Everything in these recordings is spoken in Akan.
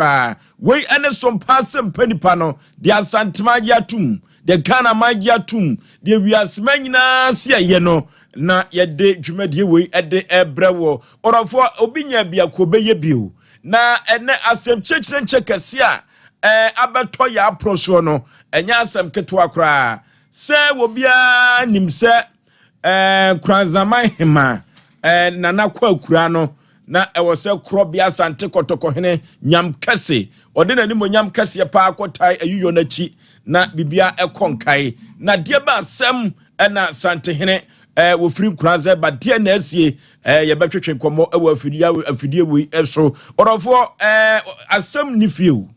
Koraa. Wei ne sompa asɛmpa nipa no, deɛ Asantema agye atom, deɛ Ghana man agye atom, deɛ wiasema nyinaa se ɛyɛ no, na yɛde dwumadie wei de ɛbrɛ wɔ ɔrɔfoɔ. Obi nya biako bɛyɛ bio na ɛnɛ asɛm kyerɛkyerɛ nkyɛ kɛseɛ a abɛtɔ yɛ apono soɔ no, ɛnyɛ asɛm ketewa koraa. Sɛ obiara nim sɛ Nkoranzaman hema Nana kɔ akura no, na ɛwɔ sɛ Korɔbea Asante Kɔtɔkɔhene Nyam Kɛse ɔde n'animonyam kɛseɛ paa kɔtae ayiyɔ no akyi na biribia ɛkɔ nkae. Na deɛ ba asɛm ɛna Santehene wɔfiri Nkoranza ba deɛ na asie, yɛbɛtwetwe nkɔmmɔ ɛwɔ afidie wei so. Ɔdɔfoɔ, asɛm ni fie o,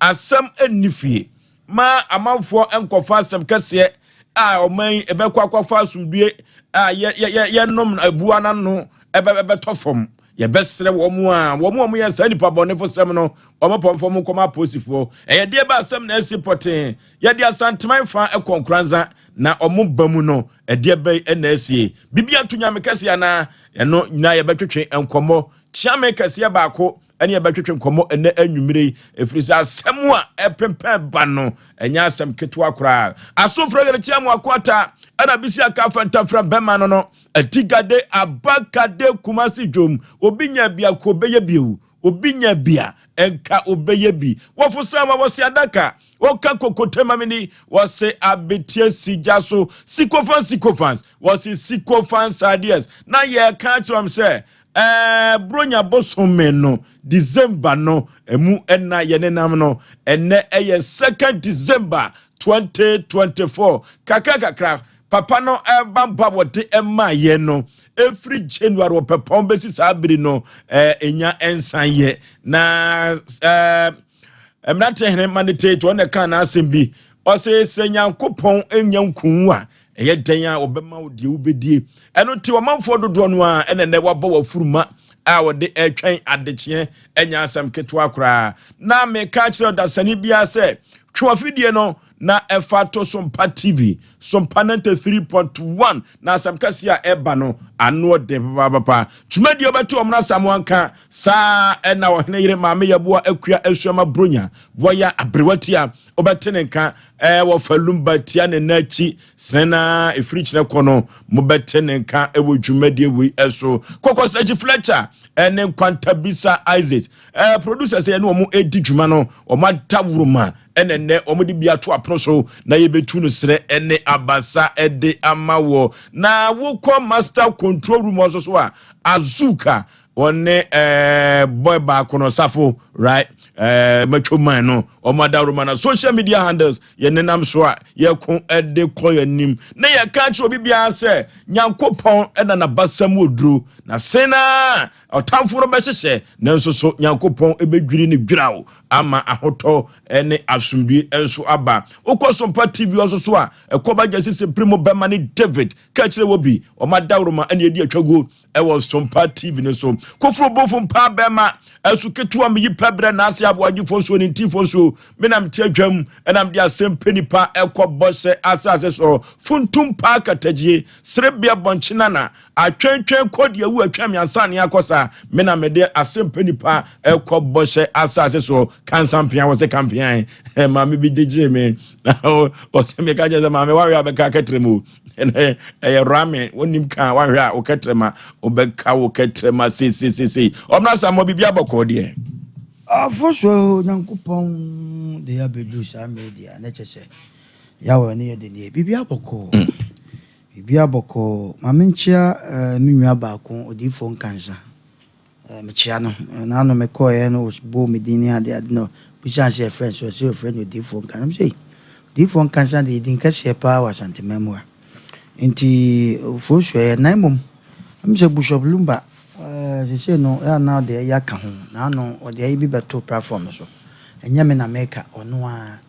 asɛm nni fie ma amanfoɔ nkɔfa asɛm kɛseɛ a ɔman yi ɛbɛkɔ akɔfa asomdue a yɛnom abua n'ano ɛbɛtɔ fam. Yɛbɛsrɛ wɔn a wɔyɛ saa nipa bɔnefo sɛm no, wɔn pɔnfɔ mu nkɔmɔ apolisifoɔ. Ɛyɛ deɛ ba asɛm na ɛsi pɔtee. Yɛde Asanteman fa ɛkɔ Nkoranza na wɔn ba mu no, ɛdeɛ bɛyi ɛna ɛsie bibi ato Nyame kɛseɛ anaa? Ɛno nyinaa yɛbɛtwetwe nkɔmɔ. Kyiame kɛseɛ baako ɛne yɛbɛtwetwe nkɔmmɔ ɛnɛ anwummere yi, ɛfiri sɛ asɛm a ɛpempɛn ba no ɛnyɛ asɛm ketewa koraa. Asomfrɛ yɛre kyia mu akoata ɛna bisi aka fɛntɛmfrɛ bɛma no atigade abakade Kumase dwom. Obi nya biako bɛyɛ bio, obi nya bia ɛnka obɛyɛ bi. Wɔfo sɛ ma wɔse adaka wɔka kokotema mi ni, wɔse abetie sigya so sikofans sikofans, wɔse sikofans ideas. Na yɛka kyerɛ m sɛ Bronya bosome no, December no emu ɛna yɛne nam no. Ɛnɛ ɛyɛ 2nd December 2024. Kakra kakra papa no ɛba mpa wɔde ɛma yɛn no efiri January wɔpɛpɔn bɛsi saa bere no, ɛnya ɛnsan yɛ na mmeranteɛ hene ma ne tete ɔna ka n'asɛm bi. Ɔsɛ sɛ Nyankopɔn nya nkunwu a ɛyɛ dɛn a ɔbɛma wo deɛ wobɛdie. Ɛno nti ɔmanfoɔ dodoɔ no a ɛna nnɛ wabɔ wafuruma a wɔde ɛtwɛn adekyeɛ, ɛnya asɛm ketewa koraa. Na meka kyerɛ ɔdasani biara sɛ twe wafidie no na ɛfa to Sompa TV, Sompa 93.1, na asɛm kɛseɛ a ɛba no ano ɔden papapapa. Dwumadie wobɛte ɔmo no asam wanka saa. Ɛna ɔhene yere Maame Yɛboa Akua Asuama Bronya wɔyɛ aberewatia, wobɛte ne nka. Wɔfa Lumba tia ne n'akyi sene na ɛfiri kyerɛ kɔ no, mobɛte ne nka ɛwɔ dwumadie wei ɛso. Kɔkɔsakyi Fletcher ɛne Nkwantabisa Isaac, producer sɛ yɛne wɔn ɛdi dwuma no, wɔn ada woroma ɛna nnɛ wɔn de bi ato apono so na yɛbɛtu no serɛ ɛne abasa ɛde ama wɔ. Na wokɔ master control room nso so a, Azuka wɔne boy baako no Safo, right, macho man no, wɔn ada woroma. Na social media handles yɛnenam so a yɛko ɛde kɔ yɛn anim na yɛka kyerɛ obi biara sɛ Nyankopɔn ɛna n'abasam wɔ duro na sena ɔtamfo no bɛhyehyɛ, nanso so Nyankopɔn ɛbɛdwiri ne dwiraw ama ahotɔ ne asomdue nso aba. Wokɔ Sompa TV nso so a, ɛkɔba gya sisi pere mu bɛma ne David ka kyerɛ wɔ bi ɔma dawroma ɛne ɛdi atwaguo ɛwɔ Sompa TV no so. Koforo bofo mpa bɛma ɛso ketewa meyi pɛbrɛ n'ase aboagyefo nsuo ne ntifo nsuo menam te adwam ɛnam de asɛm pɛ nipa ɛkɔ bɔhyɛ asase so. Funtum paa katagyie serebea bɔnkyena na atwɛntwɛn kɔ deɛ wu atwa miansa ne akɔ saa. Me na mede asɛm pɛ nipa ɛkɔ bɔhyɛ asase so. Kansampea wɔ sɛ kampean maame bi de gyee me na ɔsɛ meka kyerɛ sɛ maame wahwɛ a bɛka kɛtrɛ mu ɛyɛ rame wonim ka wahwɛ a wo kɛtrɛ ma wobɛka wo kɛtrɛ ma seesesesei. Ɔmna sa mmɔ biribi abɔkɔɔ deɛ. Afo so Nyankopɔn de abɛduru saa mmerɛ deɛ a, na kyɛ sɛ Yahweh ne yɛde neɛ biribi abɔkɔɔ, biribi abɔkɔɔ. Ma menkyea me nua baako, Odiyifoɔ Nkansa. Mekyea no. Naano mekɔɔɛ no, bɔɔ me din ne ade ade no, bisaa sɛ yɛfrɛ no sɛ ɔsɛ yɛfrɛ no Odiyifoɔ Nkansa. Mesɛ Odiyifoɔ Nkansa de din kɛseɛ paa wɔ Asanteman mu ha, nti ofuo so ɛyɛ nan mmom. Sɛ Bishop Lumba sesei no ɛyɛ na ɔde ɛyɛ aka ho. Naano ɔde ɛyɛ bi bɛto platform so, ɛnyɛ me na meka, ɔno a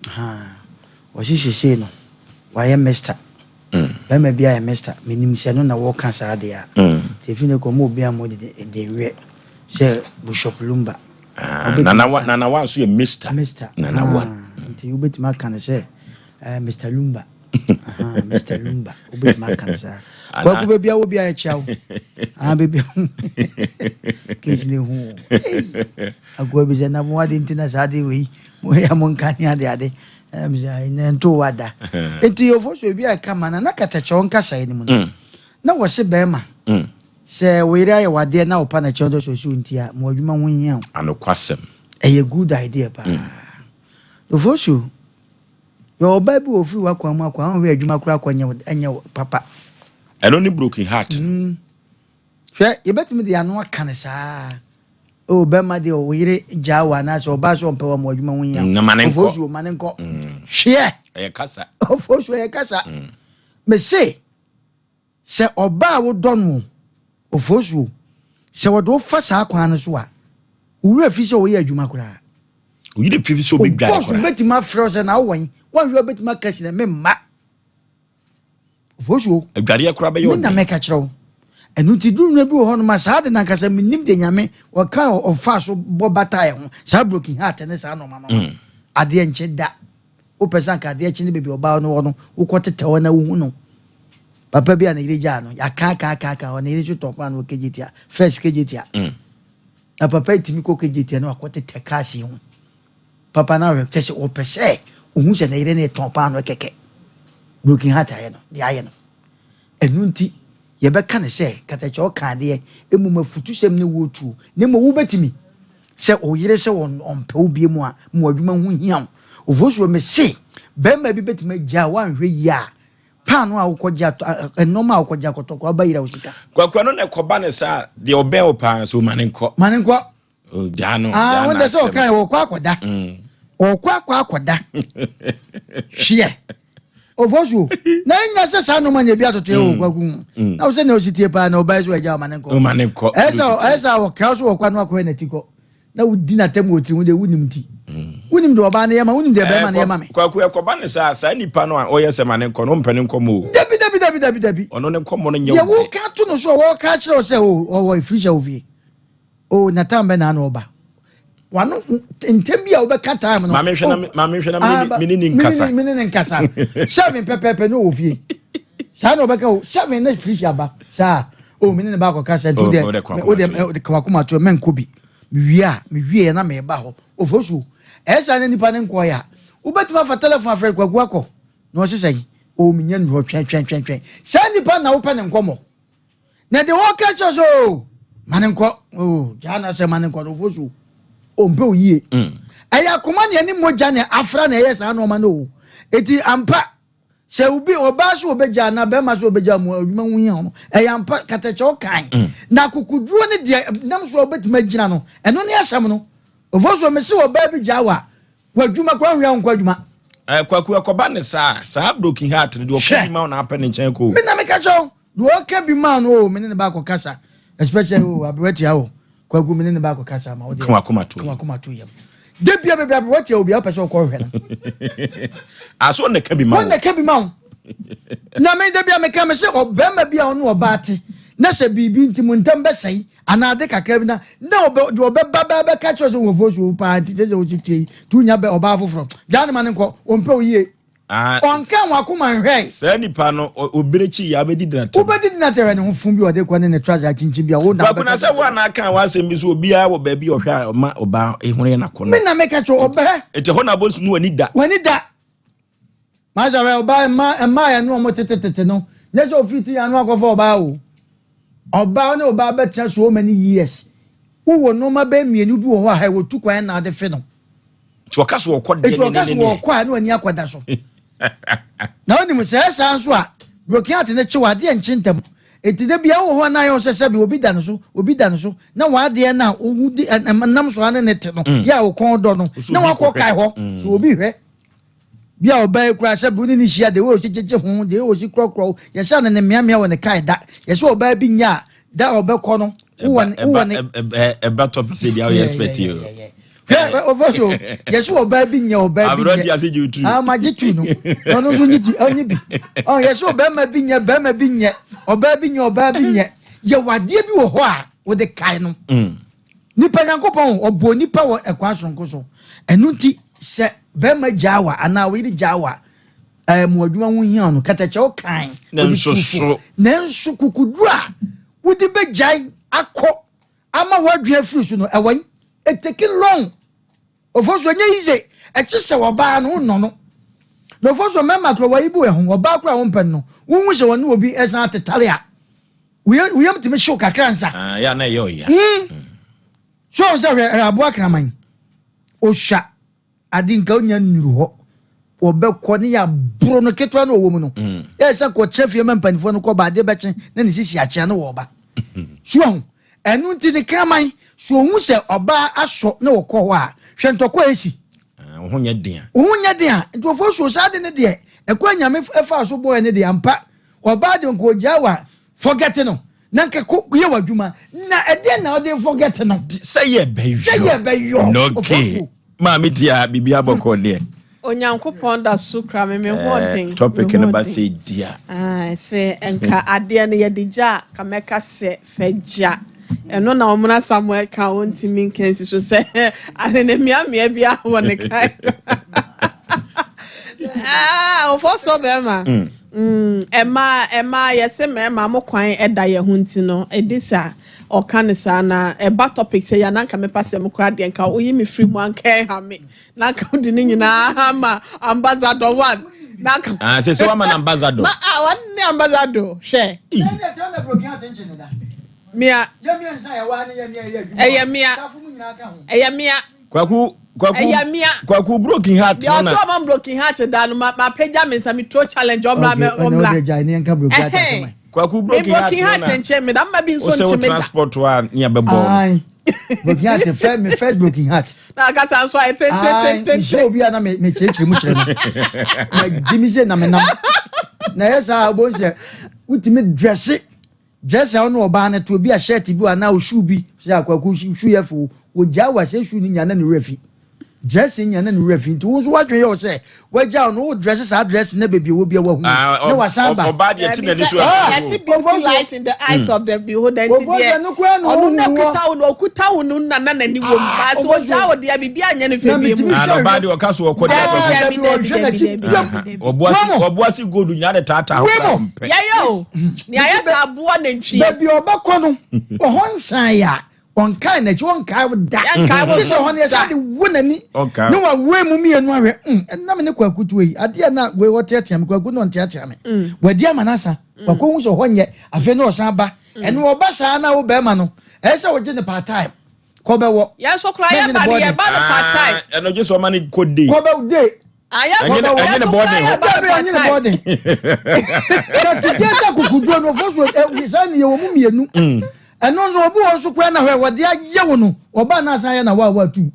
ha ɔsi sesei no wayɛ mister bɛrima bi ayɛ mister. Menim sɛ no na wɔka saa deɛ a, nti efi ne kɔ mo obi a mo de de nwerɛ sɛ Bishop Lumba. Ah, Nana wa, Nana wa nso yɛ Mister. Mister. Nana wa. Nti wobɛtumi aka no sɛ Mr Lumba. Aha, Mr Lumba wobɛtumi aka no saa. Kwaku, baabi a wɔ bi a yɛkyia wo. Ah, baabi a case ne hu. Akoa bi sɛ na mo ade nti na saa ade wei moyɛ mo nka ne ade ade. Ɛm sɛ ɛnɛ nto wada. Nti Ofosu, ebi a ɛka ma na na katakyɛw nkasa no mu no. Na wɔse bɛrima sɛ wo yere ayɛ wadeɛ na wopa na kyɛw dɔ sɛ ɔsi wo nti a, ma w'adwuma ho hia wo. Anokwasɛm. Ɛyɛ good idea paa. Ofosu, yɛ ɔbaa bi wɔ ofiri w'akwan mu akɔ ahwɛ adwuma koraa akɔ ɛnyɛ wo papa. Ɛno ne broken heart. Hwɛ, yɛbɛtumi de ano aka ne saa o, bɛrima deɛ wo yere gyaa wo anaasɛ ɔbaa sɛ ɔmpɛ wa, ma w'adwuma ho hia. Na ma ne nkɔ. Ofosu, ma ne nkɔ. Hwɛ. Ɛyɛ kasa. Ofosu, ɛyɛ kasa. Mese sɛ ɔbaa a wodɔ no, Ofosu, sɛ wɔde wofa saa kwan no so a, wowura fi sɛ woyɛ adwuma koraa. Oyere fi sɛ obɛdware bɔs koraa. Bɛtumi afrɛ wo sɛ na wowɔ yi, wɔnhwɛ, wobɛtumi aka si na memma, Ofosu. Adwareɛ koraa bɛyɛ Me na ɔden. Mɛka kyerɛ wo, ɛno nti durunwa bi wɔ hɔ nom a saa de nankasa menim de Nyame wɔka ɔfa so bɔ bataeɛ ho saa broken heart ne saa nɔma no. Adeɛ nkyɛ da wopɛ sɛ anka adeɛ kye ne baabi ɔbaa no wɔ no, wokɔ tetɛ hɔ na wohu no. Papa bi a ne yere gyaa no, yɛaka aka aka aka hɔ, ne yere so tɔ kwan no wɔ Kejetia, first Kejetia. Na papa yi tumi kɔ Kejetia na wakɔ tetɛ cars yi ho. Papa no ahwɛ kyɛ sɛ ɔpɛ sɛ ohu sɛ ne yere ne tɔn paano kɛkɛ. Broken heart ayɛ no deɛ ayɛ no. Ɛno nti yɛbɛka ne sɛ katakyɛ ɔka adeɛ mmom afutusɛm ne wɔtuo na mmom wobɛtumi sɛ ɔyere sɛ ɔmpɛ wo bie mu a, ma w'adwuma ho hia wo. Ofosuo, me se bɛrima bi bɛtumi agya a woanhwɛ yie a, paano a wokɔgye atɔ, nneɛma a wokɔgye akɔtɔ kɔ ɔba yira wo sika. Kwakua no na ɛkɔba ne saa deɛ ɔbɛn wo paa so, ma ne nkɔ. Ma ne nkɔ. Gyaa no. Ah, gyaa wɔn tɛ sɛ n'asɛm. ɔka yɛ wɔkɔ akɔda, ɔkɔ akɔda. Hweɛ, Ofosuo, na ɛnyina sɛ saa nneɛma nya bi atoto yɛ wɔ kwaku mu na wo sɛ na osi tie paa na ɔbaa so agya ɔma ne nkɔ. Ma ne nkɔ. Ɛsɛ a wɔkra so wɔkɔ ano akɔyɛ n'ati kɔ na wodi n'atam wɔ tiri ho deɛ wonim ti, wonim deɛ ɔbaa no yɛ ma, wonim deɛ bɛrima no yɛ ma me. Kwaku, ɛkɔba ne saa, saa nipa no a ɔyɛ sɛ ma ne nkɔ no, ɔmpɛ ne nkɔmmɔ o. Dabi, dabi, dabi, dabi, dabi. Ɔno ne nkɔmmɔ no nyɛ deɛ wo dɛ. woka to no so a wɔka kyerɛ wo sɛ o ɔwɔ efirihyɛ wɔ fie o, na time bɛ na ano ɔba wano ntɛm bi a wobɛka time no. Maame nhwɛ na maame nhwɛ na Ah, me ne ne nkasa. Me ne ne nkasa 7 pɛpɛɛpɛ ne ɔwɔ fie saa na ɔbɛka o, 7 na efirihyɛ aba saa o, me ne ne ba akɔka sɛ nti Oh, deɛ o de kɔ o deɛ akoma to. de kawakoma to mɛnkɔ bi. Mewie a mewie yɛ na meba hɔ. Ofosuo, ɛyɛ saa ne nipa ne nkɔɔ yɛ a, wobɛtumi afa telephone afrɛ Kwaku akɔ na ɔsesɛ yi o, menya nu hɔ twɛn twɛn twɛn twɛn. Saa nipa na wopɛ ne nkɔmmɔ na de wɔka kyerɛ sɛ o, ma ne nkɔ o, gyaa na sɛ ma ne nkɔ no, Ofosuo, ɔmpɛ o yie. Ɛyɛ akoma ne ɛne mogya ne afra na ɛyɛ saa nneɛma no o. Eti ampa sɛ obi ɔbaa so ɔbɛgya anaa bɛrima so ɔbɛgya mu, adwuma ho hia no, ɛyɛ ampa katakyɛ ɔkan na akokoduro ne deɛ nam so a wobɛtumi agyina no, ɛno ne asɛm no. Ofosuo, me se ɔbaa bi gyaa wa w'adwuma kora nhwɛ nkɔ adwuma. Kwaku, ɛkɔba ne saa, saa broken heart no deɛ ɔka Hwɛ. bi ma wo na apɛ ne nkyɛn kɔ o. Me na meka kyerɛ wo deɛ ɔka bi maa no o, me ne ne baakɔ kasa, especially o aberewatia o, Kwaku, me ne ne baakɔ kasa ma wo deɛ. Ka w'akoma to ka w'akoma to yam de bia baabi aberewatia obi a wopɛ sɛ ɔkɔ hwɛ no. Aso ɔna ka bi ma wɔn wo. Na ka bi ma wo na me da bi a meka me sɛ ɔbɛrima bi a ɔne ɔbaa te na sɛ biribi nti mo ntam bɛsɛe anaa ade kakra bi na ɔbɛ deɛ ɔbɛba bɛ bɛka kyerɛ sɛ wɔfo so paa nti sɛ wosi tie yi tu nya bɛ ɔbaa foforɔ, gyaa ne ma ne nkɔ, ɔmpɛ wo yie. Ah, ɔnka wɔn akoma nhwɛ. Saa nipa no obere kyi yɛ abɛdi dina tam. Wobɛdi di na tɛrɛ ne ho fun bi a ɔde kɔ ne ne trouser akyinkyin bi a wo na Kwaku, na sɛ wo ana aka w'asɛm bi so, obiara wɔ baabi a ɔhwɛ a ɔma ɔbaa ehunu yɛ n'akɔnɔ. Me na meka kyerɛ ɔbɛ. Nti hɔ na abɔnsu no w'ani da. W'ani da. Masa wɛ ɔbaa mma mmaa yɛ no ɔmo tetetete no nyɛ sɛ ofiri ti ano akɔfa ɔbaa o. Ɔbaa ne ɔbaa bɛtena so many years, wowɔ nneɛma bɛyɛ mmienu bi wɔ hɔ a ha wɔtu kwan na ade fe no. Nti ɔka so ɔkɔ deɛ Etu ɔka so wɔkɔ a ne w'ani akɔda so na wonim sɛ ɛsaa nso a broken heart ne kyew adeɛ nkye ntam. Eti de bia wɔ hɔ na ayɛ wo sɛ sɛbi obi da no so, obi da no so na w'adeɛ no a wohu di nam so ane ne te no yɛ a wo kɔn dɔ no So na obi wakɔ kɔhwɛ. kae hɔ so obi hwɛ bi a ɔbaa yi koraa sɛ bi wo ne ne hyia de wo si gyegye ho de wo si korɔkorɔ yɛsɛ ne ne mmeammea wɔ ne kae da yɛsɛ ɔbaa bi nya a da a ɔbɛkɔ no wowɔ ne Ɛba top sɛ deɛ woyɛ expert yi o. Hwɛ, ɔfɔ so yɛsɛ ɔbaa bi nya ɔbaa bi Aberante nyɛ ase gye wo tiri. Ah, ma gye tu no na ɔno nso nye tu ɔnye bi ɔ. Yɛsɛ ɔbɛrima bi nyɛ bɛrima bi nyɛ ɔbaa bi nyɛ ɔbaa bi nyɛ yɛ wadeɛ bi wɔ hɔ a wode kae no. Nipa Nyankopɔn ɔbɔ nipa wɔ ɛkwan soronko so. Ɛno nti sɛ bɛrima gyaa wa anaa oyere gyaa wa. Ɛɛ mo adwuma ho hia no, kɛtɛkyɛ wo kan. Nanso so. Nanso kukuduro a wode bɛgyae akɔ ama woadwene afiri so no, ɛwɔ yi. It take long. Ofo so ɛnyɛ easy. Ɛkye sɛ ɔbaa no wonnɔ no. Na ofo so mmarima kora wɔyi bu ɛho. Ɔbaa kora wompɛ no, wohu sɛ wɔne obi ɛsan atetare a, woyam tumi hyew kakra nsa. Ah, ya na ɛyɛ ɔya. So sɛ hwɛ aboa kraman. Osua ade nka onya nnuru hɔ. Wɔbɛkɔ ne yɛaboro no ketewa no ɔwɔ mu no. Yɛ sɛ kɔkyerɛ fie ma mpanimfoɔ no kɔba ade bɛkye na ne sisi akyea ne wɔba. So ahu, ɛno nti ne kraman, so ohu sɛ ɔbaa asɔ na wɔkɔ hɔ a, hwɛ ntɔkwa a ɛsi. Ah, wo ho nyɛ den a. Wo ho nyɛ den a, nti wɔfo so saa de ne deɛ, ɛkɔ anyame ɛfaa so bɔɔ ne deɛ ampa. Ɔbaa de nka ogyaa wa forget no. Na nka kɔ yɛ w'adwuma. Na ɛdeɛ na ɔde forget no. Sɛ yɛ bɛyɔ. Sɛ yɛ bɛyɔ. Okay. Maame tia biribi abɔkɔ deɛ. Onyankopɔn da so kura me me ho ɔden. Topic no ba sɛ dia. Sɛ nka adeɛ no yɛde gya a ka mɛka sɛ fɛ gya. Ɛno na ɔmona Samuel ka ɔntumi nka nsi so sɛ ade ne mmeammea bi a wɔ ne kan. Ɔfɔ sɔ bɛrima. Ɛma ɛma yɛsɛ mmarima mo kwan ɛda yɛn ho nti no ɛdi saa ɔka ne saa na ɛba topic sɛ yɛ ananka mepa sɛ mo kora deɛ nka oyi me firi mu anka ɛha me. Na nka wode ne nyinaa ma ambassador one. Na nka Ah, sɛ sɛ wama no ambassador. Ma ah one ne ambassador hwɛ. Mia. Ɛyɛ mia. Ɛyɛ mia. Kwaku kwaku Ɛyɛ mia. Kwaku broken heart no na. Deɛ ɔsɛ ɔma broken heart da no ma ma pagya me nsa me throw challenge ɔmla mɛ ɔmla. Kwaku broken heart broken heart nkyɛn mi da mma bi nso nkyɛn mi da. Transport wa ni abɛbɔ. Ayi broken heart fɛ mi first broken heart. Na akasa nso ayɛ tentententen. Ayi nhyɛ obi a na mi kyerɛkyerɛ mu kyerɛ no. Na gyi mi se na mi nam. Na yɛ saa ɔbɔ nsɛ wotumi drɛse drɛse a ɔno ɔbaa no to obi a shirt bi anaa shoe bi sɛ akwaku shoe yɛ fo ogya wa sɛ shoe no nya na ne werɛ fi. Dressing nya na ne werɛ fi nti wo nso wadwene yɛ wo sɛ wagya no wo dress saa dress na baabi ɛwɔ bia wahu na wasan ba. Ɔbaa deɛ ti n'ani so ɛfo. Beauty lies in the eyes of the beholder nti deɛ ɔno na okuta wo no okuta wo no na na n'ani wɔ mu baasi ogya wo deɛ biribi anyɛ ne fɛ bi mu. Ɔbaa deɛ ɔka so ɔkɔ deɛ dabi dabi dabi dabi. Ɔboasi gold nyinaa de taataa hɔ kora ɔmpɛ. Yɛyɛ o nea ayɛ sɛ aboa nantwie. Baabi ɔbɛkɔ no ɔhɔ nsan yɛ a ɔnkae n'akyi ɔnkae wo da gye sɛ hɔ no yɛsɛ de wo n'ani ne wawoe mu mmienu ahwɛ ɛnam ne kwaku tuo yi adeɛ na wei ɔteatea me kwaku na ɔnteatea me wadi ama no asa wakɔhu sɛ hɔ nyɛ afei na ɔsan ba ɛno ɔba saa na wo bɛrima no ɛyɛ sɛ wogye ne part time kɔbɛwɔ yɛn nso koraa yɛba no yɛba no part time ɛno gye sɛ ɔma no kɔ day kɔbɛwo day ɛnyɛ ne bɔɔden hɔ dabi ɛnyɛ ne bɔɔden sɛ sɛ kukuduro no fo so sɛ ne yɛwɔ mu mmienu ɛno nso obi wɔ nso koraa na hwɛ wɔde ayɛ wo no ɔbaa no asan yɛ na wa wa tu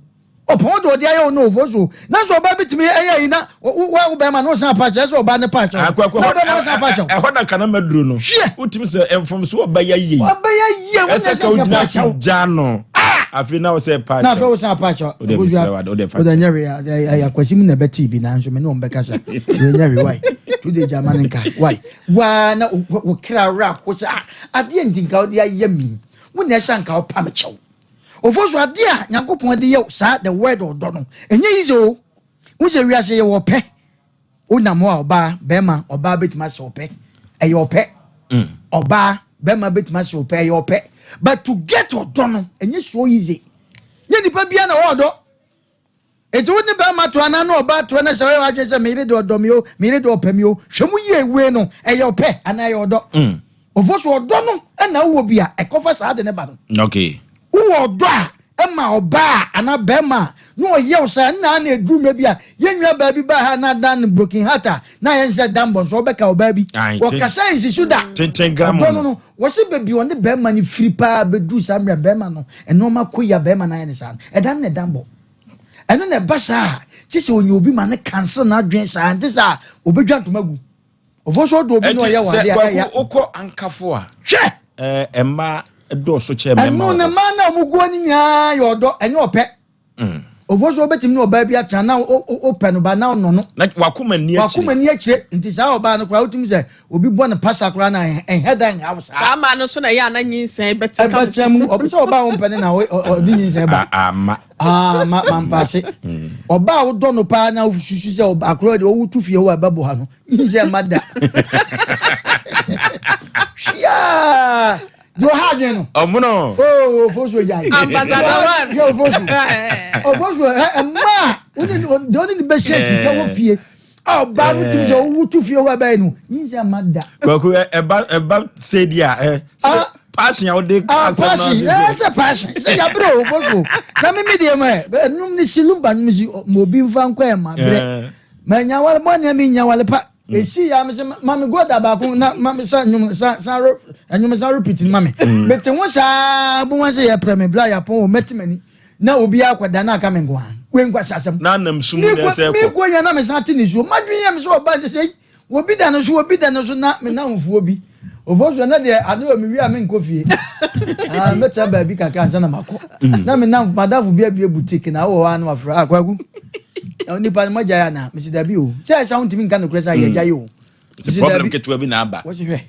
ɔpɔn de ɔde ayɛ wo no ofo so na nso ɔbaa bi tumi ɛyɛ yi na wo wo bɛrima no san pa kyɛ sɛ ɔbaa ne pa kyɛ na ɔbɛrima no san pa kyɛ ɛhɔ na kana maduro no hwɛ wotumi sɛ mfomso ɔbɛyɛ yie ɔbɛyɛ yie wo ɛsɛ ka wogyina so gya no afei na wosɛ pa kyɛ na afei wosan pa kyɛ wode mesrɛ wade wode fa wode nyɛ hwee ɛyɛ akwasi mu na ɛbɛte bi nanso me ne wɔn bɛkasa wode nyɛ hwee wai to de gya ma ne nka wai waa na wo kra werɛ aho sɛ adeɛ nti nka wode ayɛ mi wo na ɛsɛ nka wopa me kyɛw ofo so adeɛ a Nyankopɔn de yɛ saa the word ɔdɔ no ɛnyɛ easy o wo sɛ wiase yɛ wɔ pɛ wonam hɔ a ɔbaa bɛrima ɔbaa bɛtumi asɛ ɔpɛ ɛyɛ ɔpɛ ɔbaa bɛrima bɛtumi asɛ ɔpɛ ɛyɛ ɔpɛ but to get ɔdɔ no ɛnyɛ so easy nyɛ nipa bia na ɔwɔ ɔdɔ eti wo ne bɛrima to anaa ne ɔbaa to na sɛ ɔyɛ wadwene sɛ meyere de ɔdɔ mi o meyere de ɔpɛ mi o hwɛ mu yie wei no ɛyɛ ɔpɛ anaa ɛyɛ ɔdɔ ɔfo so ɔdɔ no ɛna wowɔ bi a ɛkɔfa saa de ne ba no okay wowɔ ɔdɔ a ɛma ɔbaa anaa bɛrima a na ɔyɛ wo saa nna na ɛduru mmerɛ bi a yɛn nua baa bi baa ha na dan no broken heart a na yɛn sɛ dan bɔ nso ɔbɛka ɔbaa bi wɔkasa nsi so da ɔdɔ no no wɔsi baabi ɔne bɛrima no firi paa bɛduru saa mmerɛ bɛrima no nneɛma kɔ yi a bɛrima no ayɛ ne saa no ɛdan na ɛdan bɔ ɛno na ɛba saa kye sɛ onye obi ma ne cancel n'adwene saa nte saa obɛdwa ntoma gu ɔfo so ɔdɔ obi na ɔyɛ wɔ adeɛ a ɛyɛ wokɔ ankafo a hwɛ ɛma dɔɔso kyɛ mmarima ɛno ne mmaa na ɔmo guo ne nyinaa yɛ ɔdɔ ɛnyɛ ɔpɛ ɔfo so wobɛtumi ne ɔbaa bi atena na wopɛ no ba na ɔnɔ no na wakoma ni akyire wakoma ni akyire nti saa ɔbaa no koraa wotumi sɛ obi bɔ ne pasa koraa na ɛhɛ da nha wo saa saa maa no so na ɛyɛ ana nyinsɛn bɛte ka ɛbɛkyɛ mu ɔbi sɛ ɔbaa wo mpɛ ne na ɔde nyinsɛn ba ama ama mampaase. Ɔbaa a wodɔ no paa na wosusu sɛ akorɔ deɛ ɔwo tu fie hɔ a ɛbɛboa no, nyinsɛn mma da. Hwia! Deɛ ɔha adwene no. Ɔmono. Oo, ofosu agya yi. Ambassador one. Yɛ ofosu. Ofosu, ɛma a, wone deɛ ɔne ne bɛhyɛ sika wɔ fie. A ɔbaa no tumi sɛ ɔwo tu fie hɔ a ɛbɛyɛ no, nyinsɛn mma da. Kwaku, ɛba ɛba sɛ di a, ɛ, sɛ passion a wode ka asɛm no Passion, ade sɛ. Sɛ passion, sɛ yabrɛ o, ofosu. Na me me deɛ ma ɛ, ɛnum ne si lumba no si, ma obi mfa nkɔ ɛ ma brɛ. Ma nya wale, bɔ nea mi nya wale pa. Esi ya me sɛ ma me goda baako na ma me sa nnwom sa sa re nnwom sa repeat ma me. Mete ho saa bo wɔn sɛ yɛprɛ me bla yapɔn o mɛte m'ani na obi akɔda na aka me nko ara. Wei nkwa sɛ asɛm. Na nam sum na ɛsɛ kɔ. Me kɔ nya na me san te ne suo. Madwene yɛ me sɛ ɔba sɛ sɛ obi da no so obi da no so na me namfoɔ bi. Ofo so na deɛ ade wɔ me wie a menkɔ fie. Ah, mɛtra baabi kakra ansa na makɔ. Na me namfo madamfo bi abue boutique na wɔ hɔ a na wafrɛ ah Kwaku. Nipa no mogya yɛ anaa? Mesi dabi o. Sɛ ɛsɛ wontumi nka nokorɛ sɛ yɛgya yi o. Sɛ problem ketewa bi na aba. Wɔsi hwɛ.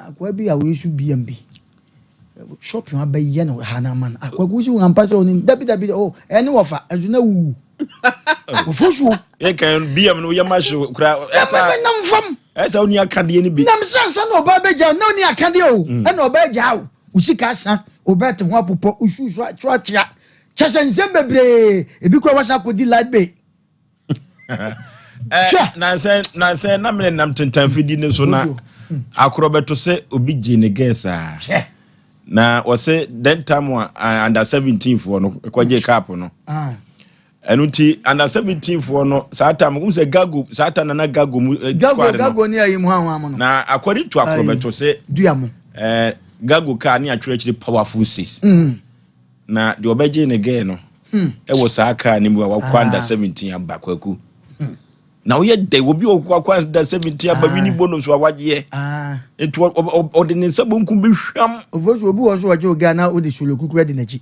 Akoa bi a wɔyɛ so BM bi. Shopping abɛyɛ no ha na ama no. Akwaku wosi wɔn ampa sɛ ɔne dabi dabi o ɛne wɔfa nso na wuwu. Ofosuo. Yɛ kan BM no yɛ ma hyew kura. Ɛsɛ nam fam. Ɛsɛ oni akadeɛ no bi. Nam sɛ ansa na ɔbaa bɛgya na oni akadeɛ o. Ɛna ɔbaa gya o. Osika asa ɔbaa te ho apopɔ osu so akyea. Kyɛ sɛ nsɛm bebree ebi kura wasa akɔdi light bay. Hwɛ. Nansɛ nansɛ na mene nam tentanfidi ne so na akorɔ bɛto sɛ obi gye ne gɛɛ saa. Hwɛ. Na wɔsɛ den time a under 17 foɔ no kɔgye cup no. Ɛno nti under 17 foɔ no saa time wɔn sɛ gago saa time nana gago mu squad no. Gago ne ayi mu hwan hwan mu no. Na according to akorɔ bɛto sɛ. Dua mu. Gago car ne atwerɛ akyire powerful six. Na deɛ ɔbɛgye ne gɛɛ no ɛwɔ saa kaa no mu a wakɔ under 17 aba Kwaku. Na woyɛ dɛ obi a ɔkɔ under 17 aba wini bonus a wagyeɛ. Nti ɔde ne nsa bonkum bɛhwam. Ofo so obi wɔ nso ɔgye ogaa na wode solo kukura di n'akyi.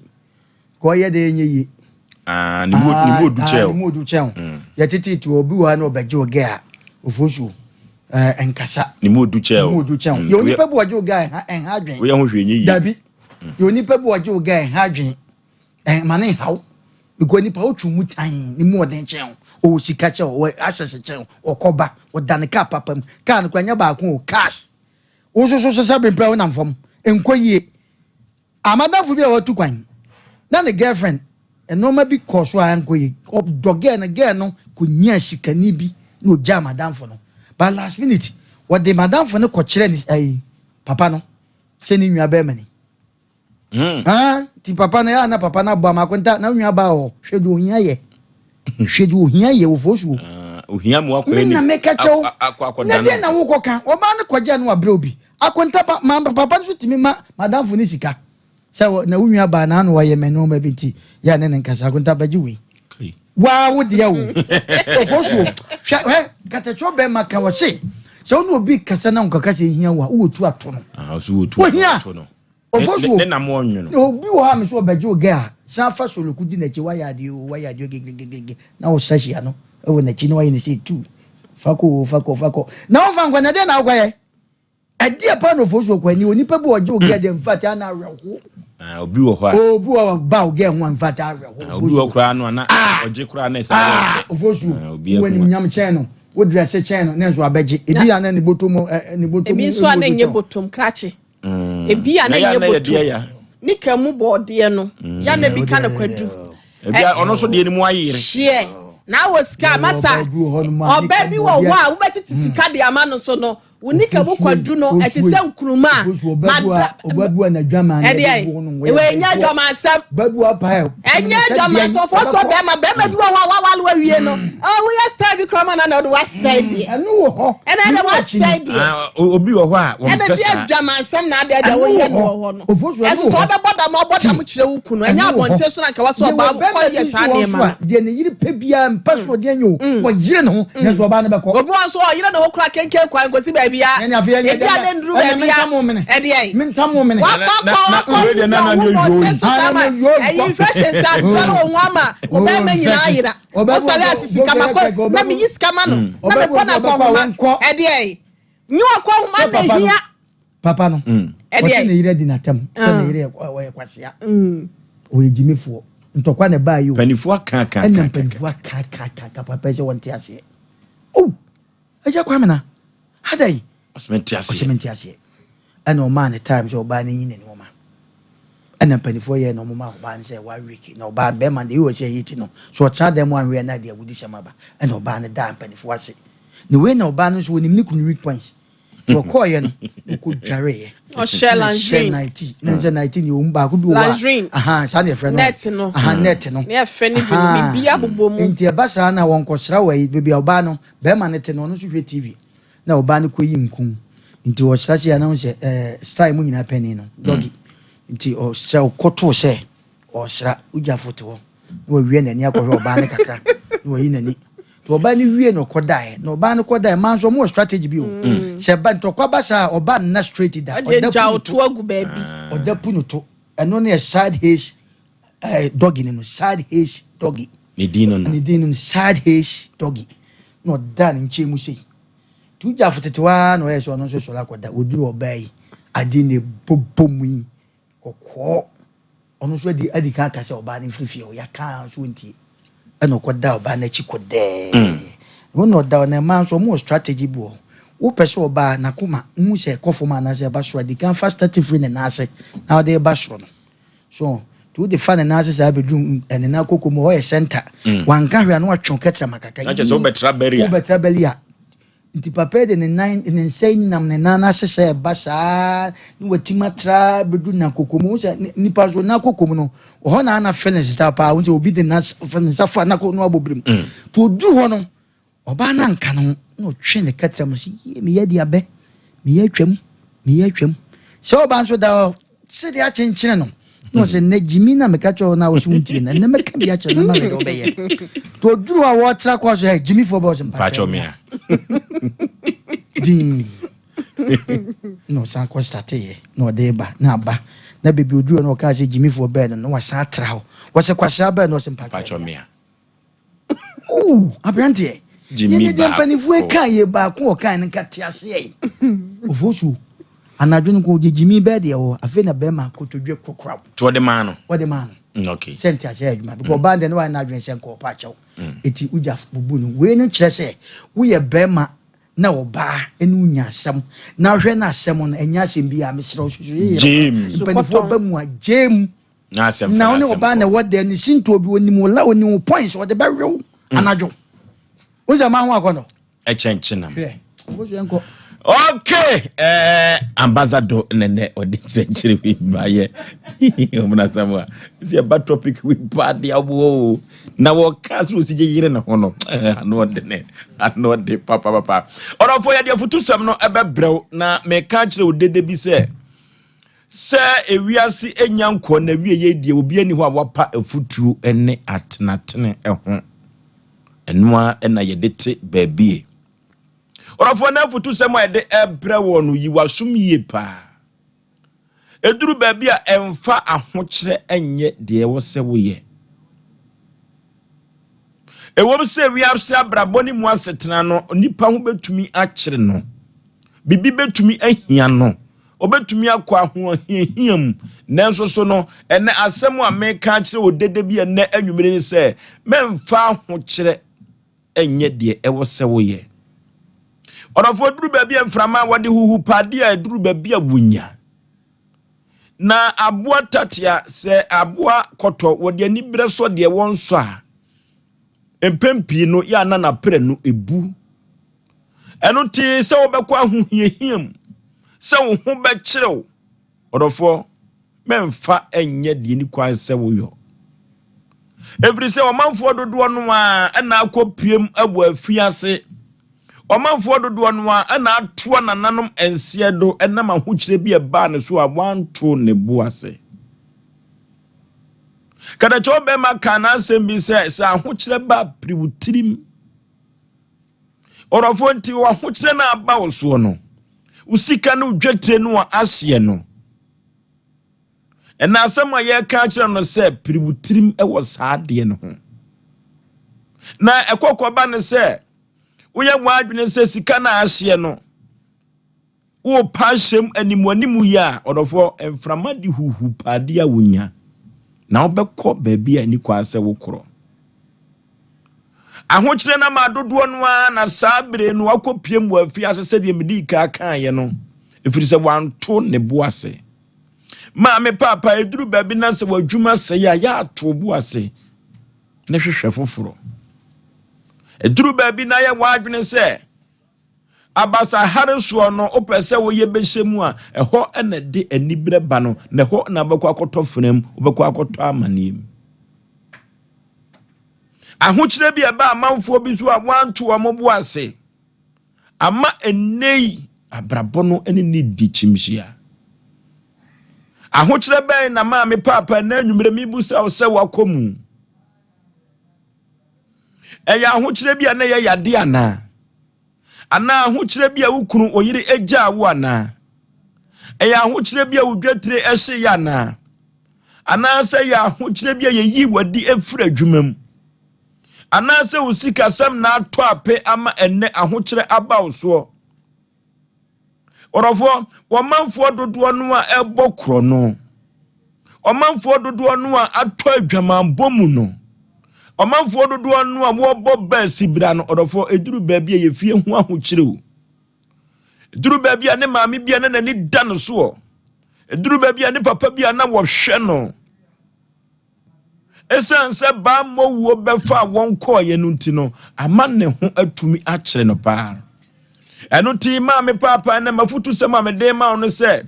Ka ɔyɛ dɛ ɛnyɛ yie. Ah, ne mu ne mu odu kyɛn o. Ne mu odu kyɛn o. Yɛtete ti obi wɔ ha na ɔbɛgye ogaa a ofo so nkasa. Ne mu odu kyɛn o. Ne mu odu kyɛn o. Yɛ onipa bi ɔgye ogaa ɛnha ɛnha adwen. Woyɛ ho hwee nyɛ yie. Dabi. Yɛ onipa bi ɔgye wo gɛ ɛnha adwene ɛma ne nhaw because nipa wotwe mu tan ne mu ɔden kyɛn wo ɔwɔ sika kyɛn wo ɔwɔ access kyɛn wo ɔkɔba ɔda ne car papa mu car no kora nyɛ baako o cars wo nso so sesa bempɛ wo nam fam nkɔ yie amadamfo bi a watu kwan na ne girlfriend nneɛma bi kɔɔ so a ɛnkɔ yie ɔdɔ girl no girl no kɔnyaa sikani bi na ɔgyaa madamfo no but last minute wɔde madamfo no kɔkyerɛ ne ayi papa no sɛ ne nua bɛrima ni. Ah, ti papa no ya na papa no abɔ ama akonta na nua ba hɔ hwɛ de ohia yɛ. Hwɛ de ohia yɛ ofo so. Ohia mu akɔ Me na meka kyɛw. Akɔ Na deɛ na wokɔ ka ɔbaa no kɔgye no abrɛ obi. Akonta pa ma papa no so tumi ma madamfo ne sika. Sɛ na wo nua baa na ano ɔyɛ me nneɛma bi nti yɛ ne ne nkasa akonta bɛgye wei. Waa wo deɛ o. Ofo so hwɛ hwɛ katakyɛ bɛrima ka wɔ se sɛ wo ne obi kasa na nkɔka sɛ ehia wo a wowɔ tu ato no. Ah, so wɔ tu ato no. Ofo so ne nam ɔnwono. Obi wɔ hɔ a me so ɔbɛgye wo gɛ a san fa soloku di n'akyi wayɛ adeɛ o wayɛ adeɛ o gegegegege na wo sa hyia no wɔ n'akyi na wayɛ ne sɛ tu fa kɔ o fa kɔ fa kɔ na womfa nkɔ na ɛdeɛ na wokɔyɛ. Ɛdeɛ paa na ofosuo kɔ ani onipa bi ɔgye ogɛ deɛ nfata ana awerɛho. Ah, obi wɔ hɔ a. Obi wɔ hɔ ba ogɛ ho nfata awerɛho. Ah, obi wɔ koraa no ana ah. ɔgye koraa na ɛsɛ ah, ofosuo. Ah, obi wɔ anim nyam kyɛn no wo dress kyɛn no ne nso abɛgye ebi a na ne bɔtɔ mu ne bɔtɔ mu ebi nso a na nye bɔtɔm krakye. Ebi a na nye bɔtɔm ne ka mu bɔɔdeɛ no ya na bi ka no kwadu. Ebi a ɔno nso deɛ ne mu ayere. Hyeɛ na awɔ sika masa ɔbɛ bi wɔ hɔ a wobɛtete sika de ama no so no. Wo nika mu kwadu no ɛte sɛ nkuruma a mada ɛdeɛ ɛwɔ ɛnyɛ adwamansɛm ɛnyɛ adwamansɛm ɔfɔ sɔ bɛrima bɛrima bi wɔ hɔ a wawale wawie no ɔ woyɛ style bi koraa ma na na ɔde wasɛe deɛ ɛna ɛde wasɛe deɛ obi wɔ hɔ a wɔn ɛna pɛ bi saa adwamansɛm na ade ɛde woyɛ no wɔ hɔ no ɛso sɛ ɔbɛbɔ dam ɔbɔ dam kyerɛ wo kunu ɛnyɛ abɔnten so na nka wasɛ ɔbaa kɔ yɛ saa nneɛma no deɛ ne yere pɛ biara mpa so ɔdeɛ nyɛ o ɔyere ne ho nanso ɔbaa no bɛkɔ obi wɔ nso ɔyere ne ho kora kenken kwan nkosi baabi a ɛne afei ɛnyɛ ebi a ne nduru baabi a ɛdeɛ mentam wo mene wakɔ akɔ akɔ deɛ na na wo ne bɔnten so saa ma ɛyi infection saa dura no wɔn ama ɔbɛrima nyinaa yera ɔsɔre ase sika ma kɔ na meyi sika ma no na mebɔ no akɔhoma ɛdeɛ nyɛ ɔkɔhoma na ehia papa no ɔsɛ ne yere adi n'atam sɛ ne yere ɔyɛ kwasea ɔyɛ gyimifoɔ. Ntɔkwa na ɛbaa yi o. Mpanimfoɔ aka aka Ɛna aka aka. Mpanimfoɔ aka aka aka aka papa yi sɛ wɔnte aseɛ. Oh, Agya Kwame na ada yi. Ɔsɛ mente Ɔsɛ aseɛ. Mente aseɛ. Ɛna ɔmaa ne time sɛ ɔbaa no nyi ne nneɛma. Ɛna mpanimfoɔ yɛ na ɔmo maa ɔbaa no sɛ 1 week na ɔbaa bɛrima de yi wɔ sɛ ɛyɛ ti no so ɔtena dan mu anwea na de awudi sɛm aba. Ɛna ɔbaa no daa mpanimfoɔ ase. Na wei na ɔbaa no nso wɔnim ne kunu weak points. Nti ɔkɔɔyɛ no, ɔkɔ dwareeɛ. Ɔhyɛ Ɛna lingerie. hyɛ nightie na nhyɛ nightie ni ohun baako bi wɔ hɔ a Lingerie. Aha, saa na yɛfrɛ no. Net no. Aha, net no. Ne yɛfɛ no bi no, Aha. biribi abobɔ mu. Nti ɛba saa na wɔnkɔsra wɔ yi baabi a ɔbaa no bɛrima no te no, ɔno nso hwɛ TV na ɔbaa no kɔyi nku, nti ɔsra sɛ anam sɛ style mu nyinaa pɛni no doggy, nti ɔsra ɔkɔtoo sɛ ɔsra wogyafo te hɔ na wawie n'ani akɔhwɛ ɔbaa no kakra na wayi n'ani, nti ɔbaa no wie na ɔkɔdaeɛ. Na ɔbaa no kɔdaeɛ maa nso ɔmo wɔ strategy bi o, sɛ ba ntɔkwa ba saa a, ɔbaa nna straight da. Ɔgye Ɔda gya pu no ɔto to. Agu baabi. Ɔda pu no to. Ɛno ne yɛ side haze doggy no side haze doggy. Ne din no. Ne din no side haze doggy, na ɔda ne nkyɛn mu sei nti wogya afotete waa na ɔyɛ sɛ ɔno nso sɔrɔ akɔda. Wɔduru ɔbaa yi ade ne bobɔ mu yi kɔkɔɔ, ɔno nso adi kan aka sɛ ɔbaa no mfiri fie hɔ, yɛaka nso ntie, ɛna ɔkɔda ɔbaa no akyi kɔdɛɛ wɔn na ɔda. Ɔna mmaa nso ɔmo wɔ strategy bi wɔ hɔ. Wopɛ sɛ ɔbaa n'akoma nhu sɛ ɛkɔ fam anaasɛ ɛba soro, adi kan fa start firi ne nan ase na ɔde ba soro no so, nti wode fa ne nan ase saa bɛduru ne nan koko mu, hɔ yɛ center. Wanka hwee a, na watwe kɛtrɛma kakra. Na kyerɛ sɛ wobɛtra bɛri a. Wobɛtra bɛli a, nti papa yi de ne nan ne nsa yi nam ne nan ase sɛ ɛba saa na watim atra bɛdu nan koko mu sɛ nipa so nan koko mu no hɔ na ana feelings ta paa nti obi de ne nsa fa na ko no abɔ birim, nti oduru hɔ no ɔbaa no anka no ho na ɔtwe ne kɛtrɛ mu sɛ yie, meyɛ de abɛ, meyɛ atwam, meyɛ atwam sɛ ɔbaa nso da hɔ sɛdeɛ akyenkyene no na ɔsɛ nnɛ gyimi na meka kyerɛ wo na wo so wontie no, ɛnnɛ mɛka bi akyerɛ no ma mede wobɛyɛ, nti ɔduru hɔ a wɔtra kɔ so ɛ gyimifoɔ bɛ ɔsɛ Mpakyɛ me a. Din na ɔsan kɔ starteeɛ na ɔde ba na aba na baabi oduru hɔ na ɔkaa sɛ gyimifoɔ bɛɛ no na wasan atra hɔ, wɔsɛ kwahyia bɛɛ no ɔsɛ Mpakyɛ mpakyɛ me a. Ooh, aberanteɛ. Jimmy Yɛne deɛ baako. mpanimfoɔ ka yɛ baako ɔka no nka te aseɛ yi ofosuo anadwo no kɔ ɔgye gyimi bɛɛ deɛ wɔ afei na bɛrima kotodwe kokora. Nti ɔde maa no. Ɔde maa no. Sɛ nte aseɛ yɛ adwuma because ɔbaa deɛ ne wayɛ n'adwene sɛ nka ɔpa akyɛw, eti wogya bubu no. Wei no kyerɛ sɛ woyɛ bɛrima na ɔbaa ɛne wonya asɛm na ahwɛ no asɛm no ɛnyɛ asɛm bi a mesrɛ wo soso yɛyɛ James. mpanimfoɔ ba mu a gyem. Na asɛm Na wo ne asɛm ɔbaa na kɔ. ɛwɔ dɛ ne sintoɔ bi onim wo la, onim wo points, ɔde bɛwew anadwo wo sɛ ma ho akɔnɔ. Ɛkyɛnkyɛnam. Hwɛ wo so yɛnkɔ. Okay, ambassador nɛnɛ ɔde nkyɛnkyerɛ bi bayɛ ɔmuna samoa sɛ ɛba topic wi paa de aboɔ o na wɔka sɛ ɔsi gye yere ne ho no, ano ɔde ne ano ɔde papapapa. Ɔdɔfoɔ, yɛde afotusɛm no ɛbɛbrɛw na meka kyerɛ wo dede bi sɛ ewiase enya nkɔ na wie yɛ deɛ obi ani hɔ a wapa afutuo ne atenatene ho, ɛno a ɛna yɛde te baabie. Ɔdɔfoɔ, no afotusɛm a yɛde ɛbrɛ wɔ no yi wasom yie paa. Ɛduru baabi a ɛmfa ahokyerɛ nyɛ deɛ ɛwɔ sɛ woyɛ. Ɛwɔm sɛ wiase abrabɔ ne mu asetena no, nipa ho bɛtumi akyere no, biribi bɛtumi ahia no, ɔbɛtumi akɔ ahohiahia mu, nanso so no ɛnɛ asɛm a meka akyerɛ wo dede bi ɛnɛ anwummere ne sɛ mɛmfa ahokyerɛ ɛnyɛ deɛ ɛwɔ sɛ woyɛ. Ɔdɔfoɔ, duru baabi a mframa a wɔde huhu padeɛ a ɛduru baabi a wonya na aboa tatea sɛ aboa kɔtɔ wɔde ani berɛ sɔ deɛ wɔnsɔ a, mpɛn pii no yɛ ana n'aprɛ no ebu. Ɛno nti sɛ wobɛkɔ ahohiahia mu sɛ wo ho bɛkyerɛw, ɔdɔfoɔ, mɛmfa ɛnyɛ deɛ ni kwan sɛ woyɔ, ɛfiri sɛ ɔmanfoɔ dodoɔ no a ɛna akɔ piem wɔ afiase, ɔmanfoɔ dodoɔ no a ɛna atoa nananom nseɛ do ɛnam ahokyerɛ bi a ɛbaa ne so a wanto ne bo ase. Kadakyɛw bɛrima ka n'asɛm bi sɛ ahokyerɛ ba piri wo tirim. Ɔdɔfoɔ, nti w'ahokyerɛ no aba wo soɔ no, wo sika no, wo dwetire no a ahyeɛ no, ɛna asɛm a yɛreka akyerɛ no sɛ piri wo tirim wɔ saa adeɛ no ho. Na ɛkɔkɔba no sɛ woyɛ w'adwene sɛ sika no a ahyeɛ no wopa ahyɛm animuanimu yi a, ɔdɔfoɔ, mframa de huhu paade a wonya. Na wobɛkɔ baabi a ɛni kwan sɛ wokorɔ. Ahokyerɛ no ama dodoɔ no ara na saa bere no wakɔpiem wɔ afiase sɛdeɛ medii kan kaeɛ no, ɛfiri sɛ wanto ne bo ase. Maame paapa, ɛduru baabi na sɛ w'adwuma sɛe a, yɛ ato bo ase ne hwehwɛ foforɔ. Ɛduru baabi na yɛ w'adwene sɛ abasahare soɔ no wopɛ sɛ woyɛ bɛhyɛ mu a, ɛhɔ na ɛde aniberɛ ba no, na ɛhɔ na wobɛkɔ akɔtɔ fena mu, wobɛkɔ akɔtɔ amaneɛ mu. Ahokyerɛ bi a ɛba amanfoɔ bi so a wɔanto wɔn bo ase ama ɛnnɛ yi abrabɔ no ne ne di kyimhyia. Ahokyerɛ bɛn na maame paapa na anwummerɛ mebusa wo sɛ wakɔ mu? Ɛyɛ ahokyerɛ bi a na ɛyɛ yade anaa? Anaa ahokyerɛ bi a wo kunu wo yere agyaa wo anaa? Ɛyɛ ahokyerɛ bi a wo dwatire ɛhye yɛ anaa? Anaasɛ ɛyɛ ahokyerɛ bi a yɛyi wadi afiri adwuma mu? Anaasɛ wo sikasɛm na atɔ ape ama ɛnnɛ ahokyerɛ aba wo soɔ? Ɔdɔfoɔ, wɔmanfoɔ dodoɔ no a ɛbɔ korɔ no, ɔmanfoɔ dodoɔ no a atɔ adwamanbɔ mu no, ɔmanfoɔ dodoɔ no a wɔbɔ bɛɛ sibira no, ɔdɔfoɔ, ɛduru baabi a yɛfie ho ahokyerɛ o. Ɛduru baabi a ne maame bi a na n'ani da no soɔ. Ɛduru baabi a ne papa bi a na wɔhwɛ no. Ɛsiane sɛ bammɔ wuo bɛfa wɔn kɔɔeɛ no nti no, ama ne ho atumi akyerɛ no paa. Ɛno nti maame paapa na mafutu sɛm a mede ma wo no sɛ,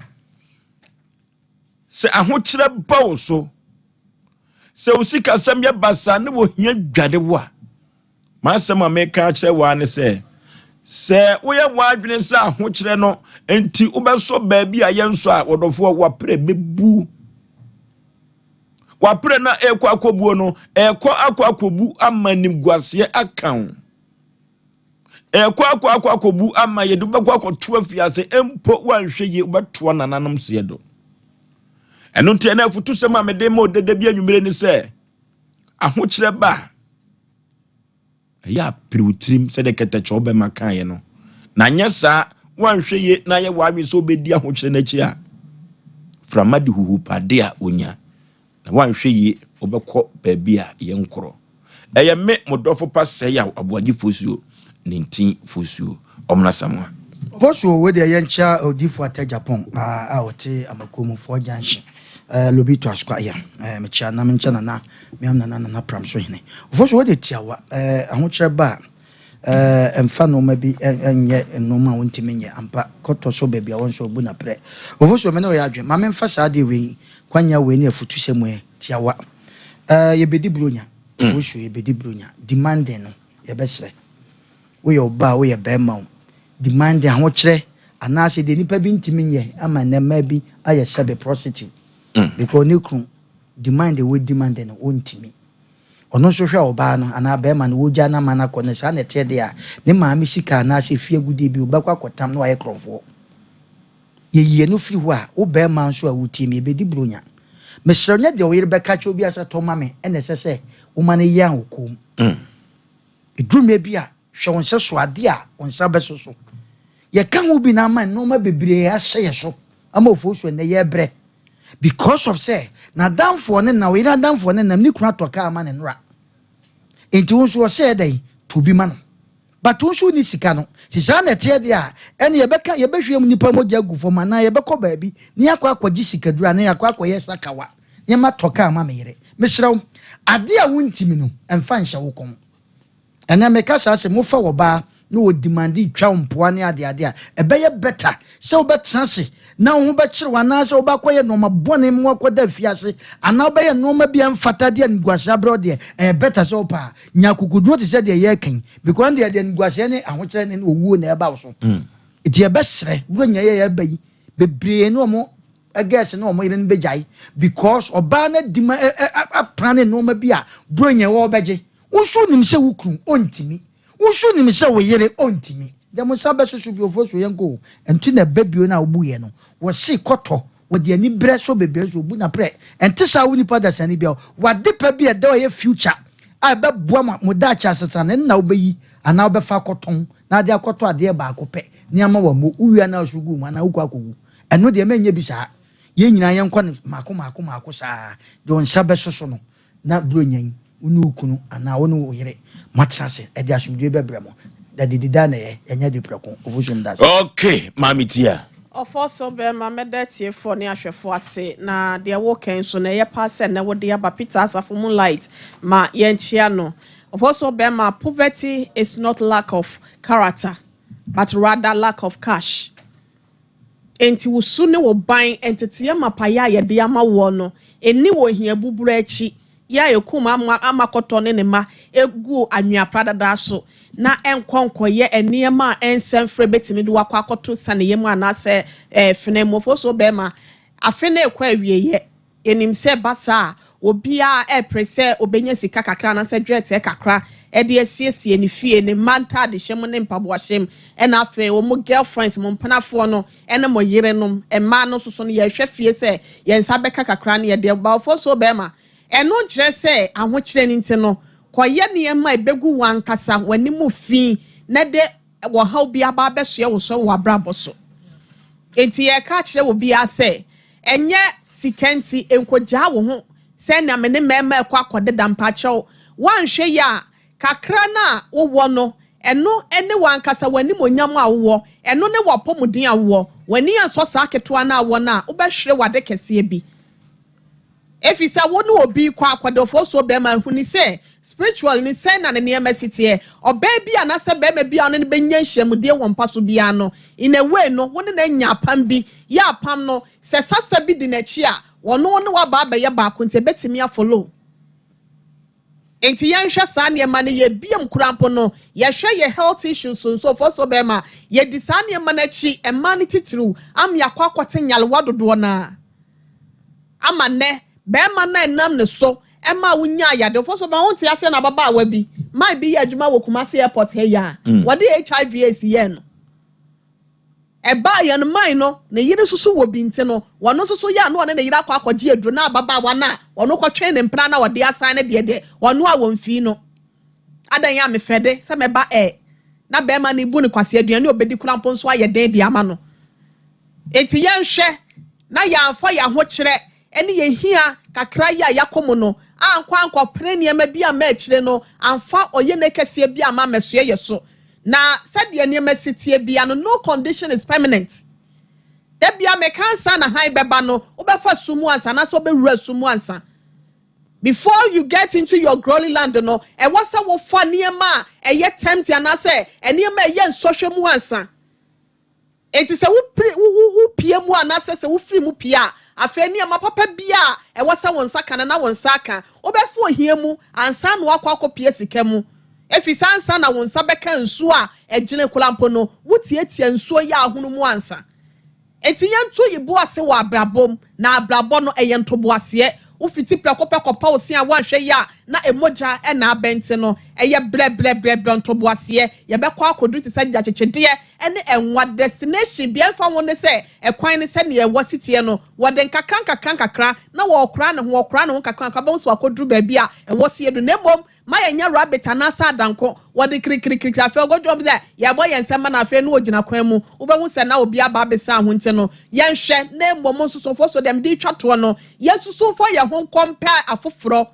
sɛ ahokyerɛ ba wo so, sɛ wo sikasɛm yɛ basaa ne wɔhia dwade wo a, M'asɛm a meka akyerɛ wo ara ne sɛ, sɛ woyɛ w'adwene sɛ ahokyerɛ no nti wobɛsɔ baabi a yɛnsɔ a, wɔdɔfoɔ w'aprɛ bɛbu. W'aprɛ no a ɛrekɔ akɔbuo no, ɛrekɔ akɔ akɔbu ama animguaseɛ aka wo. Ɛrekɔ akɔ akɔ akɔbu ama yɛde wobɛkɔ akɔto afiase mpo woanhwɛ yie wobɛtoa nananom seɛ do. Ɛno nti ɛna afutusɛm a mede ma odada bi anwummere ne sɛ, ahokyerɛ ba a, ɛyɛ a pere wo tirim sɛdeɛ kɛtɛkyɛw bɛma kaeɛ no, na anyɛ saa woanhwɛ yie na ayɛ w'adwene sɛ wobɛdi ahokyerɛ no akyi a, frama de huhupade a wonya, na woanhwɛ yie wobɛkɔ baabi a yɛnkorɔ. Ɛyɛ me mo dɔfo pa Sɛyaw Aboagye Fosuo ne Ntin Fosuo Ɔmena Samoa. Fosuo wei deɛ yɛnkyea Odifo Atɛ Japan a ɔte Amakuo Four Junction Lobito Asukwa ya mekyea na menkyɛ Nana Meam Nana Nana Pram so hene. Ofosu wode tiawa eh, ahokyerɛ ba a eh, mfa nnoɔma bi nyɛ nnoɔma a wontumi nyɛ ampa kɔtɔ so baabi a wɔn nso ɔbu na prɛ. Ofosu me ne wo yɛ adwene ma memfa saa adeɛ wei kwanya wei ne afutusɛm wei tiawa eh, yɛbɛdi buronya Ofosu yɛbɛdi buronya demanding no yɛbɛsrɛ woyɛ ɔbaa woyɛ bɛrima o demanding ahokyerɛ anaasɛ deɛ nipa bi ntumi nyɛ ama nnɛ mmaa bi ayɛ sɛbe prostitute because ne kunu demand a wɔdemande no, ɔntumi. Ɔno nso hwɛ ɔbaa no anaa barima no, wɔgya no ama no akɔ no, saa na ɛteɛ deɛ a, ne maame sika anaasɛ efie agudeɛ bi, ɔbɛkɔ akɔtam na wayɛ korɔmfoɔ. Yɛyi ɛno firi hɔ a, wo barima nso a wotie me, yɛbɛdi buronya. Mesrɛ wo, nyɛ deɛ wo yere bɛka akyerɛ wo biara sɛ tɔ ma me na ɛsɛ sɛ woma no yɛn wo kɔn mu. Ɛduru mmerɛ bi a, hwɛ wo nsa so adeɛ a wo nsa bɛso so. Yɛka ho bi na ama nnoɔma bebree ahyɛ yɛ so ama ofosuo nnɛ yɛrebrɛ. Because of sɛ n'adamfoɔ ne nam, ɔyere adamfoɔ ne nam, ne kunu atɔ kaa ama ne nora. Nti wo nso ɔsɛ dɛn? Tɔ bi ma no. But wo nso wonni sika no. Nti saa na ɛteɛ deɛ a, ɛne yɛbɛka, yɛbɛhwie mu nipa mogya agu fam anaa yɛbɛkɔ baabi na yɛakɔ akɔgye sikaduro anaa yɛakɔ akɔyɛ sakawa na yɛmatɔ kaa ama me yere. Mesrɛ wo, adeɛ a wontimi no, mfa nhyɛ wo kɔn. Ɛnɛ meka saa sɛ mofa ɔbaa na wɔ demande twa wo mpoa ne ade ade a, ɛbɛyɛ better sɛ wobɛtena ase na wo ho bɛkyere wo anaasɛ wobɛakɔyɛ nnoɔma bɔne ma woakɔda afiase anaa wobɛyɛ nnoɔma bi a ɛmfata de animguaseɛ abrɛ wo deɛ, ɛyɛ better sɛ wopɛ a nya akokoduro te sɛ deɛ yɛreka yi because ɛno deɛ ɛde animguaseɛ ne ahokyerɛ ne owuo na ɛba wo so. Nti yɛbɛsrɛ, Buronya yi a yɛreba yi, bebree ne wɔn girls ne wɔn yere no bɛgyae because ɔbaa no adi ma apra ne nnoɔma bi a Buronya yi ɔrebɛgye. Wo nso wonim sɛ wo kunu ɔntumi. Wo nso wonim sɛ wo yere ɔntumi. Deɛ mo nsa bɛsoso bio fosuo yɛnkɔ o. Ɛnti na ɛbɛ bio no a wobuiɛ no. Wɔse kɔtɔ, wɔde aniberɛ sɔ bebree nso wɔbu no aprɛ. Ɛnte saa wo nipa dasani biara. W'ade pa bi a ɛda hɔ a ɛyɛ future a ɛbɛboa mo mo daakye asetena no ɛno na wobɛyi anaa wobɛfa akɔtɔn na ade akɔtɔ adeɛ baako pɛ ne ama w'ammo. Wowie a na wo so gu mu anaa wokɔ akɔwu. Ɛno deɛ mɛnyɛ bi saa. Yɛn nyinaa yɛnkɔ no maako maako maako saa deɛ wo nsa bɛso so no na Buronya yi, wo ne wo kunu anaa wo ne wo yere moatena ase ɛde asomdwoe bɛbrɛ mo. Dadidida na ɛyɛ, ɛnyɛ de prɛko. Ofosuom da ase. Ok, Maame Tia. Ɔfɔ so bɛrima, mɛda atiefoɔ ne ahwɛfoɔ ase, na deɛ woka yi nso no, ɛyɛ paa sɛ nnɛ wode aba. Peter Asafo Moonlight, ma yɛnkyea no. Ɔfɔ so bɛrima, poverty is not lack of character but rather lack of cash. Enti wo su ne wo ban, nteteeɛ mapayɛ a yɛde ama woɔ no, ɛnni wɔ hia buburo akyi. Yɛ a ɛkum ama ama kɔtɔ ne ne mma gu anwea pradada so na ɛnkɔ nkɔyɛ nneɛma a ɛnsɛ mfrɛ bɛtumi de wakɔ akɔto saneyɛ mu anaasɛ fene mu. Ɔfo so bɛrima, afe no ɛkɔ awieeɛ. Yɛnim sɛ ɛba saa a, obiara repere sɛ obenya sika kakra anaasɛ dwetɛ kakra de asiesie ne fie, ne mma ntadehyɛ mu ne mpaboahyɛ mu, ɛna afei wɔn girlfriends, mo mpenafoɔ no ne mo yerenom, mmaa no nso so no, yɛhwɛ fie sɛ yɛn nsa bɛka kakra no yɛde ba. Ɔfo so bɛrima, ɛno nkyerɛ sɛ ahokyerɛ no nti no, kɔyɛ nneɛma a ɛbɛgu w'ankasa w'anim fi na de ɔhaw bi aba abɛsoɛ wo so wɔ w'abrabɔ so. Enti yɛreka akyerɛ obiara sɛ, ɛnyɛ sika nti nkogyaa wo ho sɛ nea me ne mmarima rekɔ akɔdeda. Mpakyɛw, woanhwɛ yie a, kakra no a wowɔ no, ɛno ne w'ankasa w'animuonyam a wowɔ, ɛno ne w'apɔmuden a wowɔ. W'ani ansɔ saa ketewa no a wowɔ no a, wobɛhwere w'ade kɛseɛ bi. Efisɛ wo ne obi kɔ akɔdɔfoɔ so bɛrima huni sɛ spiritually no sɛn na ne nneɛma si teɛ. Ɔbaa bi anaasɛ barima bi a wo ne no bɛnya nhyiamudie wɔ mpa so biara no, in a way no, wo ne no anya apam bi. Yɛ apam no, sɛ sasa bi di n'akyi a, ɔno ne wo aba abɛyɛ baako nti ɛbɛtumi afollow. Nti yɛnhwɛ saa nneɛma no yɛ biam koraa mpo no, yɛhwɛ yɛ health issues nso fo so bɛrima, yɛdi saa nneɛma no akyi, mmaa no titiriw, ama yɛakɔ akɔte nyarewa dodoɔ no ara. Ama nnɛ, bɛrima no a ɛnam ne so ma wonyaa yadeɛ fo so ma wonte aseɛ na ababaawa bi, man bi yɛ adwuma wɔ Kumasi airport ha yi a, wɔde HIV AIDS yɛɛ no. Ɛbaa yɛn man no, ne yere nso so wɔ bi nti no, wɔno nso so yɛ a na ɔne ne yere akɔ akɔgye aduro na ababaawa no a ɔno kɔtwɛn ne mpena na ɔde asan no deɛ deɛ ɔno a wɔmfii no. Adan a mefɛ de sɛ mɛba ɛ na bɛrima no bu no kwasi aduane a ɔbɛdi kora mpo nso ayɛ den de ama no. Enti yɛnhwɛ na yɛamfa yɛn ahokyerɛ ne yɛn hia kakra yi a yɛakɔ mu no ankɔ ankɔpere nneɛma bi amma akyire no amfa ɔyene kɛseɛ bi amma ammɛsoɛ yɛ so. Na sɛdeɛ nneɛma si teɛ biara no, no condition is permanent. Da biara meka ansa na hann bɛba no, wobɛfa sum mu ansa anaasɛ wobɛwura sum mu ansa. Before you get into your glory land no, ɛwɔ sɛ wofa nneɛma a ɛyɛ tempting anaasɛ nneɛma a ɛyɛ nsɔhwɛ mu ansa. Enti sɛ wopiri, wo, wo, wopue mu anaasɛ sɛ wofiri mu pue a, afei nneɛma papa biara a ɛwɔ sɛ wo nsa ka no, na wo nsa aka. Wobɛfa ohia mu ansa na woakɔ akɔpue sika mu. Ɛfiri sɛ ansa na wo nsa bɛka nsuo a ɛgyene koraa mpo no, wotiatia nsuo yi a ahono mu ansa. Enti yɛnto yi bo ase wɔ abrabɔ mu, na abrabɔ no, ɛyɛ ntoboaseɛ. Wofiti prɛko pɛ kɔpa wo se a woanhwɛ yie a na mogya na abɛnte no, ɛyɛ brɛbrɛbrɛbrɛ ntoboaseɛ. Yɛbɛkɔ akɔduru te sɛ gyakyekyedeɛ ne nwa destination bia ɛmfa ho ne sɛ ɛkwan no sɛdeɛ ɛwɔ si teɛ no, wɔde nkakra nkakra nkakra na wɔrekora ne ho, wɔkora ne ho nkakra nkakra, wobɛhu sɛ wakɔduru baabi a ɛwɔ si adu. Na mmom ma yɛnyɛ rabbit anaasɛ adanko, wɔde kirikirikirikiri afei ɔkɔduru hɔ sɛ yɛrebɔ yɛn nsam ma no afei na ɔgyina kwan mu, wobɛhu sɛ na obi aba abɛsan ho nti no yɛnhwɛ. Na mmom nsusumfoɔ so deɛ mede retwa toɔ no, yɛnsusu mfa yɛn ho nkɔmpɛ afoforɔ.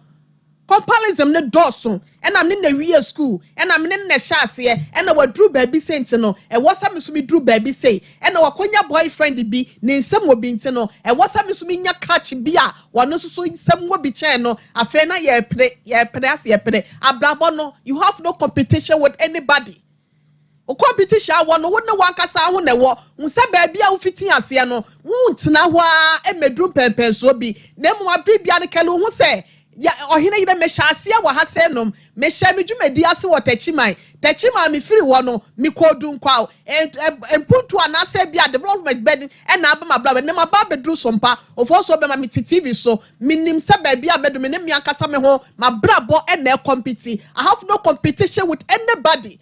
Comparison no dɔɔso, ɛna me ne na wie school, ɛna me ne no na ɛhyɛ aseɛ, ɛna waduru baabi sei nti no, ɛwɔ sɛ me nso meduru baabi sei, ɛna wakɔnya boyfriend bi, ne nsam wɔ bi nti no, ɛwɔ sɛ me nso menya catch bi a ɔno nso so nsam wɔ bi kyɛn no, afei na yɛrepere, yɛrepere ase yɛrepere. Abrabɔ no, you have no competition with anybody. Wo competition a wɔ no, wo ne w'ankasa ho na ɛwɔ. Hu sɛ baabi a wofiti aseɛ no, wontena hɔ ara mmɛduru mpɛnpɛnsoɔ bi, na mmom abere biara no kari wo ho sɛ, Yɛ, ɔhene yere, mehyɛ aseɛ wɔ ha sɛɛ nom. Mehyɛɛ me dwumadie ase wɔ Techiman. Techiman a mefiri hɔ no, mekɔɔ Dunkwaw. Ɛ, ɛ, mpuntuo anaasɛ ebia development bɛn na aba m'abrabɔ mu? Ɛnnɛ maba abɛduru Sompa. Ofosuo bɛma mete TV so. Menim sɛ baabi a mɛdu, me ne me ankasa me ho, m'abrabɔ na ɛkɔmpiti. I have no competition with anybody.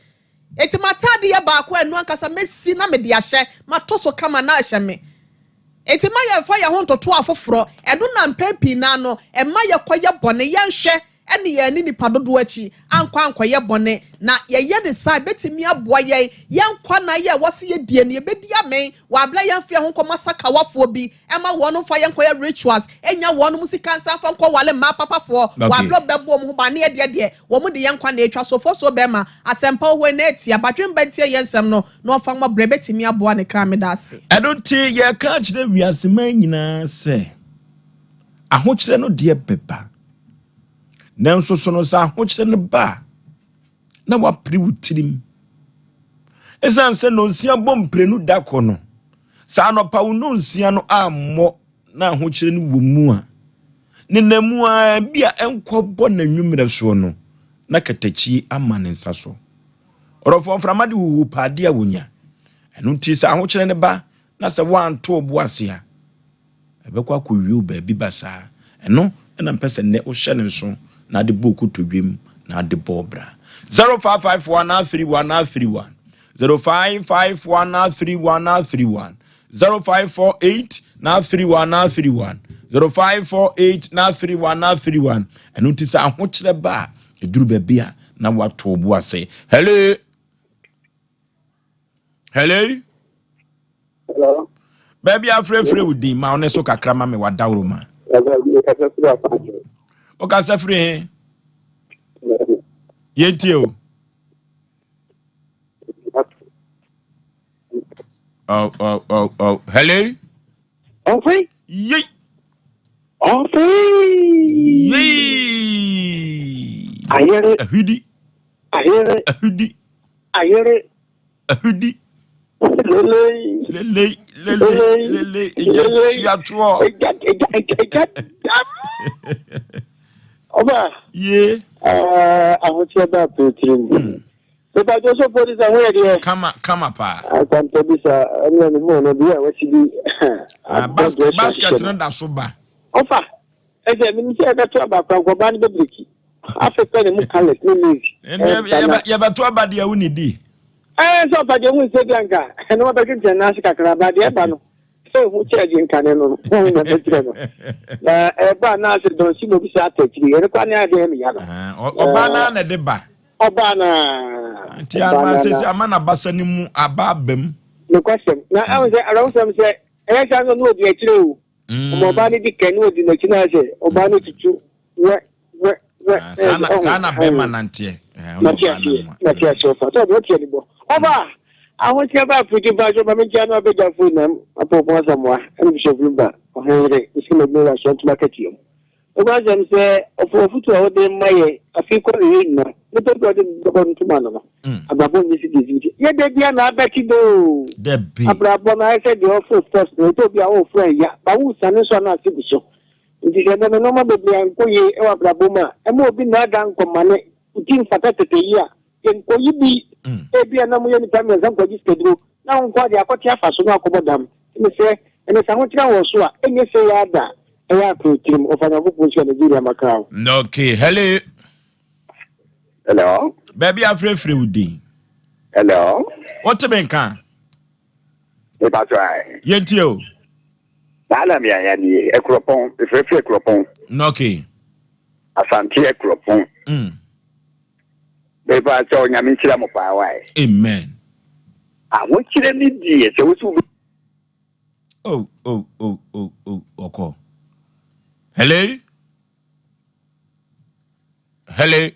Enti m'ataade yɛ baako a ɛno ankasa mɛsi na mede ahyɛ, mato so kama na ahyɛ me. Enti mma yɛmfa yɛn ho ntoto afoforɔ. Ɛno na mpɛn pii no ara no, ɛma yɛkɔyɛ bɔne. Yɛnhwɛ. ne yɛn anni nnipa dodoɔ akyi ankɔ ankɔyɛ bɔne, na yɛyɛ no saa a, ɛbɛtumi aboa yɛn, yɛn nkwa nna yi a ɛwɔ sɛ yɛdie no, yɛbɛdi amee wɔ aberɛ a yɛmfa yɛn ho nkɔma sakawafoɔ bi mma wɔn mfa yɛn nkɔyɛ rituals, nnya wɔnom sika nsan mfa nkɔwale mmaa papafoɔ wɔ aberɛ a wɔbɛbɔ wɔn ho ban, ne yɛdeɛ deɛ, wɔn de yɛn nkwa na ɛretwa so. Fosuo bɛrima, asɛmpa wɔ hɔ yi na ɛtia, badwemba ntie yɛn nsɛm no na ɔmfa mmɔ brɛ, ɛbɛtumi aboa ne kra. Meda ase. Ɛno nti yɛreka akyerɛ wiase man nyinaa sɛ, ahokyerɛ no deɛ bɛba. Nanso so no sɛ ahokyerɛ no ba a, na wapere wo tirim. Ɛsiane sɛ nonsia bɔ mprenu da kɔ no, sɛ anɔpa wo nonsia no ammɔ na ahokyerɛ no wɔ mu a, ne nam mu ara bi a ɛnkɔbɔ n'anwummerɛ soɔ no, na katakyie ama ne nsa so. Ɔdɔfoɔ mframa de huhu paade a wɔnya. Ɛno nti sɛ ahokyerɛ no ba na sɛ woanto wo bo ase a, Ɛbɛkɔ akɔwie wo baabi basaa. Ɛno na mpɛ sɛ nnɛ wohyɛ no nso na ade bɔ wo kotodwem na ade bɔ wo bra. 0551 31 31 0551 31 31 0548 na 31 31 0548 na 31 31 ɛno nti sɛ ahokyerɛ ba a ɛduru baabi a na wato bo ase. Hello. Hello. Hello. Baabi afrɛfrɛ wo din ma wo ne so kakra ma me wadaworo ma. Wokasa firi he? Yɛntie o. Oh, oh, oh, oh. Hello. Ɔfei. Yei. Ɔfei. Yei. Ayere. Ahwidi. Ayere. Ahwidi. Ayere. Ahudi. Lele. Lele. Lele. Lele. Egya tua toɔ. Egya egya egya egya dam. Ɔba. Ye. Ɛɛ ahokyɛ ba apiritiri mu. Hmm. Pepa Joseph Polisa ho yɛ deɛ. Kama kama paa. Akwampa bi sa ɛnna ne ho no bi a wasi bi. Ah, basket basket no da so ba. Ɔfa. Ɛsɛ menim sɛ yɛbɛto aba koraa nka ɔbaa no bɛbreki. Afei pɛ ne mu colours ne maize. Ɛndeɛ yɛbɛto aba deɛ wo ne di. Ɛɛ sɛ ɔfa deɛ hu sɛ bi anka ɛne wabɛtwentwɛn nan ase kakra ba deɛ ɛba no sɛ ehu kyerɛ deɛ nkane no no wɔn na ɛbɛkyerɛ no na ɛba na ase dɔn si mo bi sɛ atɔ akyiri ɛno kora ne adeɛ ɛmi ya no. Ɔbaa naa na ɛde ba. Ɔbaa naa. Nti ama sɛ ama n'abasa ne mu aba aba mu. Nokwasɛm na ɛho sɛ awerɛhosɛm sɛ ɛyɛ saa no na ɔdi akyire o. Mm. Ɔma ɔbaa no di kan na ɔdi n'akyi na sɛ ɔbaa no tutu wɛ wɛ wɛ. Ah, saa na saa na bɛrima nanteɛ. Eh, Mate aseɛ mate aseɛ ɔfa sɛ ɔde ɔte ani bɔ. Ɔba ahokyerɛ ba apirikyi mpa so ma menkyia no abɛgya fo nam apɔpɔ asamoa ɛne Bishop Lumba ɔhene yere nsi ma adwuma wɔ asoa ntoma akatua mu. Nokwasɛm sɛ ɔfo afotu a wode ma yɛn afe kɔ awiei nyinaa, nnipa bi a wɔde bɛbɔ ntoma no no, mm. abrabɔ nyɛ si deɛ si yɛ da bia na abɛkye do. Dabi. Abrabɔ no ayɛ sɛ deɛ ɔforo steps no, ɛtɔ bi a woforo ɛya, ba wosane nso a na ase gu so. Nti sɛ ɛnɛ no nneɛma bebree ankɔ yie wɔ abrabɔ mu a, ɛma obi nnaadaa nkɔmane, wo ti mfata tete yi a, yɛnkɔyi bi. Mm. Ebi a na moyɛ nnipa mmiɛnsa nkɔgye sikaduro, na wo nko ara deɛ akɔte afa so na akɔbɔ dam. Nti mesrɛ, ɛnɛ sɛ ahokyerɛ wɔ so a, ɛnyɛ sei ara da. Ɛyɛ akoro tirim ɔfa Nyankopɔn sua Nigeria makra o. Okay, hello. Hello. Baabi afrɛfrɛ wo din. Hello. Wote me nka? Mepa so ae. Yɛntie o. Saa na meayɛ nie, Akuropɔn, mefrɛfrɛ Akuropɔn. Okay. Asante Akuropɔn. Mm. Mepa sɛ Onyame nhyira mo paa wae. Amen. Ahokyerɛ ne deɛ sɛ wosi wo Oh, oh, oh, oh, oh, ọkọ. Hello? Hello?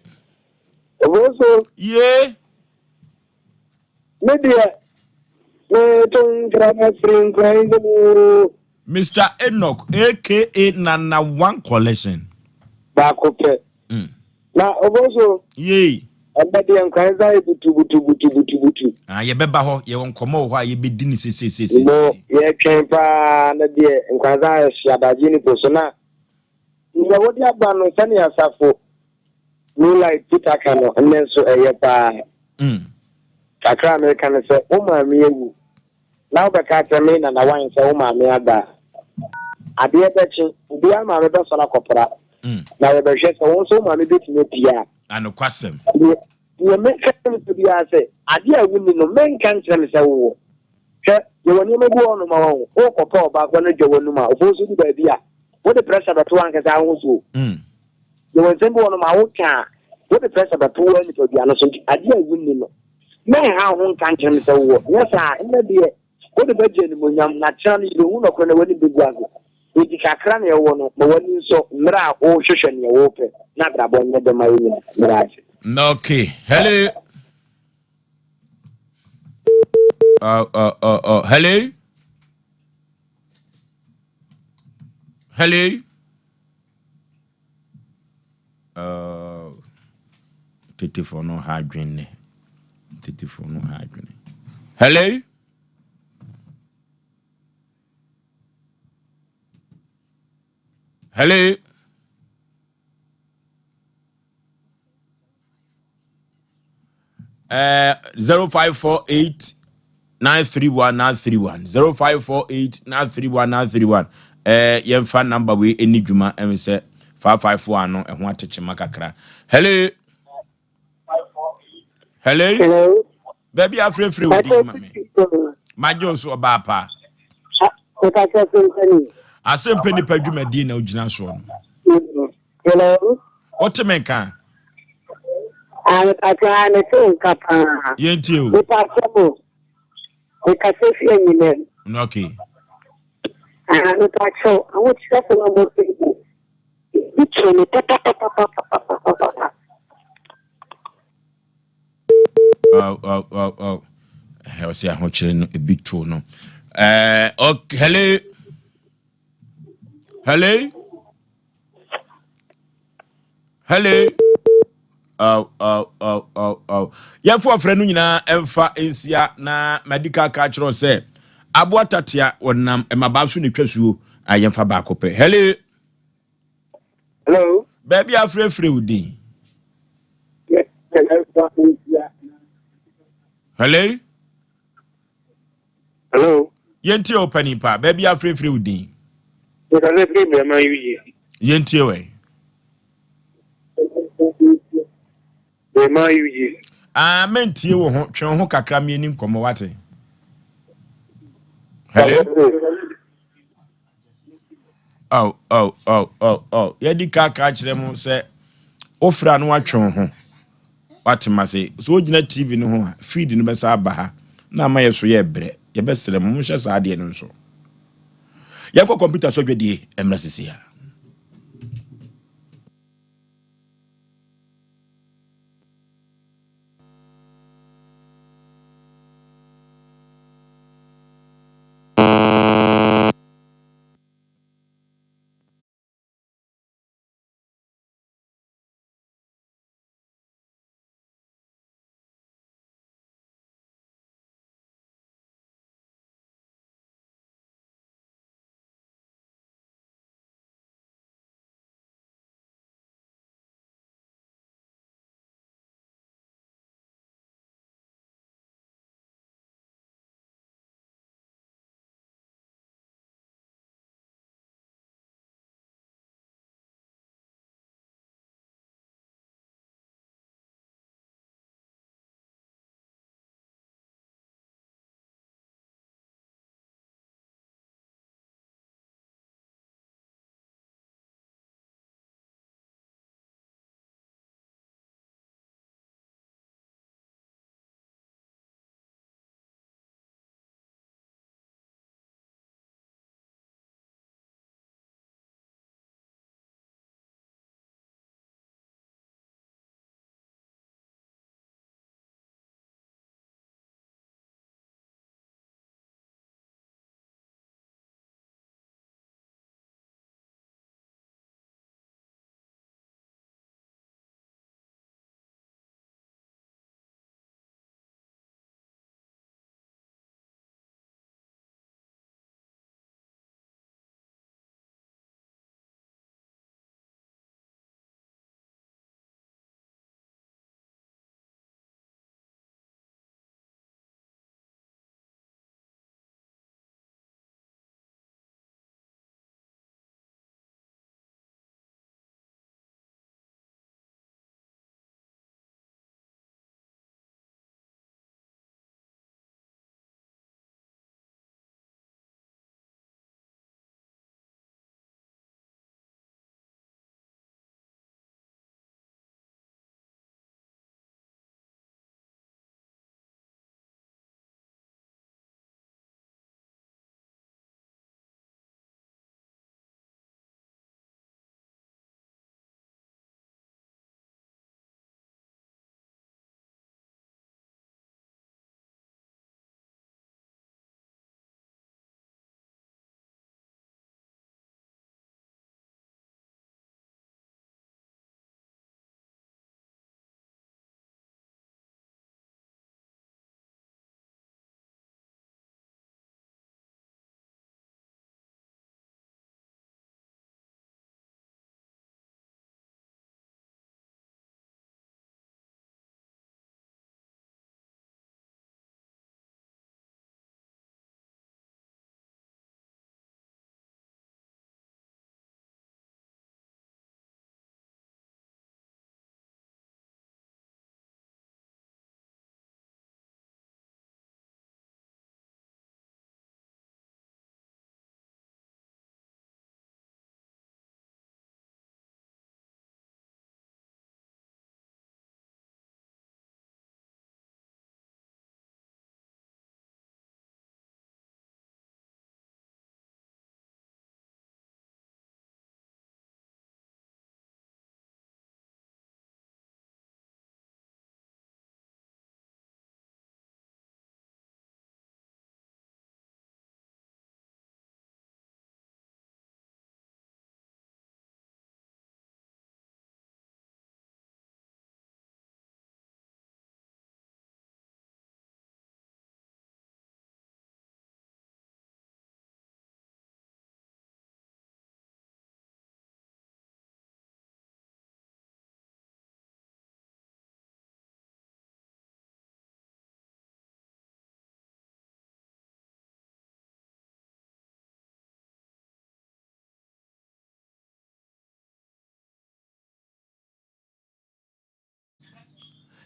Oboso. Yeah. Me deɛ, me to nkra na firi nkran yi mu. Mr. Enoch, aka Nana One Collection. Baako pɛ. Mm. Na Oboso. Yei. Ɛnɛ deɛ nkran nsa yɛ butu butu butu butu butu. Ah, yɛbɛba hɔ, yɛwɔ nkɔmmɔ wɔ hɔ a yɛbɛdi no sesesese. Mo yɛtwɛn paa na deɛ nkran nsa ayɛ hye adagye ne po so na nea wɔde aba no sɛnea asafo New Light Peter ka no nnɛ nso ɛyɛ paa. Mm. Kakra a meka no sɛ wo maame awu na wobɛka akyerɛ me Nana Wine sɛ wo maame ada a, adeɛ bɛkye, obiara maame bɛsɔre akɔpra. Mm. Na yɛbɛhwɛ sɛ wo nso wo maame bɛtumi apue a. Anokwasɛm. Deɛ deɛ meka kyerɛ nipa biara sɛ, adeɛ a wonni no, menka nkyerɛ me sɛ wowɔ. Hwɛ, yɛwɔ nneɛma bi wɔ hɔnom a wahu, wokɔpɛ ɔbaa koraa na dwa w'anum a, ɔfo nso du baabi a, wode pressure bɛto w'ankasa wo ho so. Mm. Yɛwɔ nsɛm bi wɔ hɔnom a woka a, wode pressure bɛto wo ara nipadua no so nti adeɛ a wonni no, mɛnha wo ho nka nkyerɛ me sɛ wowɔ. Nyɛ saa a, nnɛ deɛ wode bɛgye animuonyam na kyena no yɛbɛhu nɔkorɛ na w'anim bɛgu ase. Enti kakra na ɛwɔ no, ma w'ani nsɔ mmerɛ a worehwehwɛ neɛ worepɛ na abrabɔ nyɛ dɛ ma yɛn nyinaa. Meda ase. Okay. Hello. Hello. Hello. Uh, tetefo no ha adwene. Tetefo no ha adwene. Hello. Hello. 0548 931 931 0548 931 931. Yɛmfa number wei ɛni dwuma ɛm sɛ 551 no ɛho atekyema kakra. Hello. Hello. Hello. Baabi afrɛfrɛ wo din ma me. Magye wo so ɔbaa paa. Asɛmpɛ nipa dwumadie na wogyina soɔ no. Hello. Wote me nka? Ah, mepatwa ah, mete wo nka paa. Yɛntie o. Mepatwa mo. Mekasa fi anyinam. Okay. Ah, mepatwa ahokyerɛ sɛ wɔbɔ sɛ bi kyerɛ me papapapapapapapa. Oh, oh, oh, oh. Ɔsɛ ahokyerɛ no ebi to no. Okay, hello. Hello. Hello. Oh, oh, oh, oh, oh. Yɛmfa ɔfrɛ no nyinaa ɛmfa nsia na madi ka ka kyerɛ sɛ aboa tatea wɔnam mmabaa so ne twa suo a yɛmfa baako pɛ. Hello. Hello. Baabi afrɛfrɛ wo din. Hello. Hello. Yɛntie wo panin pa. Baabi afrɛfrɛ wo din. Mekasa firi Brɛma UGC. Yɛntie wɛ. Brɛma UGC. Ah, mentie wo ho. Twe wo ho kakra mieni nkɔmmɔ wate. Hello. Oh, oh, oh, oh, oh. Yɛdi ka ka kyerɛ mo sɛ wofrɛ a na watwe wo ho. Wate ma se so wogyina TV no ho a feed no bɛsa aba ha na ama yɛ so yɛ brɛ. Yɛbɛsrɛ mo monhyɛ saa adeɛ no nso. Yɛnkɔ kɔmputa so adwadie mmra sisi a.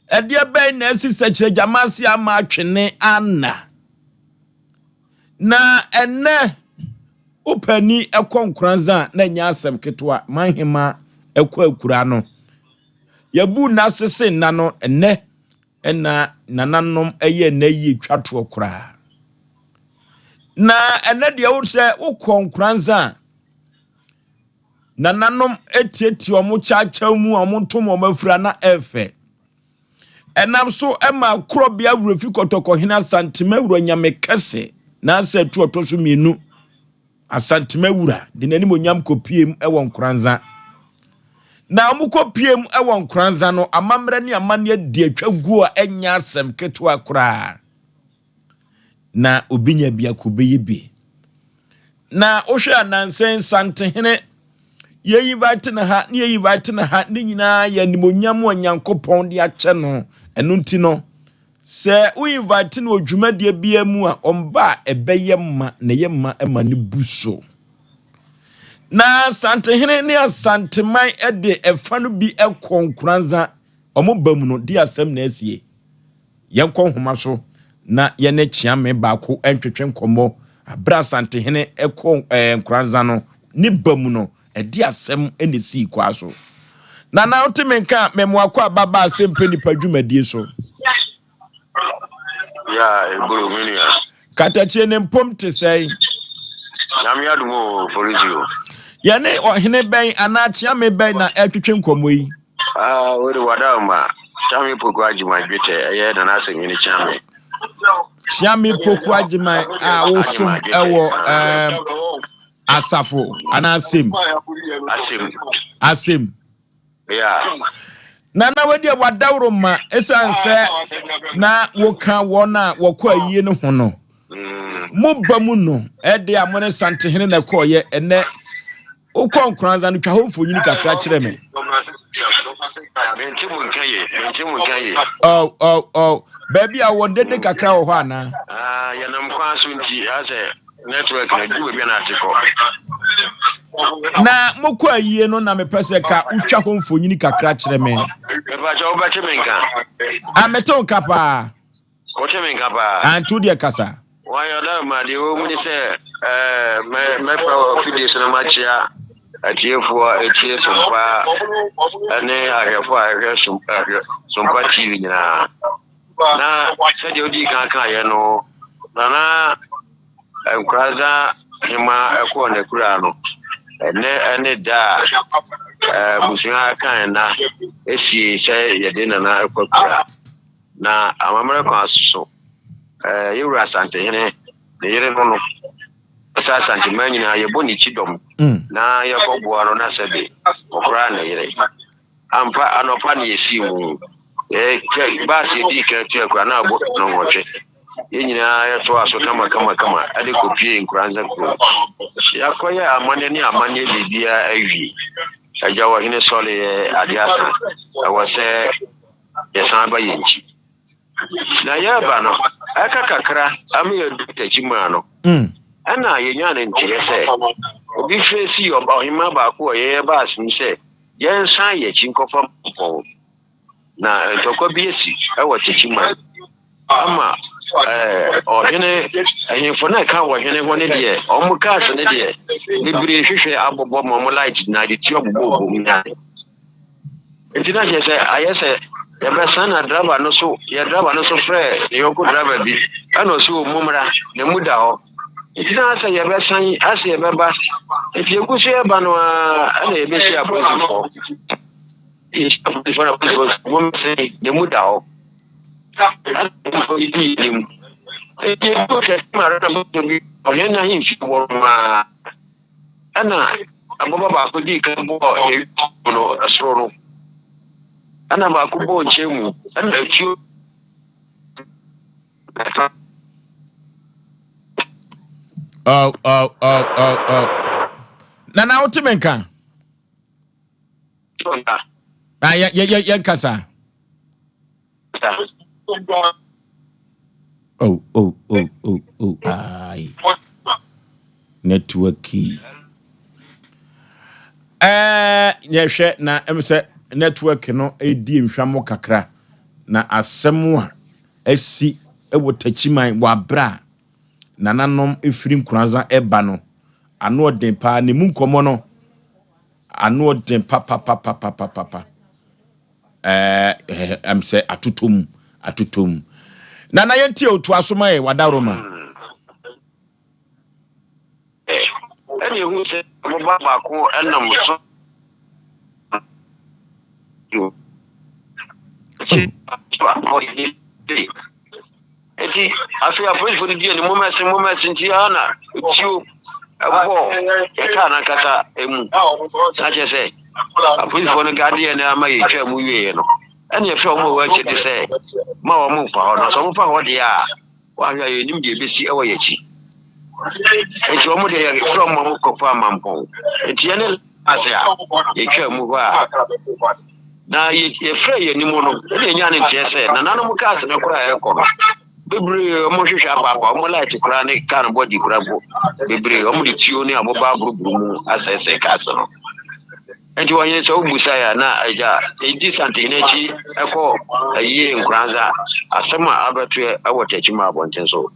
Ɛdeɛ bɛn na asi sɛkyerɛgyama ase ama atwene ana? Na ɛnɛ wo pani kɔ Nkoranza a na ɛnyɛ asɛm ketewa manhema kɔ akura no. Yɛbu nna sese nna no ɛnɛ ɛna nananom ɛyɛ nna yie twa toɔ koraa. Na ɛnɛ deɛ wo sɛ wokɔ Nkoranza a nananom atietie wɔn kyaakyaw mu a wɔn ntom wɔn afira na ɛfɛ. Ɛnam so ma Korɔbea Werɛfi Kɔtɔkɔhene Asantema Wura Nyame Kɛse n'asɛ atu ɔtɔ so mmienu Asantema Wura de n'animonyam kɔpiem wɔ Nkoranza. Na wɔkɔpiem wɔ Nkoranza no, amammerɛ ne amanneɛ di atwa guo a ɛnyɛ asɛm ketewa koraa. Na obi nya biako bɛyɛ bi. Na wohwɛ anansɛn Santehene yɛ invite no ha ne yɛ invite no ha ne nyinaa yɛ animonyam a Nyankopɔn de akyɛ no. Ɛno nti no, sɛ wo invite no wɔ dwumadie biara mu a, ɔmba a ɛbɛyɛ ma na ɛyɛ ma ma no bu so. Na Santehene ne Asanteman de ɛfa no bi kɔ Nkoranza, wɔn ba mu no, di asɛm na asie. Yɛnkɔ nhoma so na yɛne Kyeame baako ntwetwe nkɔmmɔ. Bere a Asantehene kɔɔ Nkoranza no, ne ba mu no, ɛde asɛm na esii kwaa so. Nana, wote me nka a, mɛmoa kɔ aba ba asɛmpɛ nipa dwumadie so. Ya, eburu, me nua. Katakyie ne mpom te sɛn? Nyame adom o, polisi o. Yɛne ɔhene bɛn anaa kyeame bɛn na ɛretwetwe nkɔmmɔ yi? Ah, wode wada ma Kyame Poku Agyeman dwetɛ ɛyɛ Nana Asɛmhene Kyame. Kyame Poku Agyeman a wosom ɛwɔ ɛɛm asafo anaa asɛm? Asɛm. Asɛm. Yeah. Nana wadi a wadaworo ma ɛsiane sɛ na woka wɔn a wɔkɔ ayie no ho no. Mm. Mo ba mu no ɛde a mo ne Santehene na ɛkɔɔyɛ ɛnɛ Wokɔ Nkoranza no, twa hɔ mfonyin kakra kyerɛ me. Mente mu nka ye, mente mu nka ye. Oh, oh, oh. Baabi a wɔn dede kakra wɔ hɔ anaa? Ah, yɛnam kwan so nti, asɛ network na du baabi a na ate kɔ. Na mokɔ ayie no na mepɛ sɛ ka wotwa hɔ mfonyin kakra kyerɛ me. Mepakyɛ wobɛte me nka. Ah, mete wo nka paa. Wote me nka paa. Ah, nti wo deɛ kasa. Wayɛ ɔdɔ ma deɛ ɛwɔ mu ne sɛ ɛɛ mɛ mɛfa wɔ afidie so na makyea atiefoɔ a ɛtie Sompa ne ahwɛfoɔ a ɛhwɛ som ahwɛ Sompa TV nyinaa. Na sɛdeɛ wodii kan kaeɛ no, Nana Nkoranza Hema ɛkɔɔ n'akuraa no, ɛnɛ ɛne da a abusua kan na esie sɛ yɛde Nana ɛkɔ akura. Na amammerɛ kwan so, yɛn wura Asantehene, ne yere no no, sɛ Asanteman nyinaa yɛbɔ ne kyi dɔm mm. na yɛkɔboa no na sɛbe ɔkoraa ne yere. Ampa anɔpa ne yɛsii mu. Baase yɛdii kan tua kura na abɔ nnɔnwɔtwe. Yɛn nyinaa yɛtoa so kama kama kama de kɔpie Nkoranza kurom. Yɛakɔyɛ amanneɛ ne amanneɛ biribiara awie. Agya ɔhene sɔreɛ adeɛ asa. Ɛwɔ sɛ yɛsan ba yɛn nkyi. Na yɛreba no, ɛka kakra ama yɛadu Takyimaa no, mm. ɛna yɛnyaa no nteɛ sɛ obi frɛ sii ɔhemmaa baako a yɛyɛ baase mu sɛ yɛnsan yɛn akyi nkɔfa mpɔn. Na ntɔkwa bi asi wɔ Takyimaa ama ɔhene ahemfo na ɛka ɔhene ho ne deɛ wɔn cars ne deɛ bebree hwehwɛ abobɔ ma wɔn light na ade tua bobɔ bom ne ade. Nti na kyerɛ sɛ ayɛ sɛ yɛbɛsan na driver no so yɛ driver no so frɛ ne yɔnko driver bi ɛna ɔsi wɔ mu mmra na emu da hɔ nti na asɛ yɛbɛsan asɛ yɛbɛba nti egu so yɛba no ara ɛna yɛbɛhyia apolisifoɔ yɛhyia apolisifoɔ na apolisifoɔ so mo mmɛsɛn na emu da hɔ ɛna apolisifoɔ yi di yɛn anim nti ebi wɔ hwɛ ma rɛ na moto bi ɔhɛn n'ahemfie wɔ no ara. Ɛnna aboba baako dii kan bɔɔ ewiem no soro no, ɛnna baako bɔɔ nkyɛn mu, ɛnna atuo Oh, oh, oh, oh, oh. Nana, wote me nka? Ah, yɛnkasa. Oh, oh, oh, oh, oh, ai. Network yi. Eh, yɛhwɛ na ɛm sɛ network no ɛdi nhwamɔ kakra. Na asɛm a asi wɔ Takyiman wɔ aberɛ a nananom firi Nkoranza reba no, ano ɔden paa. Ne mu nkɔmmɔ no, ano ɔden papapapapapapa. Ɛɛ ɛm sɛ atotɔ mu, atotɔ mu. Nana yɛntie o, toa so ma yɛ wadaroma. Ɛna ehu sɛ ɔba baako nam so. Eti afei apolisifo no di anim momɛse momɛse nti ara na tuo ɛbɔ yɛ kaa n'ankasa mu. Na kyerɛ sɛ apolisifoɔ no gadeɛ no ama yɛtwa mu wieɛ no, ɛne ɛfrɛ wɔn a ɛwɔ akyire de sɛ ma wɔn mfa hɔ no. Sɛ wɔn fa hɔ deɛ a, wɔahwɛ a yɛnim deɛ ɛbɛsi ɛwɔ yɛn akyi. Nti wɔn deɛ yɛfrɛ wɔn ma wɔn kɔfa amampɔn. Nti yɛne ase a yɛtwa mu hɔ a na yɛfrɛ yɛn anim no, ɛna yɛnya ne nteɛ sɛ nananom cars no koraa ɛkɔ no bebree wɔn hwehwɛ apaapa wɔn light koraa ne car no body koraa mpo bebree wɔn de tuo ne aboba aburuburu mu asɛesɛe cars no. Nti wɔnyɛ sɛ wobusa yɛ na agya ɛdi santehene akyi ɛkɔ ayie Nkoranza asɛm a abɛtoɛ ɛwɔ Techiman abɔnten so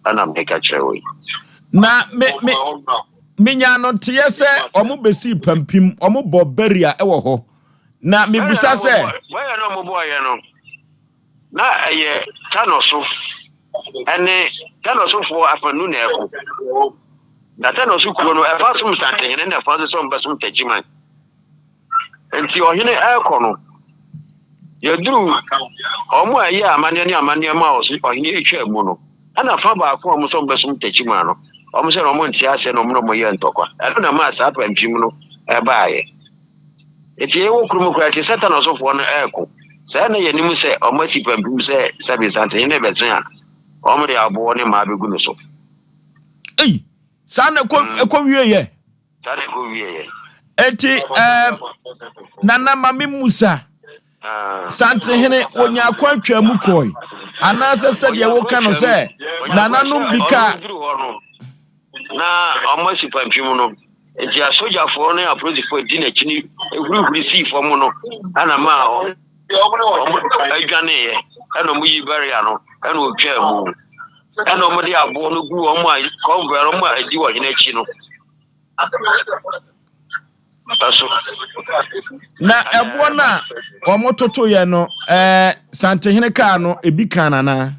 ɛna meka kyerɛ wo yi. Na me me menya no nteɛ sɛ wɔn bɛsii Pampim, wɔn bɔ barrier wɔ hɔ. Na mebusa sɛ. Barrier no a wɔn bɔɔyɛ no, na ɛyɛ Tanɔso ɛne Tanɔsofoɔ afanu na ɛko. Na Tanɔso kuo no ɛfa som Santehene na ɛfa nso sɛ wɔn bɛsom Techiman. Nti ɔhene ɛrekɔ no, yɛduru wɔn a ɛyɛ amanneɛ ne amanneɛ ma ɔhene atwa mu no, ɛna fa baako a wɔn sɛ wɔbɛsom Techiman no, wɔn sɛ na wɔn nte aseɛ na wɔn na wɔyɛ ntɔkwa. Ɛno na ɛmaa saa pampim no ɛbaeɛ. Nti yɛwɔ kurom koraa te sɛ Tanɔsofoɔ no ɛreko. Sɛ na yɛnim sɛ wɔn asi pampim sɛ sɛbe Santehene bɛsen a, wɔn de aboɔ ne mmaa bɛgu no so. Ei, saa na ɛkɔ ɛkɔ wieɛ. Saa na ɛkɔ wieɛ. Enti ɛɛm Nana ma me musa. Santehene onya akwan twaa mu kɔe anaasɛ sɛdeɛ woka no sɛ nananom bi ka. Na wɔn asi pampim no nti asogyafoɔ ne apolisifoɔ di n'akyi ne hurihuri sii fam no ɛna maa wɔn adwaneeɛ ɛna wɔn yi barrier no ɛna ɔtwaa mu ɛna wɔn de aboɔ no gu wɔn a convoy wɔn a ɛdi ɔhene akyi no so. Na ɛboɔ no a wɔtotoeɛ no, ɛɛ Santehene kaa no ebi kaa no anaa?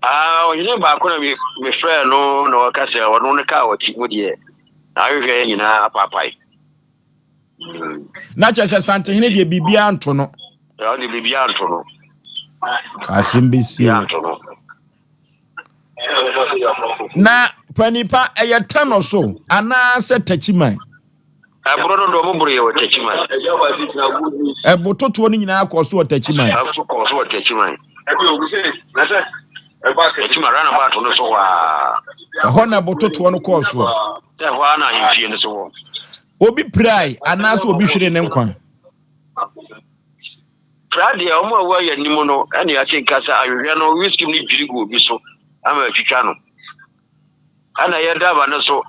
Ah, ɔhene baako na mefrɛɛ no na ɔka sɛ ɔno ne kaa ɔte mu deɛ na ahwehwɛ nyinaa apaapae. Na kyerɛ sɛ Santehene deɛ biribiara nto no. Ɔde biribiara nto no. Asɛm bɛsi o. Na panipa ɛyɛ tanɔ so anaasɛ takyiman? Ɛboro no deɛ ɔmo boro yɛ wɔ takyiman. Ɛbo totoɔ no nyinaa kɔɔ so wɔ takyiman. Ɛso kɔɔ so wɔ takyiman. Takyiman runabout no so hɔ a. Ɛhɔ na ɛbo totoɔ no kɔɔ soɔ. Sɛ ɛhɔ a na ahemfie no so wɔ. Obi pirae anaasɛ obi hwere ne nkwa. Pra deɛ wɔn a wɔyɛ anim no ɛna yɛate nka sɛ ahwehwɛ no whisky no dwiri gu obi so ama atwitwa no. Ɛna yɛ driver no so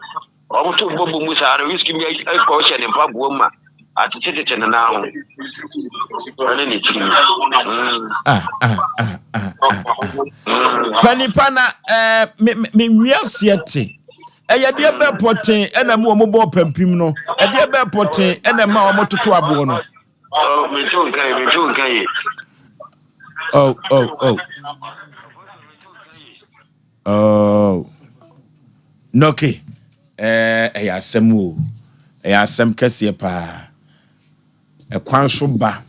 wɔn to bɔbɔ mu saa no whisky bi akɔ hyɛ ne mpaboa mu ma atetetete ne nan ho ɛne ne tiri. Ah, ah, ah, ah, ah. Panipa na eh, me me nwiaseɛ te. Ɛyɛ deɛ bɛɛ pɔten ɛna mu wɔn bɔɔ pampim no. Ɛdeɛ bɛɛ pɔten ɛna ɛma wɔn toto aboɔ no. Oh, me too nka yi, me too nka yi. Oh, oh, oh. Oh. Noke. Eh, ɛyɛ asɛm o. Ɛyɛ asɛm kɛseɛ paa. Ɛkwan so ba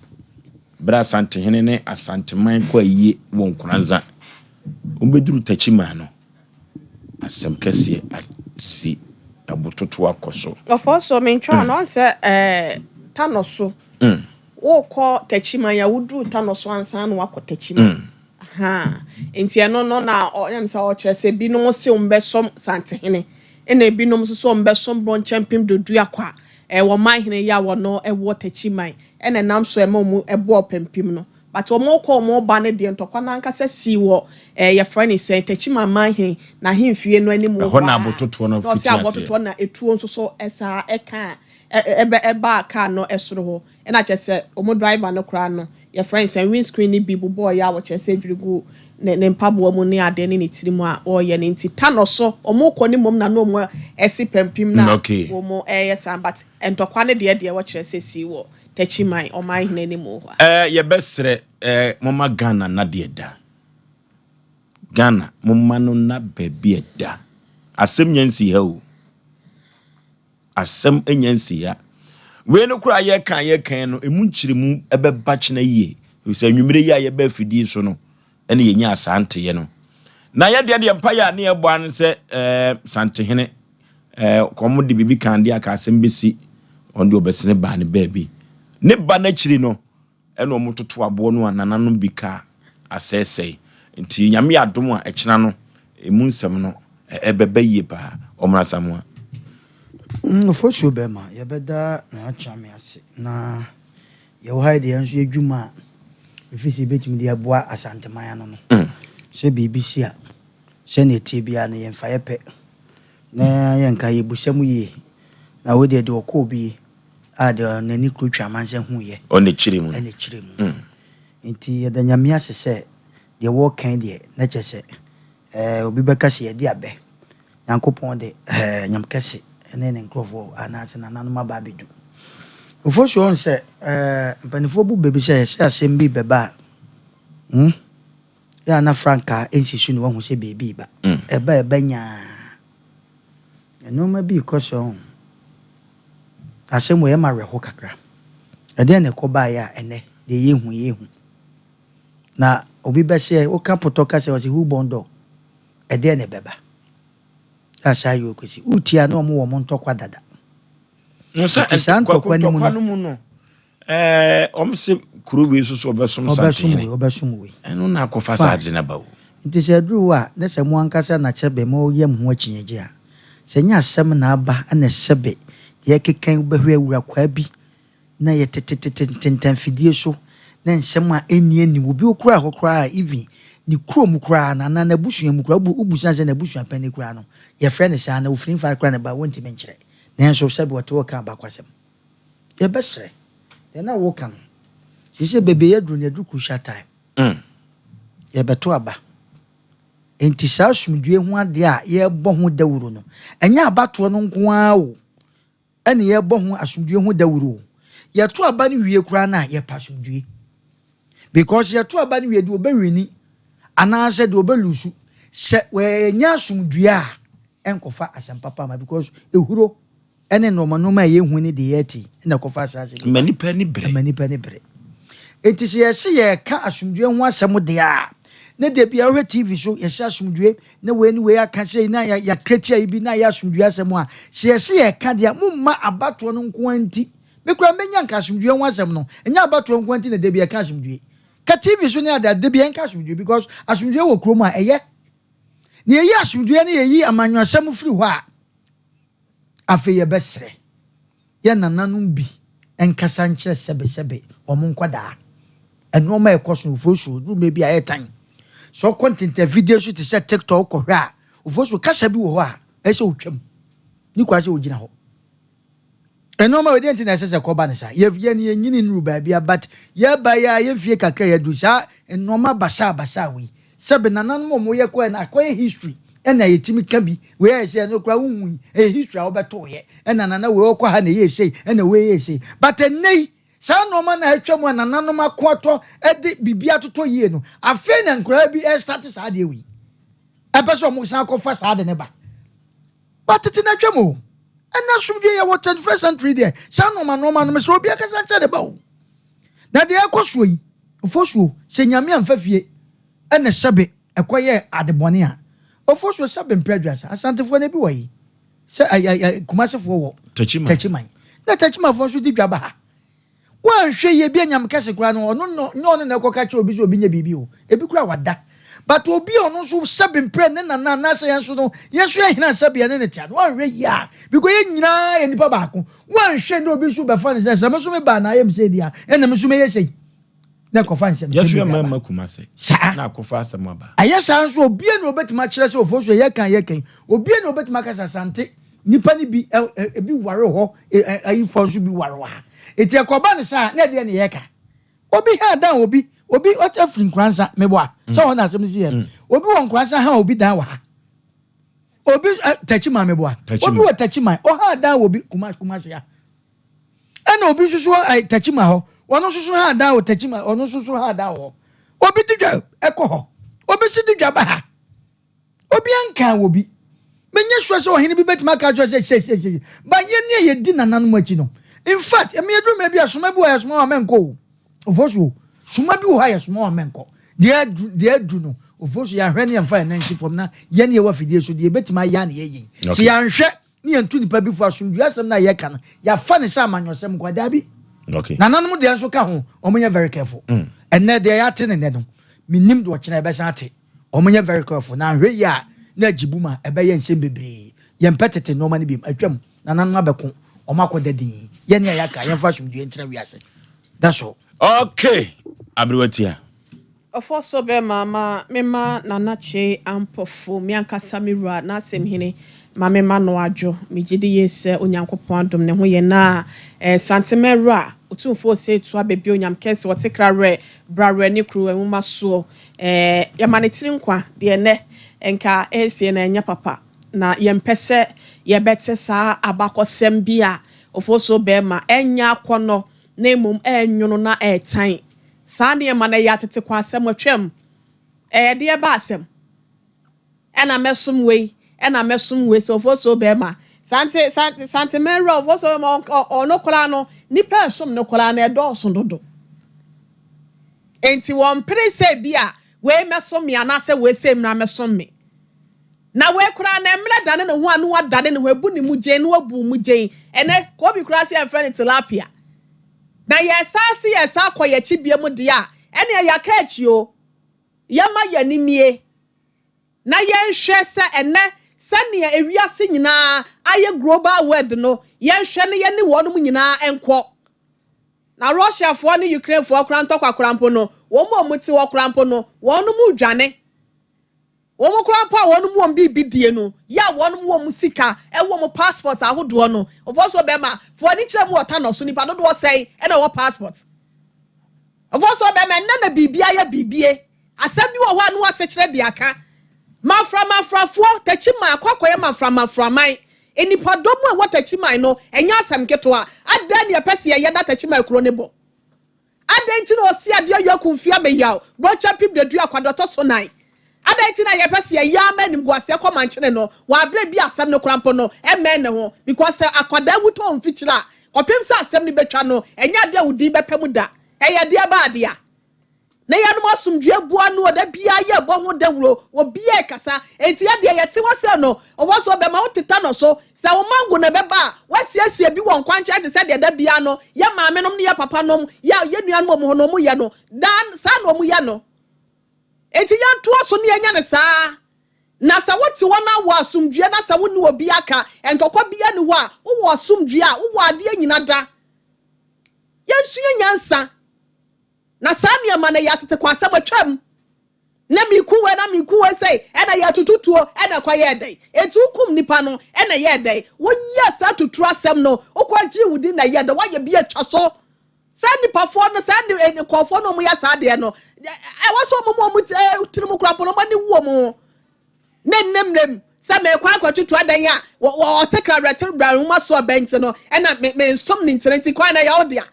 berɛ Asantehene ne Asanteman kɔ ayie wɔ Nkoranza. Wɔbɛduru Takyiman no. Asɛm kɛseɛ asi abototo akɔ so. Ɔfɔ so mentwa no ɔnsɛ ɛɛ Tanɔ so. Wokɔ Takyiman a woduru Tanɔ so ansa na wakɔ Takyiman. Ahaa. Nti ɛno no na ɔyam sɛ ɔkyerɛ sɛ ebinom se wɔn bɛsom Santehene ɛna ebinom nso so wɔn bɛsom Brɔnkyɛmpem Dodua Kwa ɛwɔ manhene yi a wɔno ɛwɔ Takyiman ɛna ɛnam so ɛma wɔn ɛbɔɔ pampim no. But wɔn kɔ wɔn ba no deɛ ntɔkwa no ankasa sii wɔ ɛɛ yɛfrɛ no sɛn Techiman Manhe n'ahemfie no anim hɔ Ɛhɔ na abototoɔ no na ɔsɛ fiti aseɛ. abototoɔ na etuo nso so ɛsaa ɛkaa ɛ ɛbɛ ɛbaa kaa no ɛsoro hɔ ɛna kyerɛ sɛ wɔn driver no koraa no yɛfrɛ no sɛ windscreen no bi bobɔɔeɛ a wɔkyerɛ sɛ dwiri gu ne ne mpaboa mu ne adeɛ ne ne tiri mu a ɔreyɛ no nti Tanɔ so wɔn kɔ ne mmom na na wɔn asi pampim na wɔn ɛreyɛ saa but ntɔkwa no deɛ deɛ wɔkyerɛ sɛ sii wɔ Takyiman ɔman hene anim hɔ a. Eh yɛbɛsrɛ eh momma Ghana nna deɛ ɛda. Ghana momma no nna baabi ɛda. Asɛm nya nsi ha o. Asɛm nya nsi ha. Wei no koraa yɛka a yɛka no emu nkyerɛmu ɛbɛba kyena yie. Sɛ anwummere yi a yɛba afidie so no ɛna yɛnya saa nteeɛ no. Na yɛdeɛ deɛ mpaeɛ a ne yɛbɔ ano sɛ eh, Santehene eh, kɔm de biribi kan de aka asɛm bɛsi ɔno deɛ ɔbɛsene baa ne baabi. Ne ba no akyiri no ɛna wɔn toto aboɔ no a nananom bi kaa asɛesɛe. Nti Nyame yɛ adom a ɛkyena no emu nsɛm no ɛbɛba yie paa. Ɔmra Asamoah. Ofosuo bɛma yɛbɛda Nana Kyame ase na yɛwɔ ha yi deɛ yɛn nso yɛdwuma a ɛfiri sɛ yɛbɛtumi de aboa Asanteman ano no. Sɛ biribi si a sɛdeɛ ɛteɛ biara no yɛmfa yɛ pɛ na yɛnka yɛbusa mu yie na wei deɛ deɛ ɔkɔɔ bi a deɛ n'ani kuro twa amansa huiɛ Ɔna kyerɛ mu no. ɛna kyerɛ mu. Nti yɛda Nyame ase sɛ deɛ wɔreka yi deɛ na kyerɛ sɛ ɛɛ obi bɛka sɛ yɛde abɛ. Nyankopɔn de ɛɛ Nyame kɛse ne ne nkurɔfoɔ anaasɛ nananom aba abɛdu. Ofosuo ɔhu sɛ ɛɛ mpanimfoɔ bu bɛ bi sɛ sɛ asɛm bi bɛba a hmm, yɛ a na frankaa nsi so na wahu sɛ biribi reba. Ɛba a ɛba nyaa. Nneɛma bi rekɔ so ɔho. Asɛm wei ɛma awerɛho kakra. Ɛdeɛn na ɛkɔbaeɛ a ɛnnɛ deɛ yɛhu yɛhu. Na obi bɛseɛ woka potɔ ka sɛ ɔse who born dog? Ɛdeɛn na ɛbɛba? A saa yɛ okwesi. Wotie a na wɔn wɔ wɔn ntɔkwa dada. Nti saa ntɔkwa no mu no. mu no ɛɛ wɔn se kuro wei soso ɔbɛsom santehene. Ɔbɛsom wei. Ɛno na akɔfa saa adze na ba o. Nti sɛ ɛduru hɔ a na sɛ mo ankasa na kyɛbe mo yɛ mo ho akyinnyegye a, sɛ nyɛ asɛm na aba na sɛbe deɛ ɛkeka yi wobɛhwɛ awura kwaa bi na yɛtetetete ntentanfidie so na nsɛm a ɛnni anim obi okura hɔ koraa even ne kurom koraa no anaa n'abusua mu koraa wobu sane sɛ n'abusua panin koraa no yɛfrɛ no saa na ofiri mfa koraa na ba wontumi nkyerɛ nanso sɛbe ɔte hɔ ka abakwasɛm yɛbɛsrɛ deɛ na woka no sɛ baabi yɛduru no yɛduru crucial time yɛbɛto aba nti saa asomdue ho adeɛ a yɛrebɔ ho dawuro no ɛnyɛ abatoɔ no nko ara o ɛne yɛrebɔ ho asomdue ho dawuro o yɛto aba no wie koraa no a yɛpɛ asomdue because yɛto aba no wie deɛ ɔbɛwini anaasɛ deɛ ɔbɛlusu sɛ wɔanya asomdue a ɛnkɔfa asɛm papa ma because ehuro ɛne nneɛma nneɛma a yɛhu ne deɛ yɛte ɛna ɛkɔfa asase ma nipa ni brɛ ma nipa ni brɛ eti sɛ yɛsɛ yɛka asomdue ho asɛm deɛ a ne deɛ bi a wɔhwɛ TV so yɛsɛ asomdue na wei ne wei aka sɛ na yɛakreti ayi bi na yɛ asomdue asɛm a sɛ yɛsɛ yɛka deɛ momma abatoɔ no nko ara nti mekura menya nka asomdue ho asɛm no ɛnyɛ abatoɔ nko ara nti na deɛ bi yɛka asomdue ka TV so ne ade ade bi yɛnka asomdue because asomdue wɔ kurom a ɛyɛ na yɛyi asomdue ne yɛyi amanyɔsɛm firi hɔ a afei yɛbɛsrɛ yɛ nananom bi nkasa nkyerɛ sɛbesɛbe wɔn nkwadaa nneɛma a ɛkɔ so ofosuo duru bi a ɛyɛ sɛ ɔkɔ ntentafidie so te sɛ TikTok kɔhwɛ a ofosuo kasa bi wɔ hɔ a ɛsɛ sɛ otwam ne kwa sɛ ogyina hɔ nneɛma wɔ deɛ nti na ɛsɛ sɛ kɔba ne saa yɛ yɛn yɛnyini nuru baabi a but yɛba yɛ a yɛmfie kakra yɛdu saa nneɛma basaa basaa wei sɛbe nananom a wɔyɛ kɔɛ no akɔyɛ history ɛna yɛtumi ka bi wei ayɛ sɛ ɛno koraa wohu yi ɛyɛ history a wobɛtoyɛ ɛna nana wei ɔkɔ ha na ɛyɛ sei ɛna wei yɛ sei but ɛnnɛ yi saa nneɛma na atwa mu a nananom ako atɔ ɛde biribi atotɔ yie no afei na nkoraa bi ɛstart saa adeɛ wei ɛpɛ sɛ ɔmo san akɔfa saa de ne ba but tete na atwa mu o ɛna asomdwe yɛ wɔ 21st century deɛ saa nneɛma nneɛma no mesɛ obi akasa nkyɛn ne ba o na deɛ ɛkɔ soɔ yi ofosuo sɛ Nyame amfa fie ɛna sɛbe ɛkɔyɛ adebɔne a ofosuo sɛbe mpɛ aduasa Asantefoɔ no bi wɔ yi sɛ ɛyɛ Kumasefoɔ wɔ Takyiman na Takyimanfoɔ nso di dwa ba ha wɔanhwɛ yie bi anyam kɛse koraa no ɔno no nyɛ ɔno na ɛkɔka kyerɛ obi sɛ obi nyɛ biribi o ebi koraa wada but obi a ɔno nso sɛbe mpɛ ne nana anaasɛ yɛn nso no yɛn nso yɛ hena sɛbe yɛne ne tea no wɔanhwɛ yie a because yɛn nyinaa yɛ nipa baako wɔanhwɛ ne obi nso bɛfa ne sɛ sɛ me nso me ba na ayɛ me sɛ di a ɛna me nso mɛyɛ sɛ na ɛkɔfa nsɛm yɛso yɛ mmarima Kumase saa na akɔfa asɛm aba ɛyɛ saa nso obie na obetumi akyerɛ sɛ ofo so yɛ kan yɛ kan obie na obetumi akasa Asante nipa ni bi ebi ware hɔ ayifo nso bi ware hɔ ha eti ɛkɔba ne saa na ɛdeɛ ne yɛ ka. Obi ha dan obi, obi afiri Nkoransa, meboa, sɛ hɔ na asɛm no si yɛ no. Obi wɔ Nkoransa ha obi dan wɔ ha. Obi Takyiman meboa. Obi wɔ Takyiman, ɔha dan wɔ obi Kuma Kumasi ha. Ɛna obi nso so wɔ Takyiman hɔ, ɔno nso so ha dan wɔ Takyiman, ɔno nso so ha dan wɔ hɔ. Obi di dwa ɛkɔ hɔ, obi nso di dwa ba ha. Obiara nkaa wɔ bi. Menyɛ sure sɛ ɔhene bi bɛtumi aka akyerɛ sɛ sei sei sei. But yɛn a yɛdi nananom akyi no, in fact, ɛmi aduru mmerɛ bi a soma bi wɔ hɔ a yɛsoma wɔn a mɛnkɔ o. Ofosu o, soma bi wɔ hɔ a yɛsoma wɔn a mɛnkɔ. Deɛ aduru deɛ aduru no, Ofosu yɛanhwɛ ne yɛmfa yɛn nan nsi fam na yɛn yɛwɔ afidie so deɛ yɛbɛtumi ayɛ a na yɛyɛ yi. Sɛ yɛanhwɛ ne yɛntu nipa bi fo asomdwoe asɛm no a yɛka no, yɛafa no sɛ amanyɔsɛm nko a, daabi. Okay. Nananom deɛ nso ka ho, wɔn nyɛ very careful. Ɛnnɛ deɛ yɛate ne nnɛ no, mennim deɛ ɔkyena yɛbɛsan ate. Wɔn nyɛ very careful na anhwɛ yie a na agye bum a ɛbɛyɛ nsɛm bebree. Yɛmpɛ tete nnoɔma no biom, atwam, nananom abɛko, wɔn akɔda dinn. Yɛn a yɛaka, yɛmfa asomdwoe ntena wiase. That's all. Okay, aberewa tia. Ɔfɔ so bɛma ma mema Nana Kyei Ampofo, me ankasa me wura, n'asɛm hene, ma mema no adwo. Megye di yie sɛ Onyankopɔn adom ne ho yɛ na eh, Santema awura, Otumfoɔ Osei Tuah Abɛbio Onyam Kɛse, ɔte kra werɛ, bra werɛ ne kuro nwoma soɔ. Eh, yɛma ne tiri nkwa, deɛ nnɛ nka ɛresie no ɛnyɛ papa. Na yɛmpɛ sɛ yɛbɛte saa abakɔsɛm bi a Ofosuo bɛrima, ɛnyɛ akɔnnɔ na mmom ɛnwono na ɛtan. Saa nneɛma no, ɛyɛ atetekwasɛm, atwam. Ɛyɛ deɛ ba asɛm. Ɛna mɛsom wei, ɛna mɛsom wei, sɛ Ofosuo bɛrima. Sante, sante, sante mɛwura Ofosuo bɛrima, ɔno koraa no, nipa ɛsom no koraa no, ɛdɔɔso dodo. Enti wɔmpere sɛ bi a wei mɛsom me anaasɛ wei sɛ mmra mɛsom me. Na wei koraa no, mmerɛ dane ne ho a na wadane ne ho, ebu ne mu gyen na wabu mu gyen. Ɛnɛ, Kobe koraa sɛ yɛmfrɛ no tilapia. Na yɛsan se yɛsan kɔ yɛakyi biom deɛ a, ɛneɛ yɛaka akyi o. Yɛma yɛn ani mmie na yɛnhwɛ sɛ ɛnɛ sɛnea ewiase nyinaa ayɛ global world no, yɛnhwɛ na yɛne wɔnom nyinaa nkɔ. Na Russiafoɔ ne Ukrainefoɔ koraa ntɔkwa koraa mpo no, wɔn a wɔte hɔ koraa mpo no, wɔnom redwane. Wɔn koraa mpo a wɔnom wɔn biribi die no, yɛ a wɔnom wɔn sika, ɛwɔ wɔn passport ahodoɔ no, wɔfɔ so bɛma, fo ani kyerɛ mu wɔ Tano so, nipa dodoɔ sɛn ɛna ɛwɔ passport? Wɔfɔ so bɛma, ɛnɛ na biribi ayɛ biribie. Asɛm bi wɔ hɔ a no asekyerɛ de aka. Maframafrafoɔ, Takyiman akɔ akɔyɛ maframaframan. Nnipadɔm a ɛwɔ Takyiman no, ɛnyɛ asɛm ketewa. Adɛn na yɛpɛ sɛ yɛyɛ na Takyiman kuro no bɔ? Adɛn nti na ɔsi adeɛ yɔ akumfia meyaw, bɔkyɛ pim dadua akwado ɔtɔ so nan? Adɛn nti na yɛpɛ sɛ yɛyɛ ama animguaseɛ kɔ mankyene no wɔ aberɛ bi a asɛm no koraa mpo no ɛmmɛn ne ho? Because sɛ akwadaa wu tɔ mfikyire a, kɔpem sɛ asɛm no bɛtwa no, ɛnyɛ adeɛ a wo din bɛpɛ mu da. Ɛyɛ deɛ ba adeɛ a. Na yɛnom asomdwoeɛ bu ano da biara yɛbɔ ho dawuro, obiara rekasa. Enti yɛ deɛ yɛte hɔ sɛ no, ɔwɔ so ɔbɛma wo teta no so. Sɛ wo mango na ɛbɛba a, woasiesie bi wɔ nkwankyɛn te sɛ deɛ da biara no yɛ maamenom ne yɛ papanom, yɛ yɛ nuanom a wɔn hɔ no wɔyɛ no. Daa saa na wɔyɛ no. Enti yɛntoa so na yɛnyɛ no saa. Na sɛ wote hɔ na wɔ asomdwoeɛ na sɛ wo ne obi aka, ntɔkwa biara nni hɔ a, wowɔ asomdwoeɛ a, wowɔ adeɛ nyina da. Yɛnsua nyansa. Na saa nneɛma no yɛ atetekwasɛm, atwam. Na meku wei na meku wei sɛi, ɛna yɛtoto tuo, ɛna ɛkɔ yɛɛ dɛn? Enti wokum nipa no, ɛna ɛyɛɛ dɛn? Woyɛɛ saa tuturu asɛm no, wokɔ gyee wo din na ɛyɛɛ dɛn? Woayɛ bi atwa so. Saa nipafoɔ no, saa nkurɔfoɔ no wɔyɛ saa adeɛ no, ɛwɔ sɛ wɔn mu wɔn tirim koraa mpo no, wɔn ani wu wɔn ho. Ne nnemmerem sɛ merekɔ akɔtutu adan a wɔte krawerɛte bra nwoma so ɔbɛn nti no, ɛna mensom ne ntini nti kwan na ɛyɛ wo dea.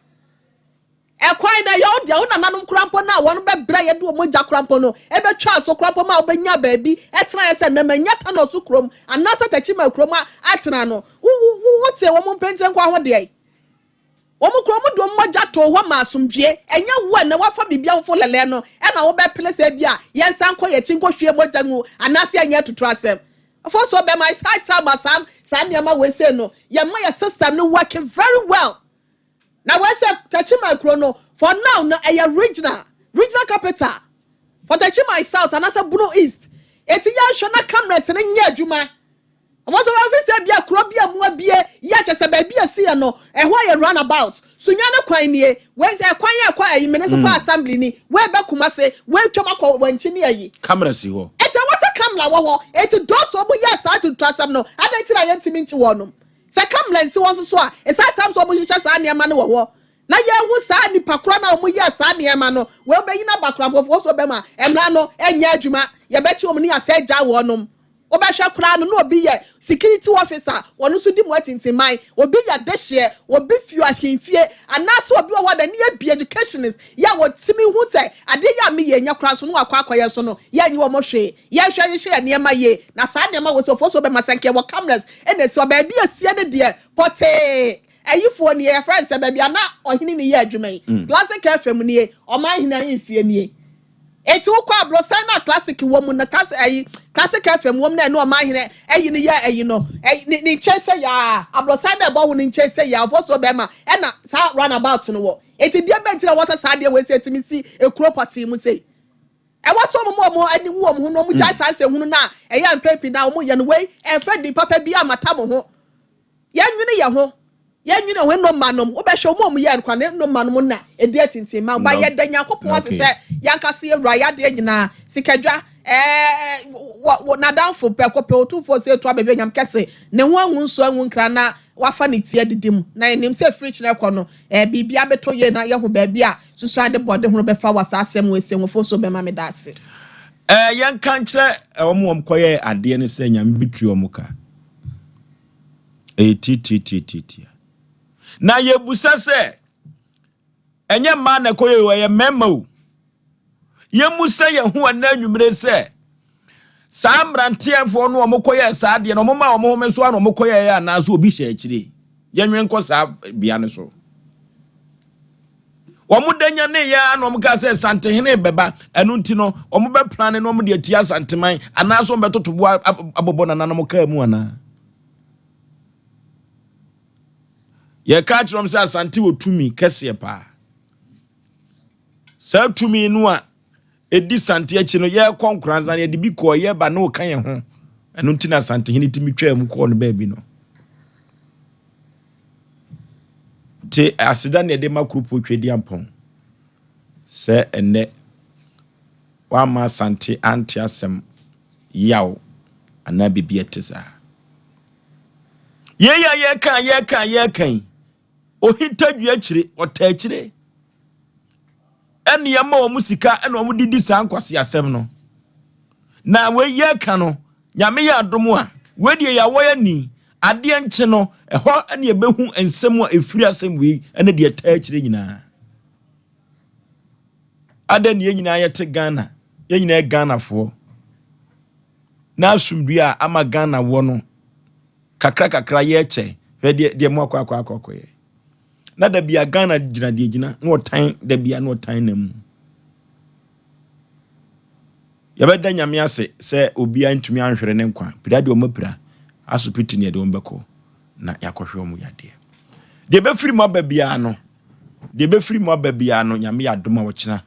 Ɛkwan na ɛyɛ wo dea, wo nananom koraa mpo no a wɔn bɛbrɛ yɛ de wɔn mogya koraa mpo no bɛtwaa so koraa mpo ma wobɛnya baabi tenaeɛ sɛ nnɛ manya Tano so kurom anaasɛ Techiman kurom atena no, wo wo wotee wɔn mpentenkwa ho deɛn? Wɔn koraa wɔn de wɔn mogya too hɔ maa asomdwie, ɛnyɛ wo a nnɛ woafa biribi awofo lɛlɛɛ no ɛna wobɛpene sɛ ebia yɛnsan nkɔ yɛn akyi nkɔhwie mogya ngu anaasɛ yɛnyɛ atuturasɛm. Afei nso ɔbɛma it's high time a saa saa nneɛma wei sei no yɛma yɛ system no working very well. Na wei sɛ Techiman kuro no for now no ɛyɛ regional regional capital for Techiman South anaasɛ Bono East. Eti yɛnhwɛ na cameras no nyɛ adwuma. Wɔn sɛ wɔn fi sɛ bia kuro bi a mu abie yɛ kyɛ sɛ baabi a esi yɛ no ɛhɔ ayɛ run about. Sunya no kwan nie. Wei sɛ ɛkwan yɛ ɛkɔ ayi municipal assembly ni. Wei bɛ Kumasi. Wei twam akɔ Wankyi ne ayi. Camera si hɔ. Eti ɛwɔ sɛ camera wɔ hɔ. Eti those wɔn yɛ saa tuturasɛm no adɛn nti na yɛntumi nkye wɔnom. Sɛ camera nsi hɔ nso so a, it's high time sɛ wɔhyehyɛ saa nneɛma no wɔ hɔ. Na yɛnhu saa nnipa korɔ no a wɔyɛɛ saa nneɛma no, wei wobɛyi no aba koraa nkurɔfoɔ so bɛma mmara no nyɛ adwuma, yɛbɛkye wɔn ne yɛasɛ agya wɔnom. Wobɛhwɛ koraa no na obi yɛ security officer, wɔn nso di mu atintimman, obi yɛ dehyeɛ, obi fi ahemfie, anaasɛ obi wɔ hɔ a n'ani abue, educationist, yɛ a wɔtumi hu sɛ adeɛ yi a meyɛ nyɛ koraa nso na wakɔ akɔyɛ nso no, yɛnnye wɔn hwee. Yɛnhwɛ nhyehyɛ yɛn nneɛma yie, na saa nneɛma wɔ so so bɛma sɛ nka yɛwɔ cameras na ɛsi hɔ, baabi a ɛsie no deɛ pɔtee. Ayifoɔ nie, yɛfrɛ no sɛ baabi a na ɔhene no yɛ adwuma yi, Classic FM nie, ɔman hene ahemfie nie. Enti wokɔ abrɔsan no a Classic wɔ mu no, Classic ayi, Classic FM wɔ mu na ɛne ɔman hene ayi no yɛ ayi no, ɛyi ne ne nkyɛn sɛ yaa, abrɔsan no a ɛbɔ ho no nkyɛn sɛ yaa, ɔfɔ so bɛrima ɛna saa runabout no wɔ. Enti deɛ bɛn nti na wɔsɛ saa adeɛ wei sɛ ɛtumi si ekuro pɔtee mu sei? Ɛwɔ sɛ wɔn ma wɔn ani wu wɔn ho na wɔgyae saa nsɛnhunu no a ɛyɛ mpɛn pii na wɔyɛ no. Wei ɛmfa din papa biara mmata mo ho. Yɛnnwene yɛn ho. Yɛnnwene yɛn ho. Nnoma nom, wobɛhwɛ wɔn a wɔyɛɛ no koraa no, nnoma nom na ɛdi atintim ma wo. But yɛda Nyankopɔn ase sɛ yɛn ankasa yɛn wura, yɛn adeɛ nyinaa, sikadwa, ɛɛ, wɔ, wɔ, n'adamfo prɛko pɛ, Otumfoɔ Osei Tuah Baabi Anyam Kɛse, ne ho angu nsuo angu nkra na wafa ne ti adidi mu. Na yɛnim sɛ firi kyena rekɔ no, ɛɛ, biribiara bɛtɔ yie na yɛahu baabi a Susuan de bɔde hono bɛfa wɔ saa asɛm wei se ho fo so bɛma me da ase. Ɛɛ, yɛnka nkyerɛ wɔn a wɔkɔyɛɛ adeɛ no sɛ Nyame bɛtua wɔn ka. Ɛyɛ tiatiatiatia. Na yɛbusa sɛ, ɛnyɛ mmaa na ɛkɔyɛ o, ɛyɛ mmarima o. Yɛmmusa yɛn ho ɛnɛ anwummere sɛ, saa mmeranteɛfoɔ no wɔn kɔyɛɛ saa adeɛ no, wɔn ma wɔn home so a na wɔn kɔyɛɛ anaasɛ obi hyɛ akyire. Yɛnwene nkɔ saa bea no so. Wɔn da nyaneeɛ ara na wɔn kaa sɛ Santehene bɛba, ɛno nti no wɔn bɛplane na wɔn de atia Asanteman anaasɛ wɔn bɛtoto bo abobɔ nananom kaa mu anaa? Yɛka akyerɛ wɔn sɛ Asante wɔ tumi kɛseɛ paa. Saa tumi no a ɛdi Sante akyi no yɛrekɔ Nkoranza no yɛde bi kɔɔ yɛba na ɔka yɛn ho. Ɛno nti na Asantehene tumi twaa mu kɔɔ no baabi no. Nti aseda na yɛde ma Kuropɔn Tweduampɔn sɛ ɛnnɛ wamma Asante ante asɛm yaw anaa biribi a ɛte saa. Yei a yɛka a yɛka a yɛka yi, ohinta dua akyire, ɔta akyire. Ɛne yɛma wɔn sika ɛna wɔn de di saa nkwaseasɛm no. Na wei yɛka no, Nyame yɛ adom a, wei deɛ yɛawɔ yɛ ni, adeɛ nkye no, ɛhɔ ne yɛbɛhu nsɛm a ɛfiri asɛm wei ne deɛ ɛtaa akyire nyinaa. Adɛn ne yɛn nyinaa yɛte Ghana, yɛn nyinaa yɛ Ghanafoɔ. Na asomdue a ama Ghana wɔ no, kakra kakra yɛkyɛ, hwɛ deɛ deɛ mo akɔ akɔ akɔ akɔyɛ. Na da bia Ghana gyina deɛ gyina, na ɔtan da bia na ɔtan na mu. Yɛbɛda Nyame ase sɛ obiara ntumi anhwere ne nkwa. Pira deɛ wɔn apira, asopiti ne yɛde wɔn bɛkɔ na yɛakɔhwɛ wɔn yadeɛ. Deɛ ɛbɛfiri mu aba biara no, deɛ ɛbɛfiri mu aba biara no, Nyame yɛ adom a ɔkyena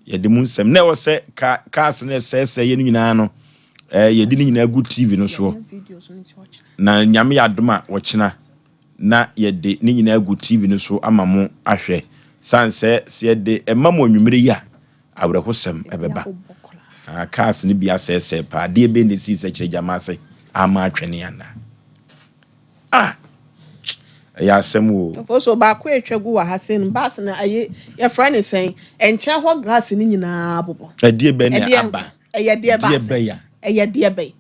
yɛde mu nsɛm. Na ɛwɔ sɛ ka cars no ɛsɛesɛe yɛ no nyinaa no, eh, yɛde ne nyinaa gu TV no soɔ. Na Nyame yɛ adom a ɔkyena na yɛde ne nyinaa agu TV no so ama mo ahwɛ. Sane sɛ sɛ yɛde ɛma mo anwummere yi a, awerɛhosɛm ɛbɛba. Ah, cars no bi asɛesɛe paa. Adeɛ bɛn na ɛsii sɛ kyerɛ gyama ase ama atwɛne anaa? Ah, ɛyɛ asɛm o. Mfo so baako a etwa gu wɔ ha sei no, bus no ayi yɛfrɛ ne sɛn? Nkyɛn hɔ grass no nyinaa bobɔ. Ɛdeɛ bɛn na aba? Ɛyɛ deɛ bɛn? Ɛyɛ deɛ bɛn?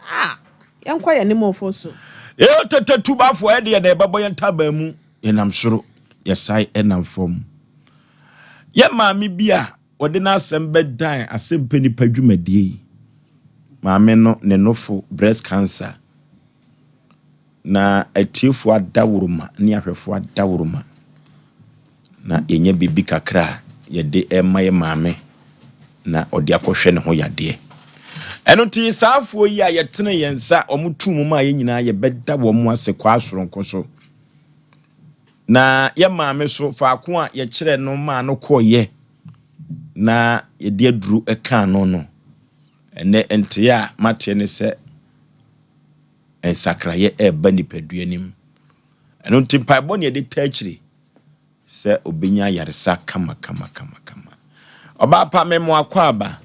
Ah, yɛnkɔ yɛn anim ɔfo so. Eo tete tubafoɔ ɛdeɛ na yɛbɛbɔ yɛn ntaban mu. Yɛnam soro, yɛsae ɛnam fam. Yɛ maame bi a wɔde n'asɛm bɛdan asɛmpɛ nipa dwumadie yi. Maame no ne nofo breast cancer. Na atiefoɔ adaworoma ne ahwɛfoɔ adaworoma na yɛnya biribi kakra a yɛde rema yɛ maame na ɔde akɔhwɛ ne ho yadeɛ. Ɛno nti saa afoɔ yi a yɛtene yɛn nsa wɔn tu mu maa yɛn nyinaa yɛbɛda wɔn ase kwaa soronko so. Na yɛ maame so faako a yɛkyerɛ no maa no kɔɔyɛ na yɛde aduro kaa no no, ɛnɛ nteɛ a mateɛ ne sɛ nsakraeɛ reba nipadua no mu. Ɛno nti mpaebɔ ne yɛde taa akyire sɛ ɔbɛnya ayaresa kama kama kama kama. Ɔbaa pa me mo akɔ aba.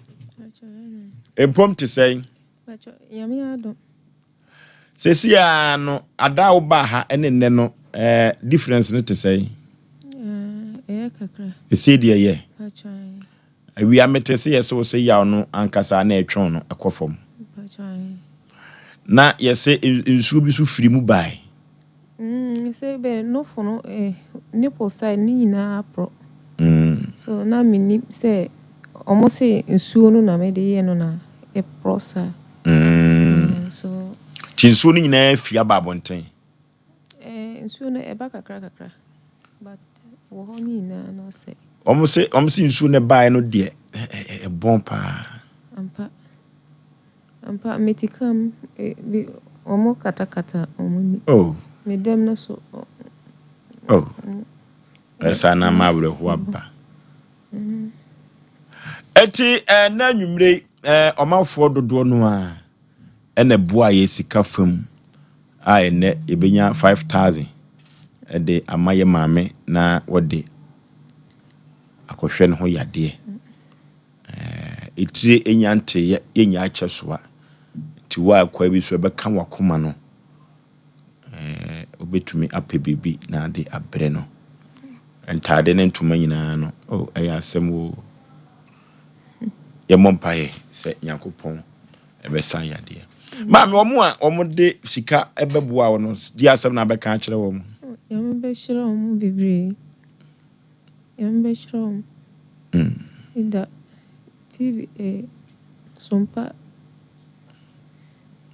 Mpom te sɛn? Sɛsi a no ada a wobaa ha ne nnɛ no eh, difference no te sɛn? Ɛyɛ kakra. Ɛsei deɛ ɛyɛ. Mpakyɛ ae. Awia mete se yɛse wo se yaw no ankasa na ɛtwe wo no ɛkɔ fam. Mpakyɛ ae. Na yɛse nsuo bi so firi mu bae. Mm, sɛ bɛ nofo no eh, nipple side ne nyinaa aporɔ. Mm. So na mennim sɛ ɔmo se nsuo no na mede yɛ no na ɛporɔ saa. Mm. So. Nti nsuo no nyinaa fi aba abɔnten? Eh, nsuo no ɛba kakra kakra but wɔ hɔ no nyinaa no asɛe. Wɔn se wɔn se nsuo no ɛbaeɛ no deɛ ɛbɔn paa. Ampa ampa mete kaa mu bi wɔn katakata wɔn ani. Oh. Me dɛm no so. Oh. Ɛsa na ama awerɛhoɔ aba. Eti ɛnna anwummere yi ɔmanfoɔ dodoɔ no ara. na ɛboaa yɛn sika fam a ɛnnɛ yɛbɛnya 5000 de ama yɛn maame na wɔde akɔhwɛ ne ho yadeɛ. Etire nya nteeɛ, yɛnya akyɛ soa. Nti wo a kwan bi so ɛbɛka w'akoma no, wobɛtumi apɛ biribi na ade abrɛ no. Ntaade ne ntoma nyinaa no, oh, ɛyɛ asɛm o. Yɛmmɔ mpaeɛ sɛ Nyankopɔn ɛbɛsa yadeɛ. Maame, wɔn a wɔde sika bɛboa wo no, di asɛm na abɛka akyerɛ wɔn. Nyame bɛhyira wɔn bebree. Nyame bɛhyira wɔn. Eda TV eh, sompa.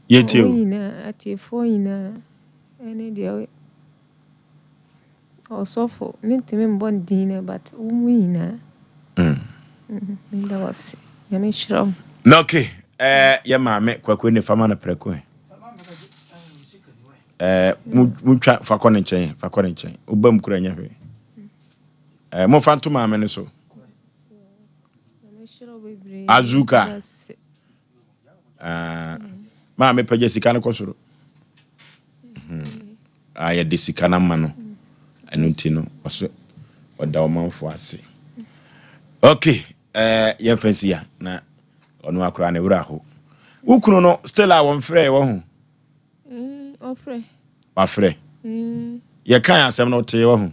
Yɛtie o. Wɔn nyinaa, atiefoɔ nyinaa, ɛne deɛ Ɔsɔfo, mentumi mbɔ ne din nɛ but wo mu nyinaa. Meda wo ase. Nyame nhyira wo. Na okay, eh, yɛ maame Kwaku ne fama no prɛko ɛ. Eh, mutwa fa kɔ ne nkyɛn, fa kɔ ne nkyɛn. Woba mu kura nyɛ hwee. Eh, momfa nto maame no so. Azuka. Ah, maame pagya sika no kɔ soro. Hmm. Ah, yɛde sika no ama no. Ɛno nti no, ɔso ɔda ɔmanfo ase. Okay, eh, yɛmfa nsi ya na ɔno akora ne werɛ aho. Wo kunu no still a wɔmfrɛ wɔ ho. Mm, ɔfrɛ. Wafrɛ. Mm. Yɛkan asɛm no ɔtee wɔ ho.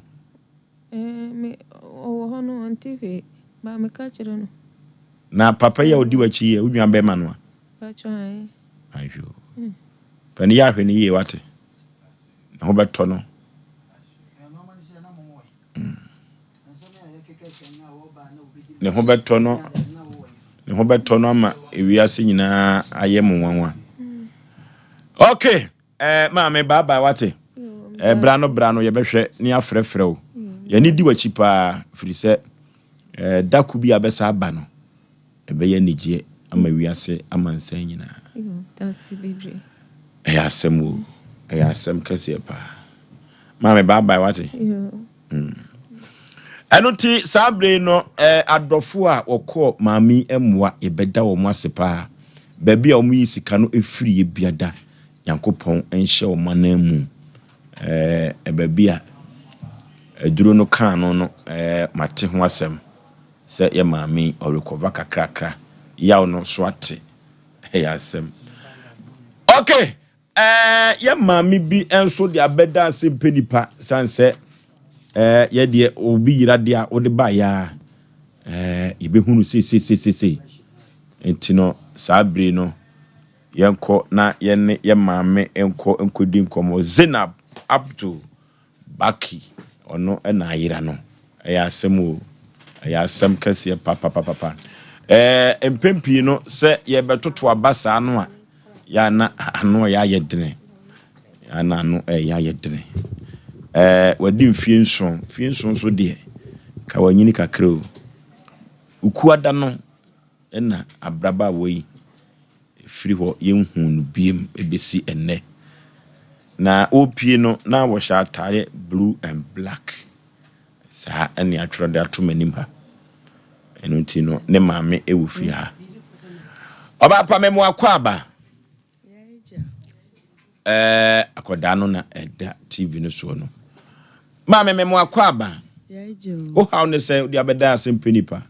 Eh, me, ɔwɔ hɔ no ɔnte hwee, ba meka kyerɛ no. Na papa yi a ɔdi w'akyi yɛ wo nua bɛrima no a? Pacho ae. Ayo. Pani yɛ ahwɛ no yie wate. Ne ho bɛtɔ no. Ne ho bɛtɔ no. Ne ho bɛtɔ no ama ewiase nyinaa ayɛ mo nwanwa. Okay. Eh, maame bye bye wate. Eh, bra no bra no yɛbɛhwɛ ne afrɛfrɛ wo. Yɛne di w'akyi paa firi sɛ eh, da ko bi a bɛsa aba no ɛbɛyɛ anigyeɛ ama wiase amansan nyinaa. Ɛyɛ asɛm o, ɛyɛ asɛm kɛseɛ paa. Maame bye bye wate. Mm. Ɛno nti saa bere yi no eh, adɔfo a wɔkɔɔ maame yi mmoa yɛbɛda wɔn ase paa. Baabi a wɔyi sika no firi yɛ biada Nyankopɔn nhyɛ wɔn ananmu. Eh, baabi a aduro no kaa no no eh, mate ho asɛm sɛ yɛ maame yi ɔrekɔva kakrakra yaw no so ate ɛyɛ asɛm. Okay. Ɛɛ yɛ maame bi nso de abɛda ase mpɛ nipa san sɛ ɛɛ yɛ deɛ obi yira deɛ a wode ba ya ɛɛ yɛbɛhunu seiseiseisei nti no saa bere no yɛnkɔ na yɛne yɛ maame nkɔ nkɔdi nkɔmmɔ Zainab Abdul Baki, ɔno na ayera no. Ɛyɛ asɛm o. Ɛyɛ asɛm kɛseɛ papapapapa. Ɛɛ mpɛn pii no sɛ yɛbɛtoto aba saa no a, yɛ na ano ɛyɛ ayɛ dene. Yɛ na ano ɛyɛ ayɛ dene. Ɛɛ wadi mfie nson. Mfie nson so deɛ, ka wanyini kakra o. Ukuada no na abrabaawa yi Ɛfiri hɔ yɛnhuu no biom bɛsi ɛnnɛ. Na ɔrepue no na wɔhyɛ ataadeɛ blue and black. Saa ɛne atwerɛ de ato m'anim ha. Ɛno nti no ne maame ɛwɔ fie ha. Ɔbaa pa mɛmo akɔ aba. Ɛɛ akɔdaa no na ɛda TV no soɔ no. Maame mɛmo akɔ aba. Wo haw ne sɛ wode abɛda ase mpɛ nipa.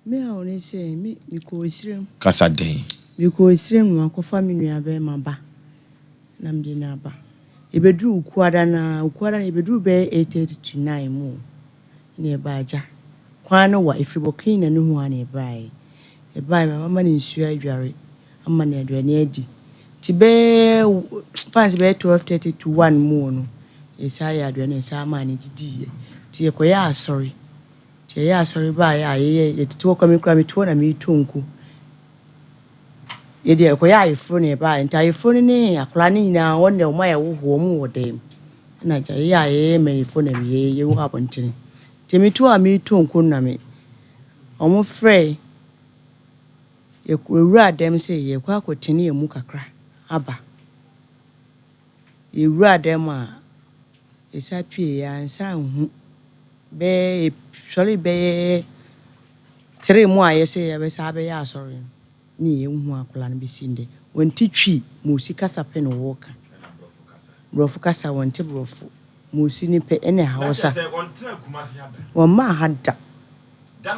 Me haw ne sɛ, me mekɔɔ serem. Kasa den. Mekɔɔ serem na makɔfa me nuabarima ba na mede no aba. Yɛbɛduruu Ukuada no ara, Ukuada no yɛbɛduruu bɛyɛ 8:30 to 9 mu o. Na yɛbaa agya. Kwan no wa, ɛfiri Burkina no ho a na yɛbaeɛ. Yɛbaeɛ, me mama no nsuo adware, ama no aduane adi. Nti bɛyɛ, fa no sɛ bɛyɛ 12:30 to 1 mu hɔ no, yɛsan yɛɛ aduane, yɛsan maa no didiiɛ. Nti yɛkɔyɛɛ asɔre. Nti yɛyɛɛ asɔre baeɛ a, yɛyɛ, yɛtete hɔ koraa, me koraa mete hɔ na meretɔ nku. Yɛdeɛ yɛkɔyɛ ayeforo na yɛbaeɛ nti ayeforo no ne akwadaa no nyinaa wɔn deɛ wɔn ayɛ wohoɔ wɔn wɔ dan mu ɛna agya yɛyɛ a yɛyɛ mmanyifoɔ na yɛyɛ yɛwɔ abɔntene nti meto a mereto nko no na me wɔn frɛ yɛwura dan mu sɛ yɛkɔ akɔtene yɛn mu kakra aba yɛwura dan mu a yɛsa pie yɛansa nhu bɛyɛ sɔre bɛyɛ Tre mu a yɛsɛ yɛbɛsa abɛyɛ asɔre no ne yɛnhu akwadaa no bɛsi ndɛ. Wɔnte Twi, Mosi kasa pɛ na wɔka. Borɔfo kasa, wɔnte Borɔfo. Mosi no pɛ ɛne Hausa. Wɔmmaa ha da. Da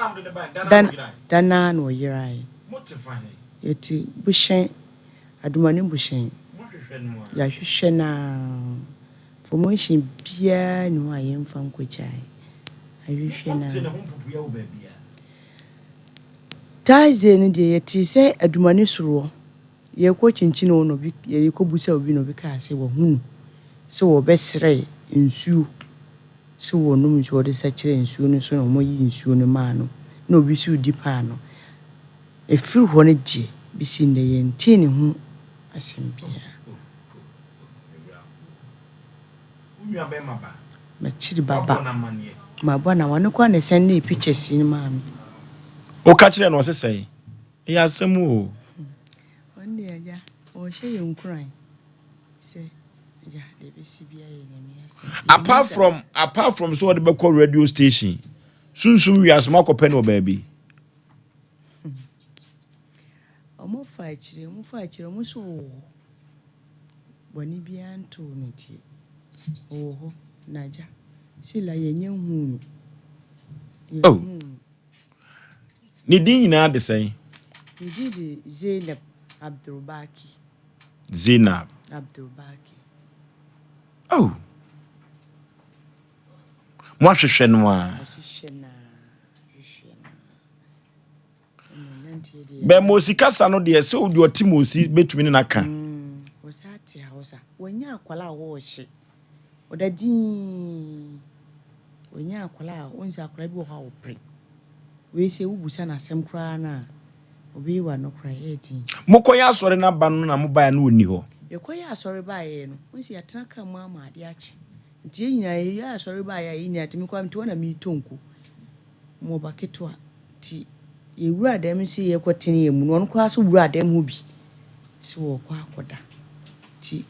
da no ara na wɔyeraeɛ. Yɛte Buhyɛn, Adomani Buhyɛn. Yɛahwehwɛ no ara. Formation biara nni hɔ a yɛmfa nkɔgyae. Ahwehwɛ no ara. Thursday no deɛ yɛtee sɛ Adumani soro hɔ. Yɛrekɔ kyinkyin hɔ na obi yɛrekɔbusa obi na obi kaa sɛ wahu no sɛ wɔbɛsrɛ nsuo sɛ wɔnom nsuo wɔde sa kyerɛ nsuo no so na wɔyi nsuo no maa no na obi nso redi paano. Ɛfiri hɔ no deɛ bɛsi nnɛ yɛntee ne ho asɛm biara. M'akyiri ba ba. Mabɔ no amanneɛ. Ɔno koraa na ɛsɛndee pictures yi maa me. Woka kyerɛɛ no ɔse sɛn? Ɛyɛ asɛm o. Ɔno deɛ agya, ɔrehyɛ yɛn nkuran sɛ agya deɛ ɛbɛsi biara yɛ Nyame asɛm. Apart from apart from sɛ ɔde bɛkɔ radio station, sunsum wiase mo akɔpɛ no wɔ baabi. Ɔmo fa akyire, ɔmo fa akyire, ɔmo nso wɔ hɔ. Bɔne biara ntoo no deɛ, ɔwɔ hɔ, na agya, Sila yɛnnya nhuu no. Oh. Yɛnhuu no. Ne din nyinaa de sɛn? Ne din de Zainab Abdulbaki. Zainab. Abdulbaki. Oh. Moahwehwɛ no a. Ahwehwɛ no a, hwehwɛ no a. Bɛ Mosi kasa no deɛ sɛ deɛ ɔte Mosi bɛtumi ne no aka. Wɔsaa te Hausa. Wɔnyɛ akwadaa a wɔrehye. Ɔda dinn. Wɔnyɛ akwadaa a wɔn sɛ akwadaa bi wɔ hɔ a ɔpere. Wei sɛ wobusa no asɛm koraa no a ɔbɛyi w'ano koraa ɛyɛ den. Mokɔyɛ asɔre no aba no na mobaeɛ no ɔnni hɔ. Yɛkɔyɛ asɔre baeɛ no, wɔn sɛ yɛatena kaa mu ama adeɛ akye. Nti yɛn nyinaa yɛyɛ asɔre baeɛ a yɛn nyinaa nti me koraa mete hɔ na meretɔ nko. Mewɔ ba ketewa. Nti yɛwuraa dan mu sɛ yɛrekɔtene yɛn mu no, ɔno koraa nso wuraa dan mu hɔ bi sɛ ɔrekɔ akɔda. Nti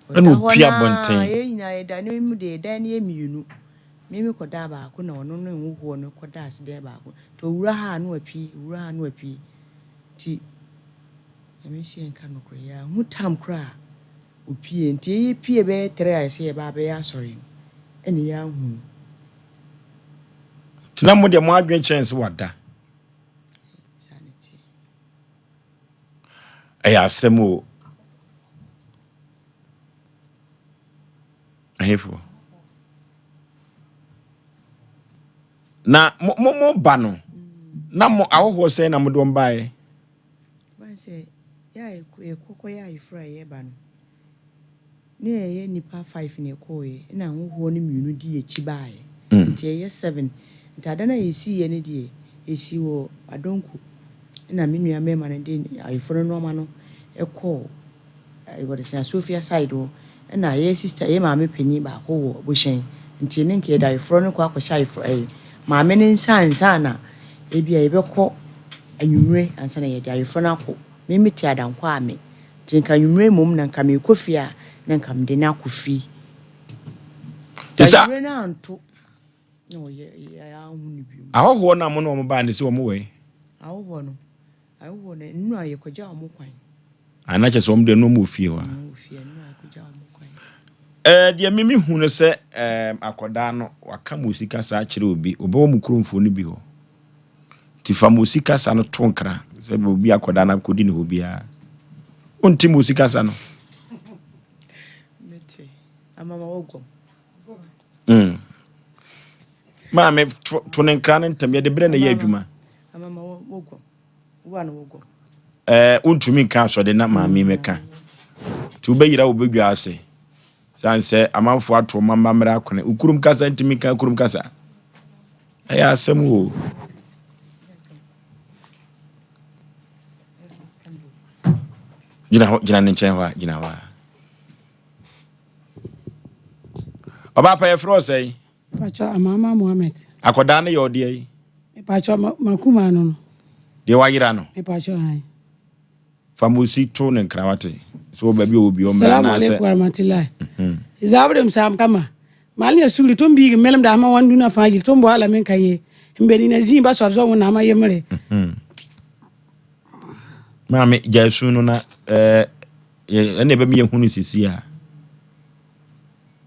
Ɛna ɔda hɔ ɔpue no abɔnten. ara, yɛn nyinaa yɛda ne mu deɛ dan no yɛ mmienu. Me mekɔdaa baako na ɔno ne nwohoɔ no kɔdaa ase dan baako. Nti ɔwura ha a na wapue, ɔwura ha a na wapue. Nti Nyame nsi yɛnka nokorɛ, yɛanhu tam koraa a ɔpue. Nti yɛpue bɛyɛ tre a yɛsɛ yɛba abɛyɛ asɔre no, ɛna yɛanhu no. Nti na mo deɛ mo adwene kyerɛ sɛ wada. Ɛyɛ asɛm o. Ahefo. Na mo mo mo ba no. Na mo ahɔhoɔ sɛn na mo de wɔn baeɛ? Ban sɛ yɛ a yɛkɔkɔ yɛ ayeforo a yɛba no. Ne yɛyɛ nnipa five na yɛkɔeɛ, ɛna ahohoɔ no mmienu dii akyi baeɛ, nti yɛyɛ seven. Nti adan a yɛsiiɛ no deɛ, yɛsii wɔ Adonko, ɛna me nua barima no de ayeforɔ no nnoɔma no kɔɔ wɔde sɛn Asuofia side hɔ, ɛna yɛ sister, yɛ maame panin baako wɔ Bohyɛn, nti ne nka yɛde ayeforɔ no kɔ akɔhyɛ ayeforɔ ɛɛ maame no nsa ansa na ebia yɛbɛkɔ anwummerɛ ansa na yɛde ayeforɔ no akɔ. Me mete Adankwa a me Nti nka anwummerɛ mmom na nka merekɔ fie a, na nka mede no akɔ fie. Te sɛ Anwummerɛ no anto na ɔyɛ yɛanhu no bio. Ahɔhoɔ no a mo ne wɔn baeɛ no, sɛ wɔn wɔ he? Ahɔhoɔ no, ahɔhoɔ no, nnora yɛkɔgyaa wɔn kwan. Ah, na kyerɛ sɛ wɔn deɛ na wɔn wɔ fie hɔ a. Wɔn wɔ fie, nnora yɛkɔgyaa wɔn kwan. Ɛɛ, deɛ me mehu no sɛ ɛɛ akɔdaa no waka mo sika saa akyerɛ obi, ɔbɛwɔ mo kuromfoɔ no bi hɔ. Nti fa Mosi kasa no to nkra sɛ obi akɔda no akɔdi ne hɔ biara. Wonte Mosi kasa no? Mete. Amama waguam. Mm. Maame, to ne nkra no ntɛm, yɛde berɛ na ɛyɛ adwuma. Ɛɛ, wontumi nka asɔde na maame mɛka. Nti wobɛyera wo bɛdwa ase. Sane sɛ amanfoɔ ato ɔma mmammerɛ akone. Wo kurom kasa ntumi nka kurom kasa. Ɛyɛ asɛm o. Gyina hɔ, gyina ne nkyɛn hɔ a, gyina hɔ a. Ɔbaa pa yɛfrɛ wo sɛn? Mepakyɛ Amaama Mohammed. Akɔdaa no yɛ ɔdeɛ yi? Mepakyɛ makuma no no. Deɛ wayera no? Mepakyɛ han. Fa mosi to ne nkra wate. Sɛ wɔ baabi a ɔwɔ bi ɔmmra Salamu anaasɛ. alaikum warahmatullahi. Zabrim sam kama. Mal nya sugri tun biigi melim da ama wan duna faa yili tun bo ala min ka ye n be nina zii ba sɔb zɔ ŋun na ama yemiri. Maame gyae su no na ɛɛ ɛna ɛbɛmi yɛ hunu sisi a.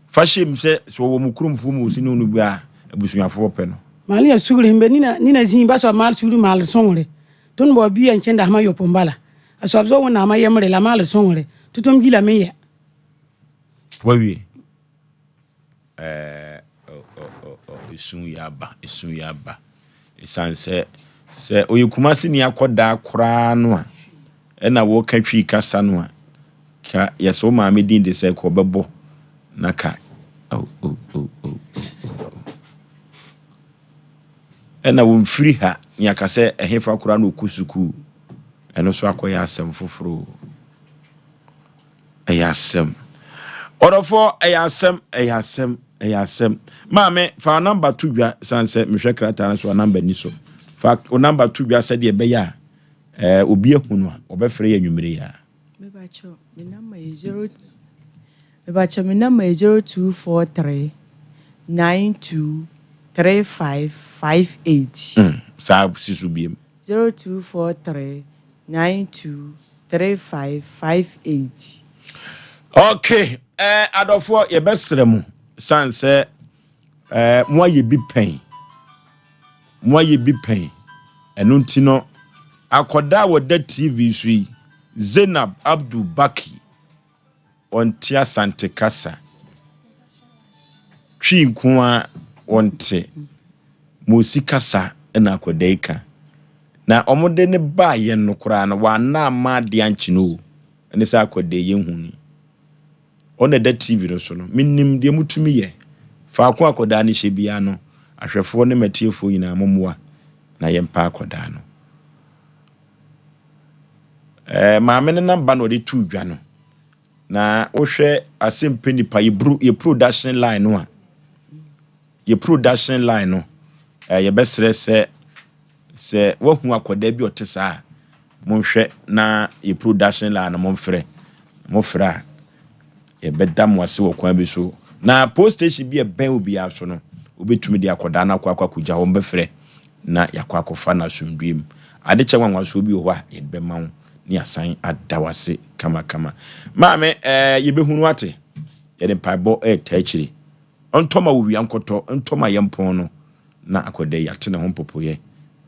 Fa hyɛ mu sɛ sɛ wɔwɔ mo kuromfoɔ mu osi ne ɔno bi a abusuafoɔ pɛ no. Mal nya sugri n be nina nina zii ba sɔb maal sugri maal sõŋre tun bo bia n kẽnda sẽm a yopʋ n bala. A soab zoa wẽnnaamã yembre la maal sõŋre tɩ tõm gila me yɛ. Wawie ɛɛ oh oh oh oh esu yɛ aba esu yɛ aba esan sɛ sɛ ɔyɛ Kumasi ni akɔdaa koraa no a ɛna wɔka twi kasa no a ka yɛsɛ wo maame din de sɛ kɔ ɔbɛbɔ na ka oh oh oh oh oh oh ɛna wɔmfiri ha ne aka sɛ ɛhefa koraa na ɔkɔ sukuu ɛno nso akɔyɛ asɛm foforɔ o. Ɛyɛ asɛm. Ɔdɔfoɔ, ɛyɛ asɛm, ɛyɛ asɛm, ɛyɛ asɛm. Maame, fa wo namba to dwa, san sɛ mehwɛ krataa no so a namba ni so. Fa wo namba to dwa sɛdeɛ ɛbɛyɛ a ɛɛ obi ahu no a ɔbɛfrɛ yɛ anwummere yi a. Mebakyɛ me namba yɛ zero mebakyɛ me namba yɛ 0243 92 35 58. Saa si so biem. 0243 92 35 58. Okay, eh, adɔfoɔ yɛbɛsrɛ mo san sɛ eh, moayɛ bi pɛn moayɛ bi pɛn ɛno nti no akɔda a wɔda TV so yi Zainab Abdul Baki Ɔnte Asante kasa. Twi nko ara ɔnte. Mosi kasa na akwadaa yi ka. Na wɔde no baeɛ no koraa no, wanna amma adeɛ ankye no o. Ɛne sɛ akwadaa yi yɛnhu no yi. Ɔna ɛda TV no so no, menim deɛ motumi yɛ. Faako a akwadaa no hyɛ biara no, ahwɛfoɔ ne matiefoɔ nyinaa mommoa na yɛmpa akwadaa no. Ɛɛ maame no namba na ɔde too dwa no. Na wohwɛ asɛmpɛ nipa yɛ yɛ production line no a yɛ production line no ɛɛ yɛbɛsrɛ sɛ sɛ wahu akwadaa bi ɔte saa a monhwɛ na yɛ production line no momfrɛ mofrɛ a Yɛbɛda mo ase wɔ kwan bi so. Na post station bi a ɛbɛn obiara so no, wobɛtumi de akɔdaa no akɔ akɔ akɔgya hɔ. Wɔbɛfrɛ na yɛakɔ akɔfa no asomdwoeɛ mu. Ade kyɛ nwanwasoɔ bi wɔ hɔ a, yɛde bɛma wo ne yɛasan ada wo ase kamakama. Maame, ɛɛ, yɛbɛhunu ate. Yɛde mpaebɔ ɛreta akyire. Ɔntɔ ma owia nkɔtɔ, ntɔ ma yɛmpɔn no. na akɔda yi ate ne ho mpopoeɛ.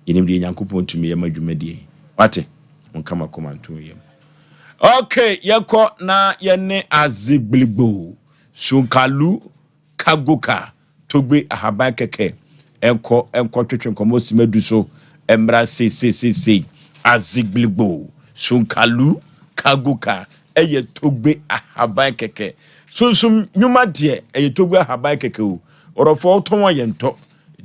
Yɛnim deɛ Nyankopɔn tumi yɛ ma dwumadie yi. Wate? Monka mo akoma nto mo yam. Ok, yɛkɔ na yɛne Azigbiligbo, Sunkalu, Kagoka, Togbe Ahaban Kɛkɛ nkɔ nkɔ twetwe nkɔmmɔ simadu so mmra seiseiseisei. Azigbiligbo, Sunkalu, Kagoka ɛyɛ Togbe Ahaban Kɛkɛ. Sunsum nnwuma deɛ ɛyɛ Togbe Ahaban Kɛkɛ o. Ɔdɔfoɔ wotɔn a yɛntɔ.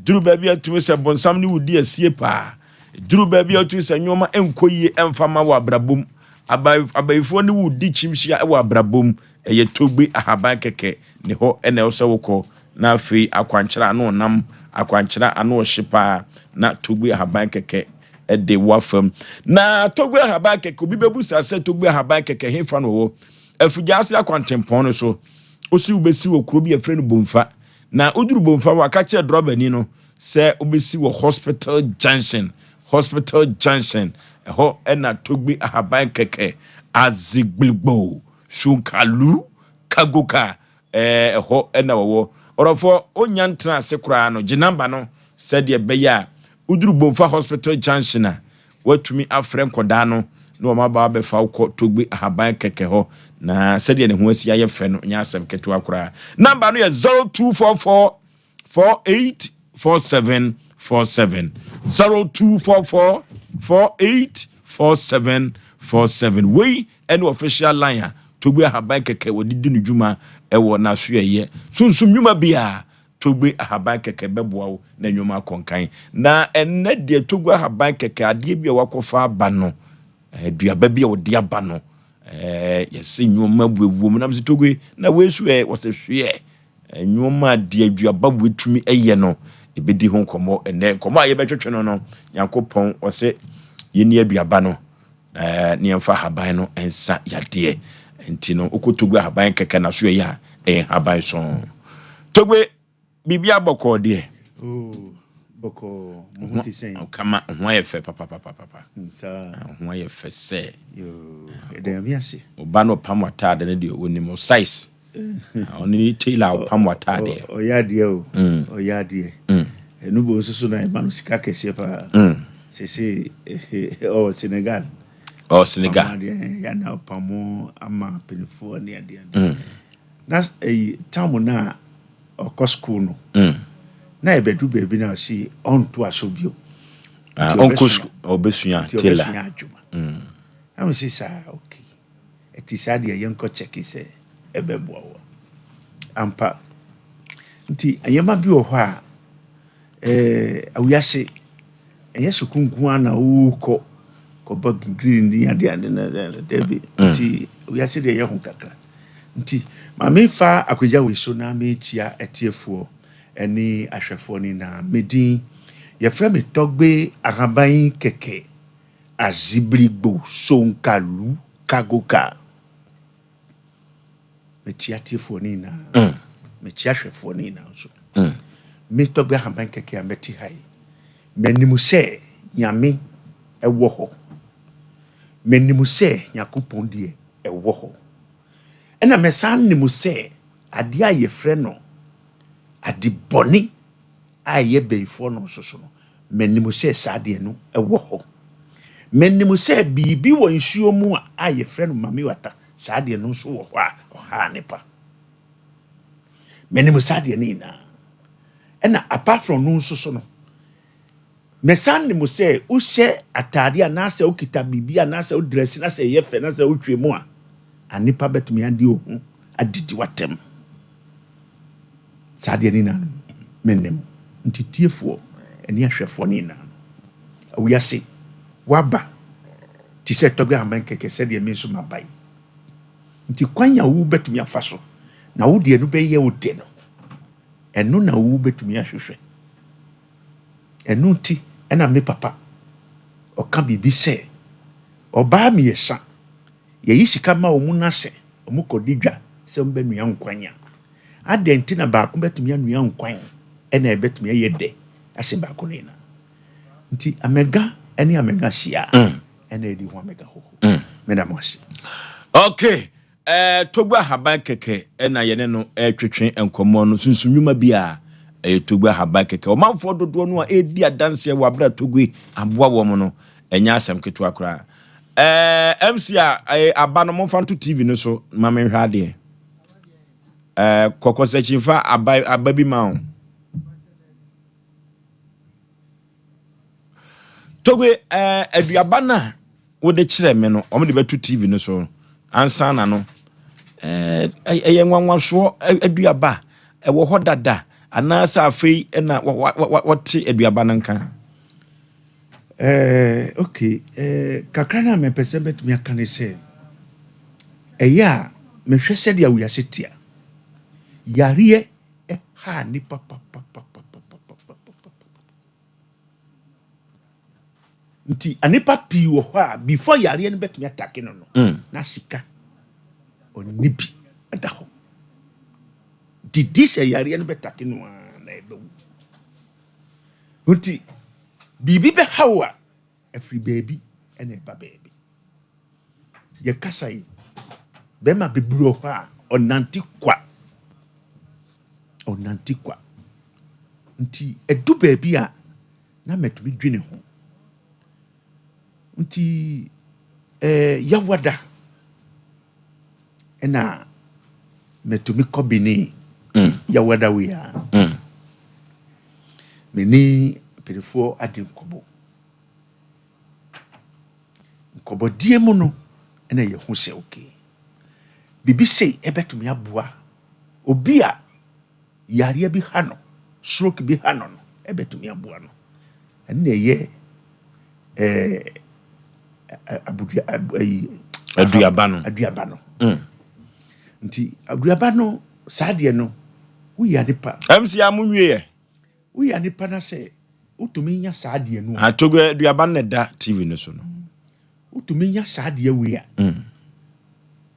Duru baabi a tumi sɛ bonsam ne wo di asie paa. Duru baabi a tumi sɛ nneɛma nkɔ yie ɛmfa ma wɔ abrabɔ mu. Abayifoɔ ne wo di kyimhyia wɔ abrabɔ mu. Ɛyɛ togbe ahaban kɛkɛ ne hɔ ɛna ɛwɔ sɛ wokɔ. Na afei akwankyerɛ ano ɔnam, akwankyerɛ ano ɔhye paa na togbe ahaban kɛkɛ ɛde wo afam. Na togbe ahaban kɛkɛ obi bɛbusa sɛ togbe ahaban kɛkɛ hefa na ɔwɔ? Afigyaase akwantempɔn no so. Ose wobɛsi wɔ kuro bi a yɛfrɛ no Bomfa. Na woduru Bomfa hɔ a, ka kyerɛ drɔbani no sɛ wobɛsi wɔ Hospital Junction. Hospital Junction, ɛhɔ na Togbe Ahaban Kɛkɛ, Azigbilgbo, Shunkalu, Kagoka, ɛɛ ɛhɔ na wɔwɔ. Ɔdɔfoɔ, wonnya ntena ase koraa no, gye namba no sɛdeɛ ɛbɛyɛ a woduru Bomfa Hospital Junction a, Woatumi afrɛ nkɔdaa no na wɔn aba abɛfa wo kɔ Togbe Ahaban Kɛkɛ hɔ, na sɛdeɛ ne ho asi ayɛ fɛ no nyɛ asɛm ketewa koraa. Namba no yɛ 0244 48. 47 47. 0244 48 47 47. Wei ɛne official line a Togbe Ahaban Kɛkɛ wɔde di ne dwuma ɛwɔ n'asoɛyɛ. Sunsum nnwuma biara Togbe Ahaban Kɛkɛ bɛboa wo na nnwuma akɔnkan. Na ɛnnɛ deɛ Togbe Ahaban Kɛkɛ adeɛ bi a wakɔfa aba no, aduaba bi a wɔde aba no, yɛse nneɛma buebue mu. Nam sɛ Togbe na wei so ɛ, wɔsɛ hweɛ. Nneɛma a deɛ aduaba wei tumi yɛ no, yɛbɛdi ho nkɔmmɔ ɛnnɛ. Nkɔmmɔ a yɛbɛtwetwe no no, Nyankopɔn ɔse yɛnni aduaba no, na yɛmfa ahaban no nsa yadeɛ. Nti no, wokɔ Togbe Ahaban Kɛkɛ na so ɛyɛ a, ɛyɛ nhaban sɔn. Togbe, biribi abɔkɔɔ deɛ? Oh, bɔkɔɔ. Mo ho te sɛn? Kama, ho ayɛ fɛ papapapapa. Saa. Ho ayɛ fɛ sɛ. Yoo, ɛda Nyame ase. Ɔba no ɔpam w'ataade no deɛ, ɔnim wo size. Ɔno ne tailor a ɔpam w'ataadeɛ. Ɔyɛ adeɛ o. Ɔyɛ adeɛ. Ɛno bo nso so na ɛma no sika kɛseɛ paa. Sese ɔwɔ Senegal. Ɔwɔ Senegal. Ɔpam adeɛ ya na ɔpam ama mpanimfoɔ ne adeɛ adeɛ. Na ɛyi tam na ɔkɔ school no. Na ɛbɛdu baabi na ɔsi ɔnto aso bio. Ɔnkɔ school, ɔbɛsua tailor. Nti ɔbɛsua adwuma. Na mo si saa okay. Ɛti saa deɛ yɛnkɔ kyɛke sɛ ɛbɛboa wo ampa. Nti nneɛma bi wɔ hɔ a awiase ɛnyɛ sukuu nko ara na wokɔ kɔbɔ green ne ade ade na dabi. Nti awiase deɛ ɛyɛ ho kakra. Nti maame fa akonnwa wei so na mekyia atiefoɔ ne ahwɛfoɔ no nyinaa. Me din yɛfrɛ me Togbe Ahaban Kɛkɛ Azibrigbo Sonkalu Kagoka. Mekyia atiefoɔ no nyinaa. Mekyia ahwɛfoɔ no nyinaa nso. Me Togbe Ahaban Kɛkɛ a mɛte ha yi, m'anim sɛ Nyame ɛwɔ hɔ. M'anim sɛ Nyankopɔn deɛ ɛwɔ hɔ. Ɛna mɛsan nim sɛ adeɛ a yɛfrɛ no ade bɔne a ɛyɛ bɛyifoɔ no nso so no, m'anim sɛ saa adeɛ no ɛwɔ hɔ. M'anim sɛ biribi wɔ nsuo mu a yɛfrɛ no mami wata, saa adeɛ no nso wɔ hɔ a ɔhaa nipa. M'anim saa adeɛ no nyinaa. Ɛna apart from no nso so no, mɛsan nim sɛ wohyɛ ataadeɛ anaasɛ wokita biribi anaasɛ wodrɛse na sɛ ɛyɛ fɛ na sɛ wotwe mu a, anipa bɛtumi ade wo ho adidi w'atɛm. Saa adeɛ no nyinaa no, mennim. Nti tiefoɔ ne ahwɛfoɔ no nyinaa no, awiase waba te sɛ Togbe Ahaban Kɛkɛ sɛdeɛ me nso maba yi. Nti kwan a wobɛtumi afa so na wo deɛ no bɛyɛ wo de no, ɛno na wobɛtumi ahwehwɛ. Ɛno nti ɛna me papa ɔka biribi sɛ ɔbaa mmiɛnsa yɛyi sika ma wɔn na sɛ wɔn kɔdi dwa sɛ wɔn bɛnua nkwan a, adɛn nti na baako bɛtumi anua nkwan ɛna ɛbɛtumi ayɛ dɛ asɛ baako no nyinaa. Nti amega ɛne amega hyia ɛna ɛdi ho amega hoho. Meda mo ase. Okay. Togbe Ahaban Kɛkɛ ɛna yɛne no ɛretwetwe nkɔmmɔ no. Sunsum nnwuma bi a ɛyɛ Togbe Ahaban Kɛkɛ. Ɔmanfoɔ dodoɔ no a ɛredi adanseɛ wɔ abere a Togbe aboa wɔn no, ɛnyɛ asɛm ketewa koraa. MC a aba no momfa nto TV no so ma menhwɛ adeɛ. Kɔkɔ sɛkyimfa aba bi ma wo. Togbe, aduaba no a wode kyerɛ me no, wɔn de bɛto TV no so ansa na no. Ɛyɛ nwanwasoɔ aduaba ɛwɔ hɔ dada anaasɛ afei na wɔte aduaba no nka? Okay, kakra no a mepɛ sɛ mɛtumi aka ne sɛ, ɛyɛ a mehwɛ sɛdeɛ awiase te a, yareɛ ɛha nipa papapapapapapapa. Nti anipa pii wɔ hɔ a before yareɛ no bɛtumi atake no no, na sika ɔnni bi ɛda hɔ. Nti di sɛ yareɛ no bɛtake no a na ɛbɛwu. Nti biribi bɛha wo a ɛfiri baabi ɛna ɛba baabi. Yɛkasa yi, bɛrima bebree wɔ hɔ a ɔnante kwa. Ɔnante kwa. Nti ɛdu baabi a na mɛtumi dwene ho. Nti Yawada ɛna mɛtumi kɔ Benin. Yawada wei a. Me ne mpanimfoɔ adi nkɔmmɔ. Nkɔmmɔdie mu no ɛna yɛhu sɛ okay, biribi sei ɛbɛtumi aboa obi a yareɛ bi ha no, stroke bi ha no no, ɛbɛtumi aboa no. Ɛno na ɛyɛ ɛɛ abodua ayi. Aduaba no. Aduaba no. Nti aduaba no saa deɛ no woyɛ nipa. MC a mo nwie yɛ. Woyɛ nipa na sɛ wotumi nya saa deɛ no a. Atogo aduaba no na ɛda TV no so no. Wotumi nya saa deɛ wei a.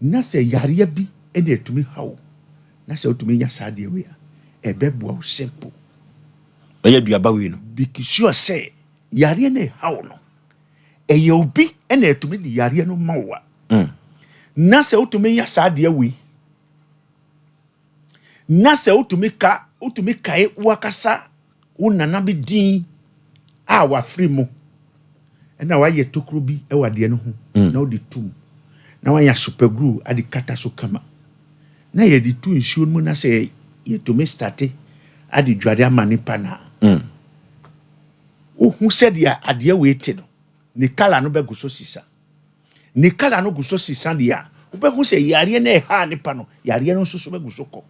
Na sɛ yareɛ bi ɛna ɛtumi ha wo na sɛ wotumi nya saa deɛ wei a ɛbɛboa wo simple. Ɛyɛ aduaba wei no. Be sure sɛ yareɛ no ɛha wo no ɛyɛ obi ɛna ɛtumi de yareɛ no ma wo a. Na sɛ wotumi nya saa deɛ wei na sɛ wotumi ka wotumi kae wakasa wo nana bi din a wafiri mu ɛna wayɛ tokuro bi ɛwɔ adeɛ no ho na wode tum na wayɛ super glue ade kata so kama na yɛde tu nsuo no mu na sɛ yɛtumi start ade dware ama nipa na wohu sɛdeɛ adeɛ wei te no ne colour no bɛgu so sisa ne colour no gu so sisa deɛ a wobɛhu sɛ yareɛ no ɛha nipa no yareɛ no nso so bɛgu so kɔ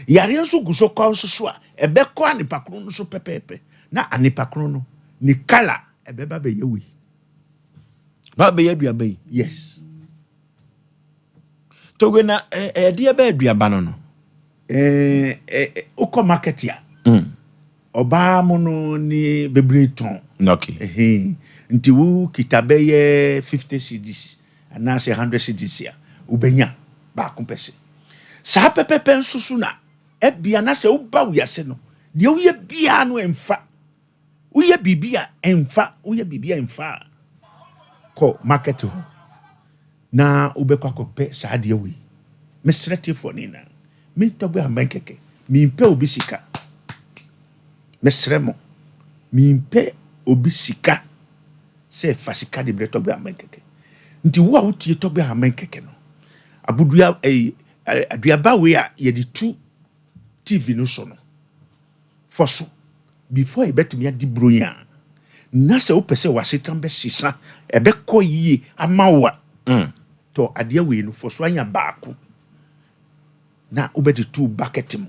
yareɛ nso gu so kɔ nso so a ɛbɛkɔ anipa koro no so pɛpɛɛpɛ na anipa koro no ne colour ɛbɛba bɛyɛ wei. Ba bɛyɛ aduaba yi. Yes. Togo na ɛdeɛ bɛ aduaba no no. Ɛɛ ɛ wokɔ market a. Ɔbaa mu no ne bebree tɔn. Okay. Ɛhɛn nti wo kita bɛyɛ 50 cedis anaasɛ 100 cedis a wobɛnya baako pɛ se saa pɛpɛpɛ nso so na ɛbia na sɛ woba wiase no deɛ woyɛ biara no ɛmfa woyɛ biribi a ɛmfa woyɛ biribi a ɛmfa a kɔ market hɔ na wobɛkɔ akɔpɛ saa adeɛ wei. Mesrɛ tiefoɔ ne nyinaa, mentɔgbe ahaban kɛkɛ, mempɛ obi sika. Mesrɛ mo, mempɛ obi sika sɛ fa sika de brɛ tɔgbe ahaban kɛkɛ. Nti wo a wotie tɔgbe ahaban kɛkɛ no, abodua ɛyi aduaba wei a yɛde tu TV no so no, fɔ so before yɛbɛtumi adi buronya a, na sɛ wopɛ sɛ w'asetam bɛsesa ɛbɛkɔ yie ama wo a, tɔ adeɛ wei no fɔ so anya baako na wobɛde tu bucket mu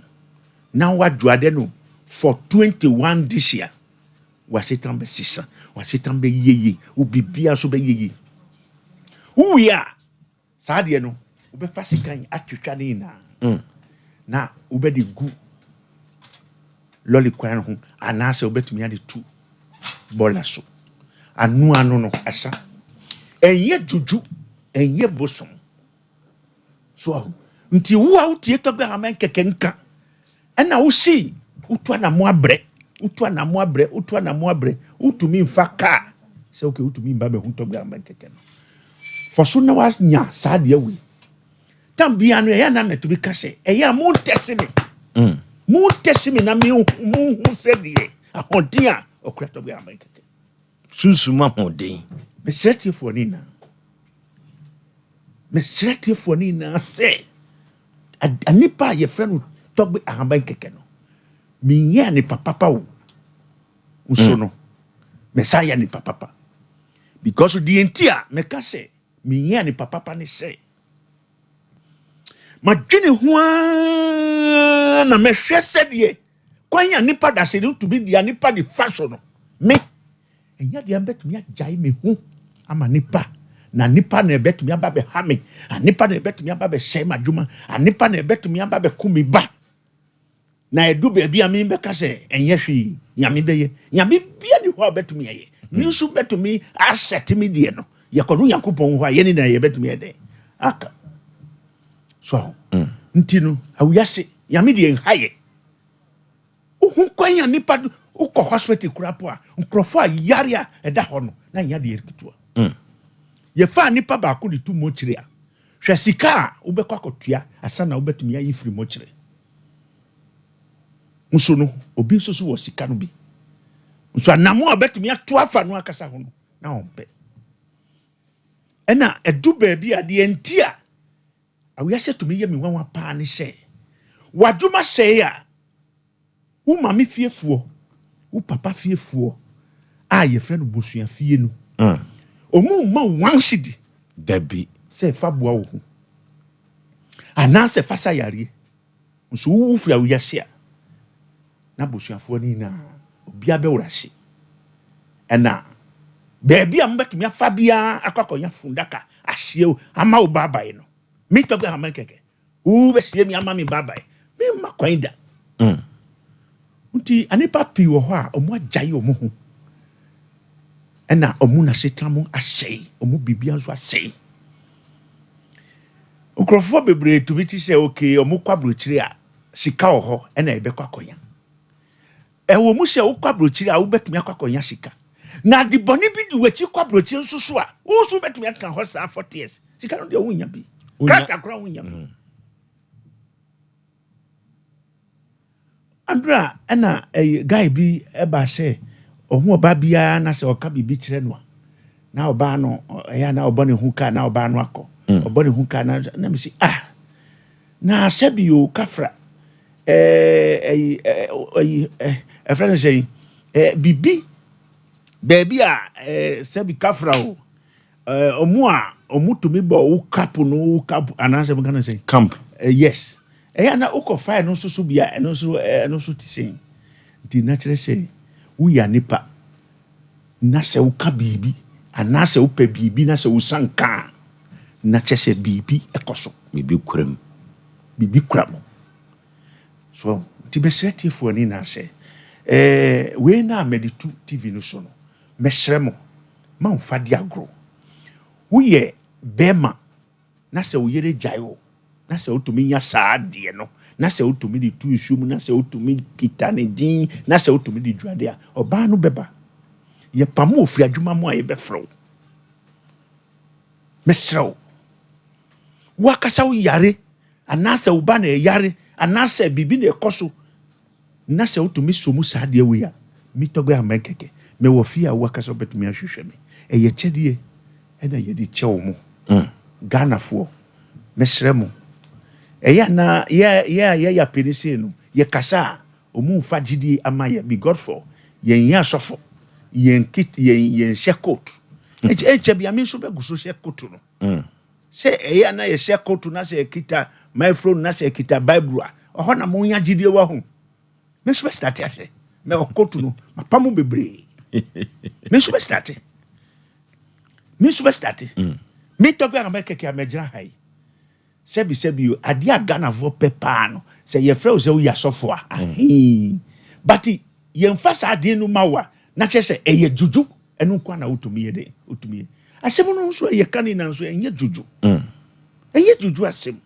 na wadwoade no for 21 this year, w'asetam bɛsesa, w'asetam bɛyɛ yie, wo biribiara nso bɛyɛ yie. Wowie a saa adeɛ no wobɛfa sekan atwitwa ne nyinaa na wobɛde gu lɔre kwan ho anaasɛ wobɛtumi ade tu bɔɔla so. Ano ano no ɛsa ɛnyɛ juju, ɛnyɛ bosom so aho. Nti wo a wotie tɔgbe ahaban kɛkɛ nka ɛna wosi wotu anamo abrɛ, wotu anamo abrɛ, wotu anamo abrɛ, wotumi nfa kaa sɛ okay wotumi mba bɛhu tɔgbe ahaban kɛkɛ no fɔ so na wanya saa adeɛ wei. Tam bia no ɛyɛ na mɛtumi ka sɛ ɛyɛ a mo ntɛsi me, mo ntɛsi me na me mo hu sɛ deɛ ahoɔden a ɔkura tɔgbe ahaban kɛkɛ. Sunsum ahoɔden. Mesrɛ tiefoɔ ne nyinaa, mesrɛ tiefoɔ ne nyinaa sɛ nipa a yɛfrɛ no tɔgbe ahaban kɛkɛ no, menyɛ nipa papa wo nso no mɛsa yɛ nipa papa because deɛ nti a mɛka sɛ menyɛ nipa papa ne sɛ madwene ho ara na mɛhwɛ sɛdeɛ kwan a nipa da se no tumi deɛ nipa de fa so no me ɛnyɛ deɛ mbɛtumi agyae me ho ama nipa na nipa na ɛbɛtumi aba bɛha me, a nipa na ɛbɛtumi aba bɛsɛe m'adwuma, a nipa na ɛbɛtumi aba bɛko me ba na ɛdu baabi a me bɛka sɛ ɛnyɛ hwee. Nyame bɛyɛ, Nyame bia ni hɔ a bɛtumi ayɛ me nso bɛtumi asɛte me deɛ no yɛkɔdo Nyankopɔn hɔ a yɛne na yɛbɛtumi ayɛ dɛn aka so aho. Nti no awiase Nyame deɛ nha yɛ wohu kwan a nipa wokɔ hospital koraa po a nkurɔfoɔ a yare a ɛda hɔ no na nyɛ adeɛ ketewa. Yɛfaa nipa baako de tu mɔkyere a hwɛ sika a wobɛkɔ akɔtua asa na wobɛtumi ayi firi mɔkyere nso no obi nso so wɔ sika no bi nso anamo a wobɛtumi ato afa no akasa ho no na ɔmpɛ. Ɛna ɛdu baabi a deɛ nti a awiase tumi yɛ me nwanwa paa ne sɛ wadwuma sɛe a wo maame fiefoɔ, Wo papa fiefoɔ a yɛfrɛ no busuafie no, ɔmo mma wo one cedi. Dabi. Sɛ fa boa wo ho anaasɛ fa sa yareɛ. Nso wowu firi awiase a, na abusuafoɔ no nyinaa obiara bɛwura ase. Ɛna baabi a mobɛtumi afa biara akɔ akɔnya fundaka asie ama wo baabae no, me tɔgbe ahama kɛkɛ, wobɛsie me ama me baabae, memma kwan da. Nti nnipa pii wɔ hɔ a wɔn agyae wɔn ho, ɛna wɔn n'asetena mu asɛe, wɔn biribiara nso asɛe. Nkurɔfoɔ bebree tumi te sɛ okay, wɔn kɔ aburokyire a sika wɔ hɔ ɛna ɛbɛkɔ akɔnya. Ɛwɔ mu sɛ wokɔ aburokyire a wobɛtumi akɔ akɔnya sika. Na ade bɔne bi di w'akyi kɔ aburokyire nso so a, wo nso wobɛtumi atena hɔ saa 40 years. Sika no deɛ wonnya bi. Krataa koraa wonnya bi. Andra ɛna ɛyɛ guy bi ɛba sɛ ɔho ɔbaa biara na sɛ ɔka biribi kyerɛ no a na ɔbaa no ɛyɛ na ɔbɔ ne ho ka na ɔbaa no akɔ ɔbɔ ne ho ka na na mesi ah na sɛbi o kafra ɛɛ ɛyi ɛyi ɛfrɛ no sɛ ɛɛ bibi baabi a ɛɛ sɛbi kafra o ɛɛ ɔmo a ɔmo tumi bɔ wo cap no wo cap anaasɛ mo ka no sɛ camp yes ɛyɛ na wokɔ file no nso so bi a ɛno nso ɛno nso te sɛn nti na kyerɛ sɛ woyɛ nipa na sɛ woka biribi anaasɛ wopɛ biribi na sɛ wosan ka a na kyerɛ sɛ biribi ɛkɔ so. Biribi kura mu. Biribi kura mu. So nti bɛsrɛ tiefoɔ ni na sɛ wei na mɛde tu TV no so no, mɛsrɛ mo ma mfa di agorɔ. Woyɛ bɛrima na sɛ wo yere gyae wo na sɛ wotumi nya saa adeɛ no na sɛ wotumi de tu nsuo mu na sɛ wotumi kita ne din na sɛ wotumi de dwade a, ɔbaa no bɛba. Yɛpam wo firi adwuma mu a yɛbɛfrɛ wo. Mesrɛ wo, woakasa wo yare anaasɛ wo ba na ɛyare anaasɛ biribi na ɛkɔ so na sɛ wotumi so mu saa adeɛ wei a, metɔgbe amɛ kɛkɛ mewɔ fie a woakasa wobɛtumi ahwehwɛ me. Ɛyɛ kyɛdeɛ ɛna yɛde kyɛ wo mo. Ghanafoɔ, mesrɛ mo, ɛyɛ na yɛ yɛ yɛyɛ apɛni sei no, yɛkasa a ɔmu mfa gyidie ama yɛ be God for yɛn yɛ asɔfo, yɛn kit yɛn yɛn hyɛ coat ɛnkyɛ bia me nso bɛgu so hyɛ coat no sɛ ɛyɛ na yɛhyɛ coat na sɛ yɛkita microphone na sɛ yɛkita Bible a, ɔhɔ na mo nya gyidie wɔ ho. Me nso bɛstart ahyɛ mɛ coat no mapa mo bebree. Me nso bɛstart, me nso bɛstart. Me tɔgbe a mɛkɛkɛ a mɛgyina ha yi, sɛbi sɛbi o, adeɛ a Ghanafoɔ pɛ paa no sɛ yɛfrɛ wo sɛ woyɛ asɔfo a ahii, but yɛmfa saa adeɛ no ma wo a na kyerɛ sɛ ɛyɛ dwudwu. Ɛno nko na wotumi yɛ dɛ wotumi yɛ asɛm no nso ɛyɛ ka ne na nso ɛnyɛ dwudwu, ɛnyɛ dwudwu asɛm.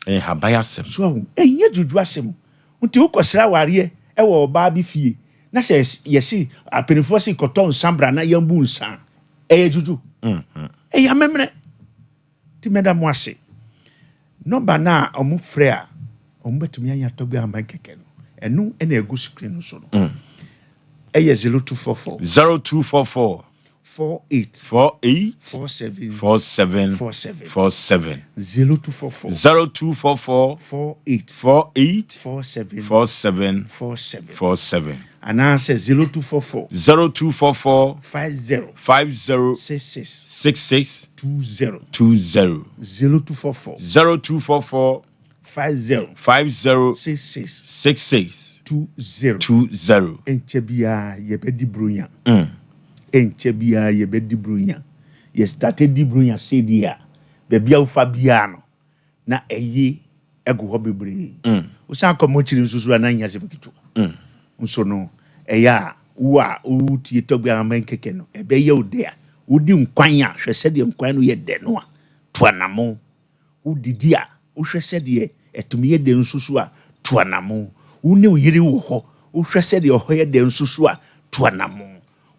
Ɛyɛ haban asɛm. So ahu, ɛnyɛ dwudwu asɛm. Nti wokɔsra awareɛ ɛwɔ ɔbaa bi fie na sɛ yɛsi apanimfoɔ si kɔtɔ nsa bra na yɛmbu nsa, ɛyɛ dwudwu, ɛyɛ amemmerɛ. Nti mɛda mo ase. Nɔmba no a ɔmo frɛ a ɔmo bɛtumi anya tɔgbe ama kɛkɛ no, ɛno ɛna ɛgu screen no so no, ɛyɛ 0244 0244 48 48 47 47 47. 47. 0244 0244 48 48 47 47 47. 47. Anaasɛ 0244 0244 50 50 66 66 20. 20. 0244 0244 50 50 66 66 20. 20. Ɛnkyɛ biara yɛbɛdi bronya. Ɛnkyɛ biara yɛbɛdi bronya. Yɛstart di bronya sɛdeɛ a baabi a wofa biara no na ɛyi ɛgu hɔ bebree. Wosan kɔ mɔkyiri nso so a na nya sɛm ketewa nso no, ɛyɛ a wo a wotie tɔgbe ama nkɛkɛ no, ɛbɛyɛ wo dɛ a wodi nkwan a hwɛ sɛdeɛ nkwan no yɛ dɛ no a to anamo. Wodidi a wohwɛ sɛdeɛ ɛtumi yɛ dɛ nso so a to anamo. Wo ne wo yere wɔ hɔ, wohwɛ sɛdeɛ ɔhɔ yɛ dɛ nso so a to anamo.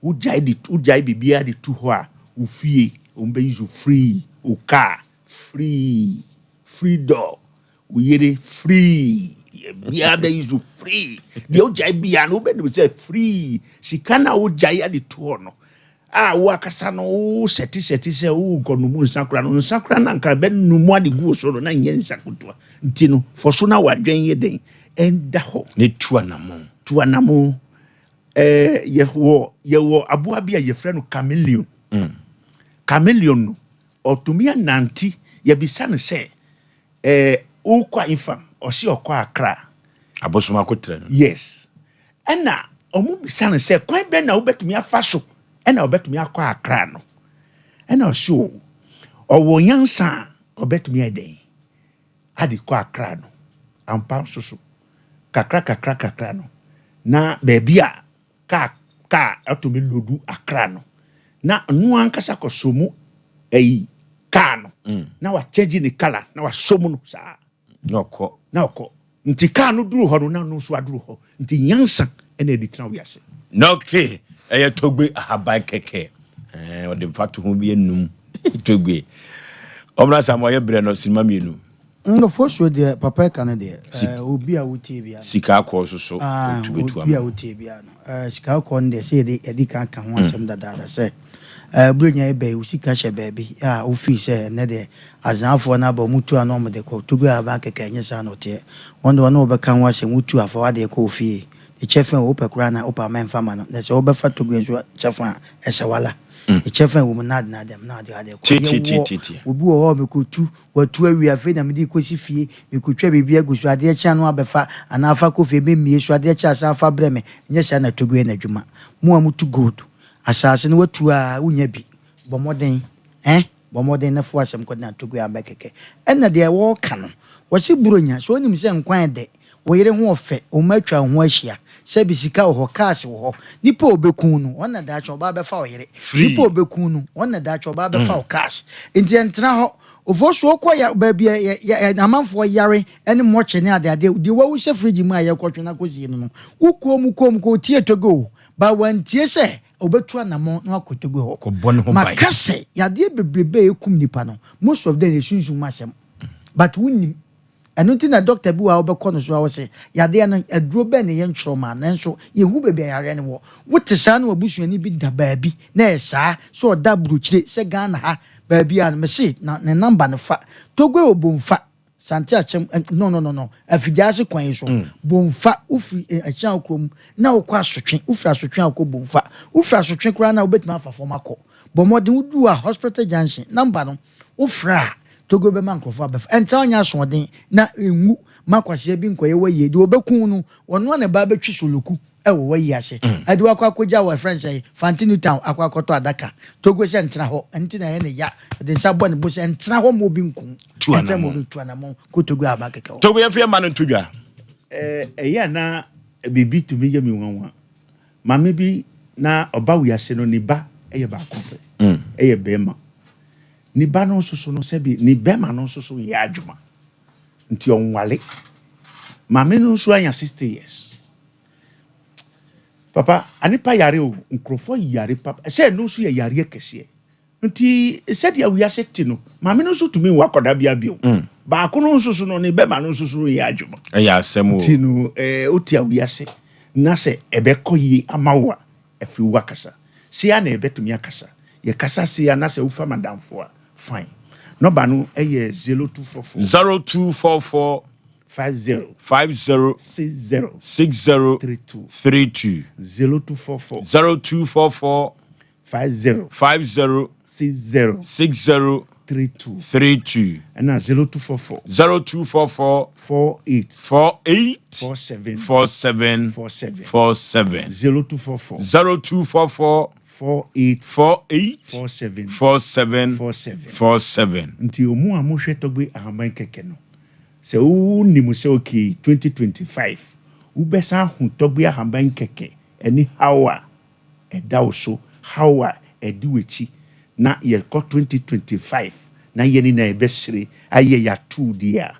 Wogyae de wogyae biribiara de tu hɔ a, wo fie wɔn bɛyi so free, wo car free, free door, wo yere free, biara bɛyi so free. Deɛ wogyae biara no wobɛnim sɛ free sika no a wogyae ade to hɔ no a wo akasa no wo sɛte sɛte sɛ wokɔ no mu nsa kora no nsa kora no anka bɛnu ade gu wo so no na nyɛ nsa kotoa. Nti no fɔ so na wadwen yɛ den ɛnda hɔ. Ne tu anamo. Tu anamo. Ɛɛ yɛwɔ yɛwɔ aboa bi a yɛfrɛ no chameleon. Mm. Chameleon no ɔtumi anante yɛbisa no sɛ ɛɛ wokɔ ahefa ɔse ɔkɔ Accra. Abosom akotrɛ no. Yes. Ɛna ɔmo bisa no sɛ kwan bɛn na wobɛtumi afa so ɛna ɔbɛtumi akɔ Accra no. Ɛna ɔse o ɔwɔ nyansa a ɔbɛtumi ayɛ dɛn ade kɔ Accra no. Ampa nso so kakra kakra kakra no na baabi a kaa kaa atumi lodu Accra no na ɔno ankasa kɔsɔ mu ɛyi kaa no mm. na wakyɛgye ne kala na wasɔ mu no saa na ɔkɔ na ɔkɔ nti kaa no duru hɔ no na ɔno nso aduru hɔ nti nyansa ɛna ɛde tena wiase. Na okay ɛyɛ togbe ahaban kɛkɛ ɛɛ ɔde mfatoho bi enum togbe ɔmuna sam ɔyɛ brɛ no sinima mienu. Nfosuo deɛ papa ɛka no deɛ ɛɛ obi a wotie bia no. Sika akɔɔ so so otu betu ama. Obi a wotie bia no ɛɛ sika akɔɔ no deɛ sɛ yɛde yɛde kan ka ho asɛm dadaada sɛ ɛɛ buronya yi bɛyi wo sika hyɛ baabi a wofii sɛ ɛnɛ deɛ azenaafoɔ no aba wɔn tu ano wɔn de kɔ Togo aban kɛkɛ ɛnyɛ saa na ɔteɛ wɔn deɛ wɔne wo bɛka ho asɛm wotu afa w'adeɛ kɔ ofie ne kyɛfa a wopɛ koraa na wopɛ a mɛmfa ma no na sɛ wobɛfa Togo nso kyɛfa a ɛsɛ wala ne kyɛfa a ɛwɔ mu na ade na ade na ade ade kɔ yɛwɔ obi wɔ hɔ a mekɔtu Watu awie, afei na mede rekɔsi fie, mekɔtwa biribi agu so, adeɛ kye a na wabɛfa, anaa fa kɔ fie, memmie so, adeɛ kye a san fa brɛ me, ɛnyɛ saa na Togo yɛ n'adwuma. Mo a motu gold, asaase no woatu a wonnya bi, bɔ mmɔden, eh, bɔ mmɔden na fa w'asɛm kɔdena Togo ambɛ kɛkɛ. Ɛna deɛ wɔreka no, wɔse Buronya, sɛ wonim sɛ nkwa yɛ dɛ, wo yere ho ɔfɛ, wo mma atwa wo ho ahyia, sɛbi sika wɔ hɔ, cars wɔ hɔ, nipa a ɔbɛku no, ɔno na daakye ɔba abɛfa wo yere, nipa a ɔbɛku no, ɔno na daakye ɔba abɛfa wo cars. Nti ɛntena hɔ. Ofosuo kɔ ya baabi a yɛ yɛ amanfoɔ yare ne mɔkye ne adeade, deɛ wawu hyɛ fridge mu a yɛkɔtwe no akɔsie no no, wo kɔɔ mu kɔɔ mu kɔɔ tie Togo o, but wantie sɛ ɔbɛtu anamɔn na wakɔ Togo hɔ. Kɔbɔ ne ho ban. Maka sɛ yadeɛ bebrebe a ɛkum nipa no, most of them yɛ sunsum mu asɛm, but wonnim. Ɛno nti na dɔkta bi wɔ hɔ a wobɛkɔ no so a ɔse, yadeɛ no, aduro bɛn na yɛntwerɛ maa no, nanso yɛhu baabi a yareɛ no wɔ. Wote saa na w'abusuani bi da baabi na ɛyɛ saa, sɛ ɔda aburokyire, sɛ Ghana ha baabi a, mese na ne number no fa. Togoe Obomfa, Sante Akyem, no, no, no, no, Afigyaase kwan yi so, Bomfa, wofiri Akyeawo kurom na wokɔ Asotwe, wofiri Asotwe a wokɔ Bomfa, wofiri Asotwe koraa no a wobɛtumi afa fam akɔ. Bɔ mmɔden woduru a Hospital Junction, number no, wofrɛ a, Togo bɛma nkurɔfoɔ abɛfa. Ɛntra ɔnyɛ asoɔden na ɛnwu ma kwasea bi nkɔyɛ w'ayie. Deɛ ɔbɛku wo no, ɔno ara na ɛba abɛtwi soloku wɔ w'ayie ase. Ɛde wo akɔ akɔgya wɔ ɛfrɛ no sɛn, Fante New Town akɔ akɔtɔ adaka. Togo sɛ ntena hɔ. Ɛno nti na ɛyɛ ne ya. Ɔde nsa bɔ ne bo sɛ ntena hɔ ma obi nku wo. Tu Ɛntra ma anammɔn. obi tu anammɔn kɔ Togo aba kɛkɛ hɔ. Togo yɛmfa yɛn mma no nto dwa. Ɛyɛ a na biribi tumi yɛ me nwanwa. Maame bi na ɔba wiase no, ne ba yɛ baako pɛ, ɛyɛ barima. Ne ba no nso so no, sɛbi ne bɛrima no nso so yɛ adwuma nti ɔnwale. Maame no nso anya 60 years. Papa, anipa yare o, nkurɔfoɔ yare papa. Sɛ ɛno nso yɛ yareɛ kɛseɛ. Nti sɛdeɛ wiase te no, maame no nso tumi nwo akwadaa bia bio. Mm. Baako no nso so no, ne bɛrima no nso so yɛ adwuma. Ɛyɛ asɛm o. Nti no, ɛɛ wote a wiase na sɛ ɛbɛkɔ yie ama wo a, Afiri wo akasa. Sei ara na yɛbɛtumi akasa. Yɛkasa sei ara na sɛ wofa m'adamfo a, fine. Nɔba no yɛ 0244. 0244. 50. 50. 60. 60. 32. 32. 0244. 0244. 50. 50. 60. 60. 32. 32. Ɛna 0244. 0244. 48. 48. 47. 47. 47. 47. 0244. 0244. 48. 48. 47. 47. 47. 47. Nti ɔmo a mohwɛ Tɔgbe Ahaban kɛkɛ no, sɛ wonim sɛ okay 2025 wobɛsan ahu Tɔgbe Ahaban kɛkɛ ɛne how a ɛda wo so, haw a ɛdi w'akyi na yɛkɔ 2025 na yɛn nyinaa yɛbɛsere ayɛ yɛatuu deɛ a,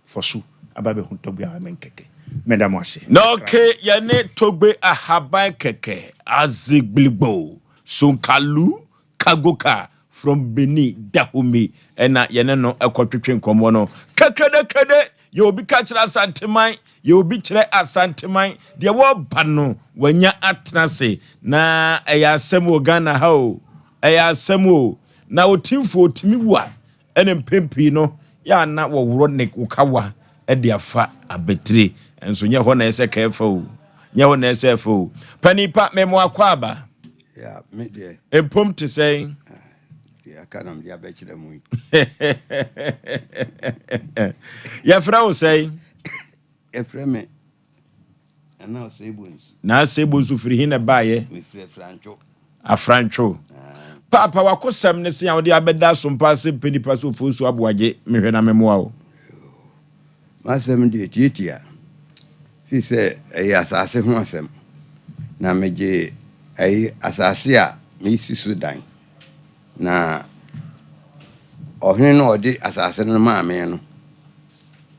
fɔ so aba abɛhu Togbe Ahaban kɛkɛ. Meda mo ase. Na ok yɛne Togbe Ahaban kɛkɛ, Azigbiligbo, Sonkalu, Kagoka from Benin, Dahomey ɛna yɛne no ɛkɔtwetwe nkɔmmɔ no. Kɛkɛdɛkɛdɛ! Yɛ obi ka kyerɛ Asanteman, yɛ obi kyerɛ Asanteman, deɛ wɔreba no wanya atena ase. Na ɛyɛ asɛm wɔ Ghana ha o, ɛyɛ asɛm o. Na otimfoɔ otumi wu a, ɛna mpɛn pii no yɛ a na wɔworɔ ne kawa de afa abatire. Nso nyɛ hɔ na ɛsɛ kɛɛfa o. Nyɛ wo na ɛsɛ fo o. Panin pa, me mo akɔ aba. Ya, me deɛ. Mpom te sɛn? Ah, deɛ aka na mede abɛkyerɛ mu yi. Yɛfrɛ wo sɛn? Yɛfrɛ me Nana Osei Bonsu. Na Osei Bonsu firi he na ɛbaeɛ? Mefiri Afrantwo. Afrantwo. Paapa, w'akosɛm ne se a wode abɛda asompa ase mpɛ nipa sɛ Ofosu Aboagye, mehwɛ na memmoa wo. M'asɛm deɛ tiatia, firi sɛ ɛyɛ asase ho asɛm, na megye ɛyi asase a mesi so dan, na ɔhene no a ɔde asase no maa me no,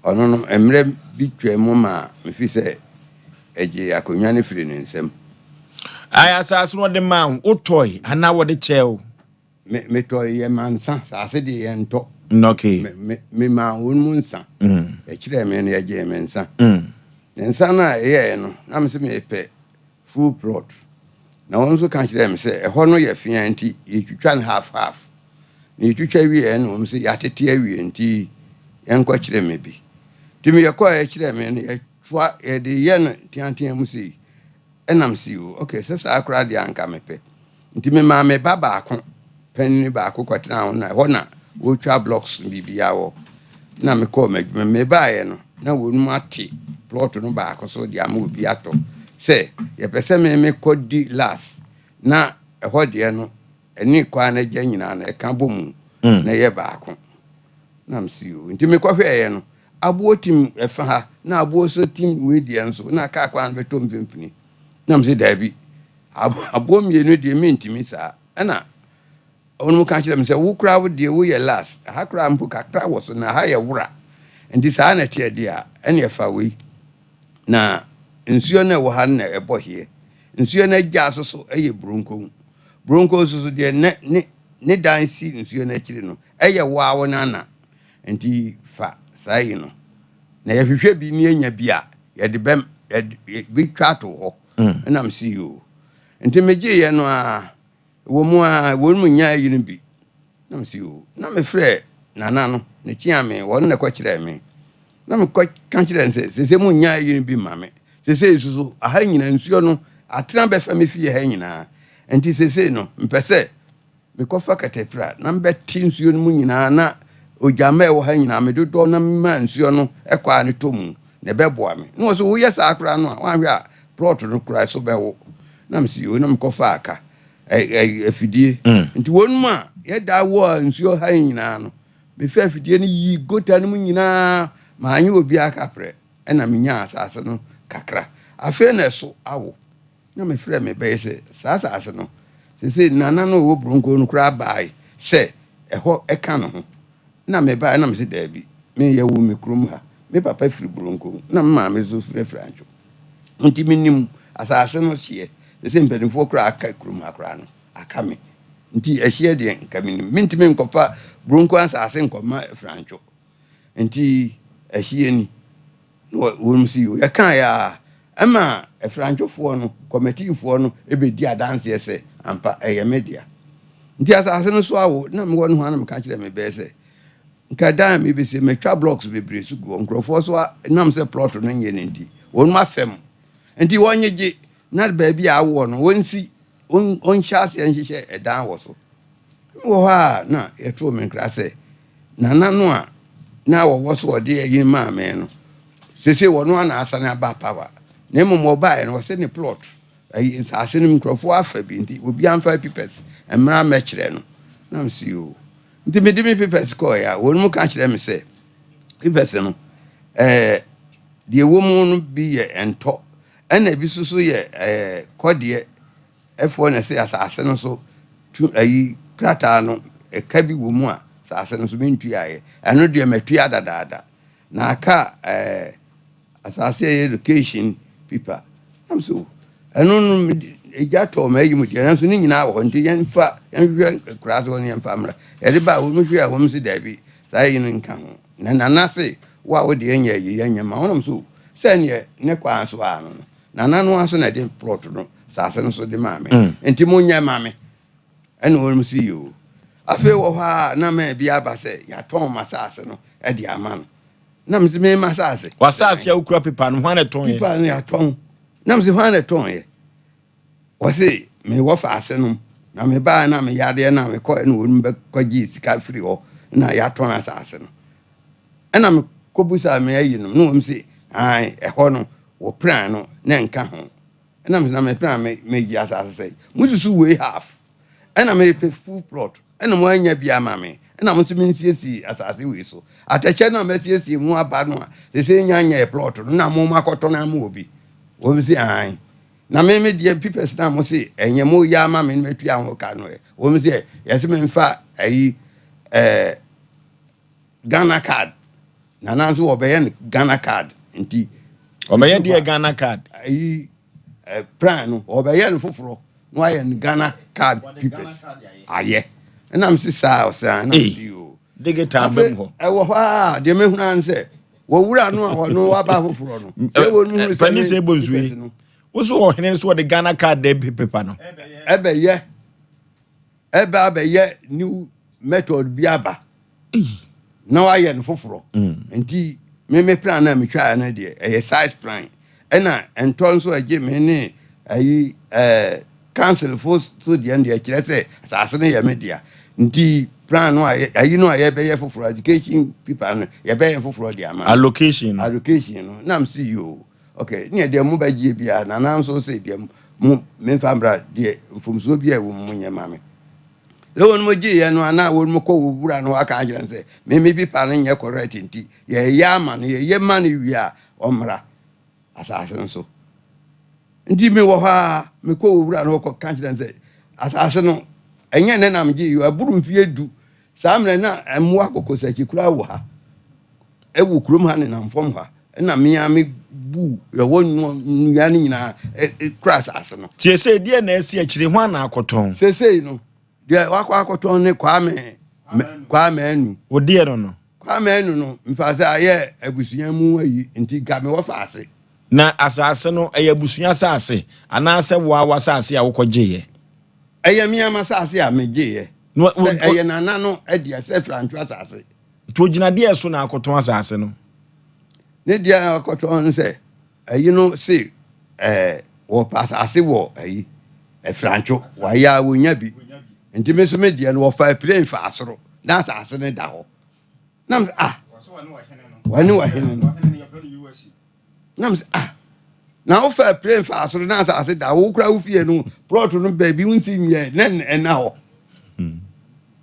ɔno no mmerɛ bi twaa mu maa mefiri sɛ ɛgyee akonnwa no firii ne nsam. Ae, asase no wɔde maa wo, wotɔe anaa wɔde kyɛɛ wo? Me metɔe yɛ ma nsa, asase deɛ yɛntɔ. Okay. Me me memaa wɔn mu nsa. Yɛkyerɛɛ me no yɛgyee me nsa. Na nsa no a ɛyɛɛ no, na me sɛ mepɛ full plot. Na wɔn nso ka kyerɛɛ me sɛ ɛhɔ no yɛ fea nti yɛtwitwa no half half. Na yɛtwitwa wieɛ no wɔn sɛ yɛatete awie nti yɛnkɔkyerɛ me bi. Nti meyɛkɔɔ yɛkyerɛɛ me no yɛtoa yɛde yɛ no teatea mu sei. Ɛna mese yoo ok sɛ saa koraa deɛ anka mepɛ. Nti memaa me ba baako, panini baako kɔtenaa ho na ɛhɔ na wɔtwa blocks no biribiara wɔ. Na mekɔɔ m'adwuma mu. Mebaeɛ no na wɔnom ate plot no baako so de ama obi atɔ sɛ yɛpɛ sɛ me mekɔdi last na ɛhɔ deɛ no ɛne kwan no agya nyinaa no ɛka bɔ mu na ɛyɛ baako. Na mese yoo. Nti mekɔhwɛeɛ no Aboɔ tim ɛfa ha na aboɔ nso tim wei deɛ nso na kaa kwan no bɛtɔ mfimfini. Na mese daabi, aboɔ mmienu deɛ mentumi saa. Ɛna wɔn ka kyerɛ me sɛ wo koraa wo deɛ woyɛ last, ha koraa mpo kakra wɔ so na ha yɛ wora. Nti saa na ɛteɛ deɛ a, ɛne ɛfa wei. Na nsuo no ɛwɔ ha no na ɛbɔ heɛ. Nsuo no agya so so ɛyɛ buronko. Buronko nso so deɛ ne, ne, ne dan si nsuo no akyiri no ɛyɛ wo a wo nana. Nti fa saa yi no, na yɛhwehwɛ bi na yɛnya bi a, yɛde bɛ yɛde bɛtwa ato hɔ. Ɛna mese yoo. Nti megyeeɛ no ara, wɔ mu ara, wɔn mu nyaa yi no bi. Na mese yoo. Na mefrɛ nana no, ne kyea me, wɔn na ɛkɔkyerɛɛ me. Na mekɔ ka kyerɛɛ no sɛ, sese mo nyaa yi no bi ma me. Sese nso so, aha nyinaa nsuo no atena bɛfa me fie ha nyinaa. Nti sese no, mpɛ sɛ Mekɔfa katapira na mebɛte nsuo no mu nyinaa na ogyamma a ɛwɔ ha nyinaa medodɔ na mema nsuo no kɔ a no tɔ mu na ɛbɛboa me. Na ɔse woyɛ saa koraa no a woanhwɛ a plot no koraa ɛso bɛwo. Na mese yoo na mekɔfaa ka afidie. Nti wɔnom a yɛda wɔ a nsuo ha nyinaa no mefa afidie no yii gota no mu nyinaa manye obiara kaprɛ ɛna menyaa asase no kakra. Afei na ɛso awo. Na mefrɛɛ me ba yi sɛ, saa asase no, seesei nana no a ɔwɔ Buronko no koraa bae sɛ ɛhɔ ka ne ho. Na mebae na mese daabi, me yɛwoo me kurom ha. Me papa firi Buronko na me maame nso firi Afirantwo. Nti menim asase no hyeɛ. Seesei mpanimfoɔ koraa aka kurom ha koraa no, aka me. Nti ɛhyeɛ deɛ nka menim. Mentumi nkɔfa Buronko asase nkɔma Afirantwo. Nti ɛhyeɛ ni. Na wɔn si o, yɛkaeɛ ara, ɛma Afirantwofoɔ no, kɔmɛtiifoɔ no bɛdi adanseɛ sɛ, ampa, ɛyɛ me dea. Nti asase no so awo, na mewɔ nohoa na meka kyerɛɛ me bɛɛ sɛ, nka dan a mebɛsie, matwa blocks bebree so gu hɔ, nkurɔfoɔ so nam sɛ plot no nyɛ no nti, wɔn afɛm. Nti wɔnyegye, na baabi a awoɔ no, wɔnsi, wɔnhyɛ aseɛ nhyehyɛ ɛdan wɔ so. Mewɔ hɔ a na yɛtoo me nkra sɛ nana no a na wɔwɔ so ɔde ayi maa me no, sese wɔno ana asane aba power. Na mmom wɔbaeɛ no wɔsɛ ne plot ayi nsaase no nkurɔfoɔ afa bi nti obi amfa papers mmra mmɛkyerɛ no. Na mese yoo. Nti mede me papers kɔeɛ a wɔn mu ka kyerɛ me sɛ papers no ɛɛ deɛ ɛwɔ mu no bi yɛ ɛntɔ ɛna ebi nso so yɛ ɛɛ kɔdeɛ Ɛfoɔ na ɛse asase no so tu ayi krataa no ɛka bi wɔ mu a asase no so mentuaeɛ. Ɛno deɛ matua dadaada. Na aka ɛɛ asase a ɛyɛ location pipa. Nam so ɛno no egya tɔɔ m'ayi mu deɛ nanso ne nyinaa wɔ hɔ nti yɛmfa yɛnhwehwɛ akuraase hɔ no yɛmfa mmra. Yɛde baa wɔn hwɛ a wɔn se daabi saa yi no nka ho. Na nana se wo a wo deɛ nyɛ ayi yɛnyɛ ma wo nam so sɛ neɛ ne kwan so a no no. Nana no ara nso na ɛde plot no saase no so de maa me. Nti monyɛ ma me. Ɛna wɔn si yoo. Afei wɔ hɔ a na mɛ bi aba sɛ yɛatɔn m'asaase no de ama no. Na mese me m'asaase. W'asaase a wokura pepa no hwan na ɛtɔn yɛ? Pepa no yɛatɔn. Na mese hwan na ɛtɔn yɛ? Ɔse me wɔfa ase nom na mebaa na me yadeɛ na mekɔɛ na wɔnom bɛkɔgyee sika firi hɔ na yɛatɔn asase no. Ɛna mekɔbusaa me ayi nom na wɔm se ae ɛhɔ no wɔ plan no na ɛnka ho. Ɛna mese na me plan me megye asase sɛe. Mosusu wei half ɛna mepɛ full plot ɛna mo anya bi ama me ɛna mo nso mensiesie asase wei so. Atɛkyɛ no a masiesie mu aba no a sese nya nyɛɛ plot no na mo makɔtɔn ama obi. Wɔm se ae. Na me me deɛ pipɛs na mo se ɛnyɛ mo yɛ ama me no matua ho ka no ɛ. Wɔm se yɛse memfa ayi ɛɛ Ghana card. Nana nso wɔbɛyɛ no Ghana card nti. Wɔbɛyɛ deɛ Ghana card. Ayi ɛ plan no wɔbɛyɛ no foforɔ na wɔayɛ no Ghana card pipɛs ayɛ. Ɛna me se saa ɔsɛ ɛna me se yoo. Digital bɛm hɔ. Ɛwɔ hɔ a deɛ mehunu ara sɛ wɔwura no a wɔno waba foforɔ no. Sɛ wɔn hunu sɛ Pani sɛ ɛbɔ nsuo yi. Woso ɔhene nso wɔde Ghana card dɛ pepa no. Ɛbɛyɛ ɛbɛ abɛyɛ new method bi aba na wayɛ no foforɔ. Nti me me plan na metwaeɛ no deɛ ɛyɛ size plan ɛna ntɔ nso ɛgye me ne ayi ɛɛ council fo so deɛ no deɛ ɛkyerɛ sɛ asase no yɛ me dea nti plan no a ayi no a yɛbɛyɛ foforɔ education paper no yɛbɛyɛ foforɔ de ama allocation no allocation no na msi yoo okay ne deɛ mo bɛgye biara nana nso sɛ deɛ mo memfa mbra deɛ mfomsoɔ bi a ɛwɔ mu mo nyɛ ma me Sɛ wɔn gyeeɛ no anaa wɔn kɔ wɔ wura no hɔ aka akyerɛ no sɛ me me pipa no nyɛ correct nti yɛyɛ ama no yɛyɛ ma no wie a ɔmmra asase no so. Nti mewɔ hɔ a mekɔ wɔ wura no hɔ kɔ ka kyerɛ no sɛ asase no ɛnyɛ nnɛ na megye yɛ aburu mfeɛ du saa mmerɛ na mmoa kɔkɔsakyi koraa wɔ ha ɛwɔ kurom ha nenam fam ha ɛna me ara me bu ɛhɔ nnua no nyinaa kura asase no. Tie sɛ deɛ na ɛsi akyire ho ana akɔtɔn. Sesei no deɛ wakɔ akɔtɔn ne Kwame Kwame Anu. Wo deɛ no no. Kwame Anu no nfa sɛ ayɛ abusua mu ayi nti nka me wɔ faase. Na asase no ɛyɛ abusua asase anaasɛ wo ara w'asase a wokɔgyeeɛ? Ɛyɛ me ara m'asase a megyeeɛ. Sɛ ɛyɛ nana no deɛ sɛ Franco asase. Nti ogyina deɛ so na akɔtɔn asase no? Ne deɛ a ɔkɔtɔn no sɛ ayi no se ɛɛ wɔpɛ asase wɔ ayi ɛfrantwo wɔayɛ a wɔnya bi nti me nso me deɛ no wɔfa plane fa soro na asase no da hɔ na me ah wɔne wɔhene no Na me sɛ, ah, na wofa plane fa soro na asase da wo kora wo fie no plot no baabi wonsi nwiɛ na ɛna hɔ. Hmm.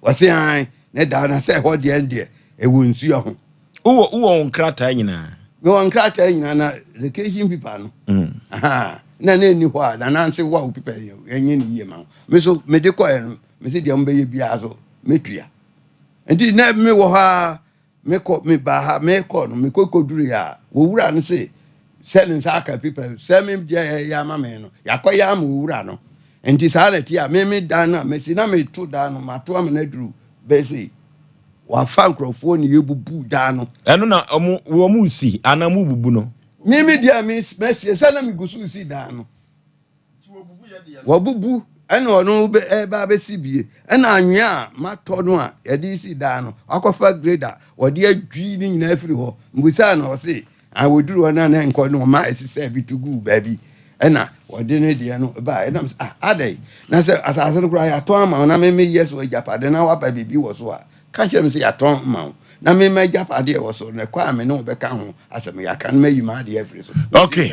Wɔse an na da na sɛ ɛhɔ deɛ deɛ ɛwɔ nsuo ho. Wowɔ wowɔ wo nkrataa nyinaa? Mewɔ nkrataa nyinaa na vacation paper no. Hmm. Na na ɛni hɔ a na nanse wo a wo paper ɛnyɛ ne yie ma wo. Me so mede kɔɛ no mese deɛ mobɛyɛ biara so mɛtua. Nti na mewɔ hɔ a Mekɔ, mebaa ha, mekɔ no, mekɔ kɔduruiɛ a, owura no se, sɛ ne nsa aka pipa, sɛ me deɛ ɛyɛ ama me no, yɛakɔyɛ ama owura no. Nti saa na ɛteɛ a, me me dan no a masi, na meto dan no, mato ama no aduru bɛyɛ sei. Wafa nkurɔfoɔ ne yɛbubu dan no. Ɛno na wɔn wɔn resi anaa wɔn rebubu no? Me me deɛ me masie, sɛ na megu so resi dan no. Wabubu ɛna ɔno ɛba abɛsi bie ɛna anwea a matɔ no a yɛde si dan no wakɔfa grader wɔde adwi ne nyinaa afiri hɔ mbusaa na ɔse a wɔduru hɔ no na nkɔ no ɔma ɛsesɛ bi to guu baabi ɛna wɔde ne deɛ no baa ɛnam sɛ ah adɛn na sɛ asase no koraa yɛatɔn ama wo na memeyɛ so agyapade na waba biribi wɔ so a ka kyerɛ me sɛ yɛatɔn ma wo na mema agyapadeɛ wɔ so na ɛkɔ a me ne wo bɛka ho asɛm yɛaka no mayi m'adeɛ afiri so okay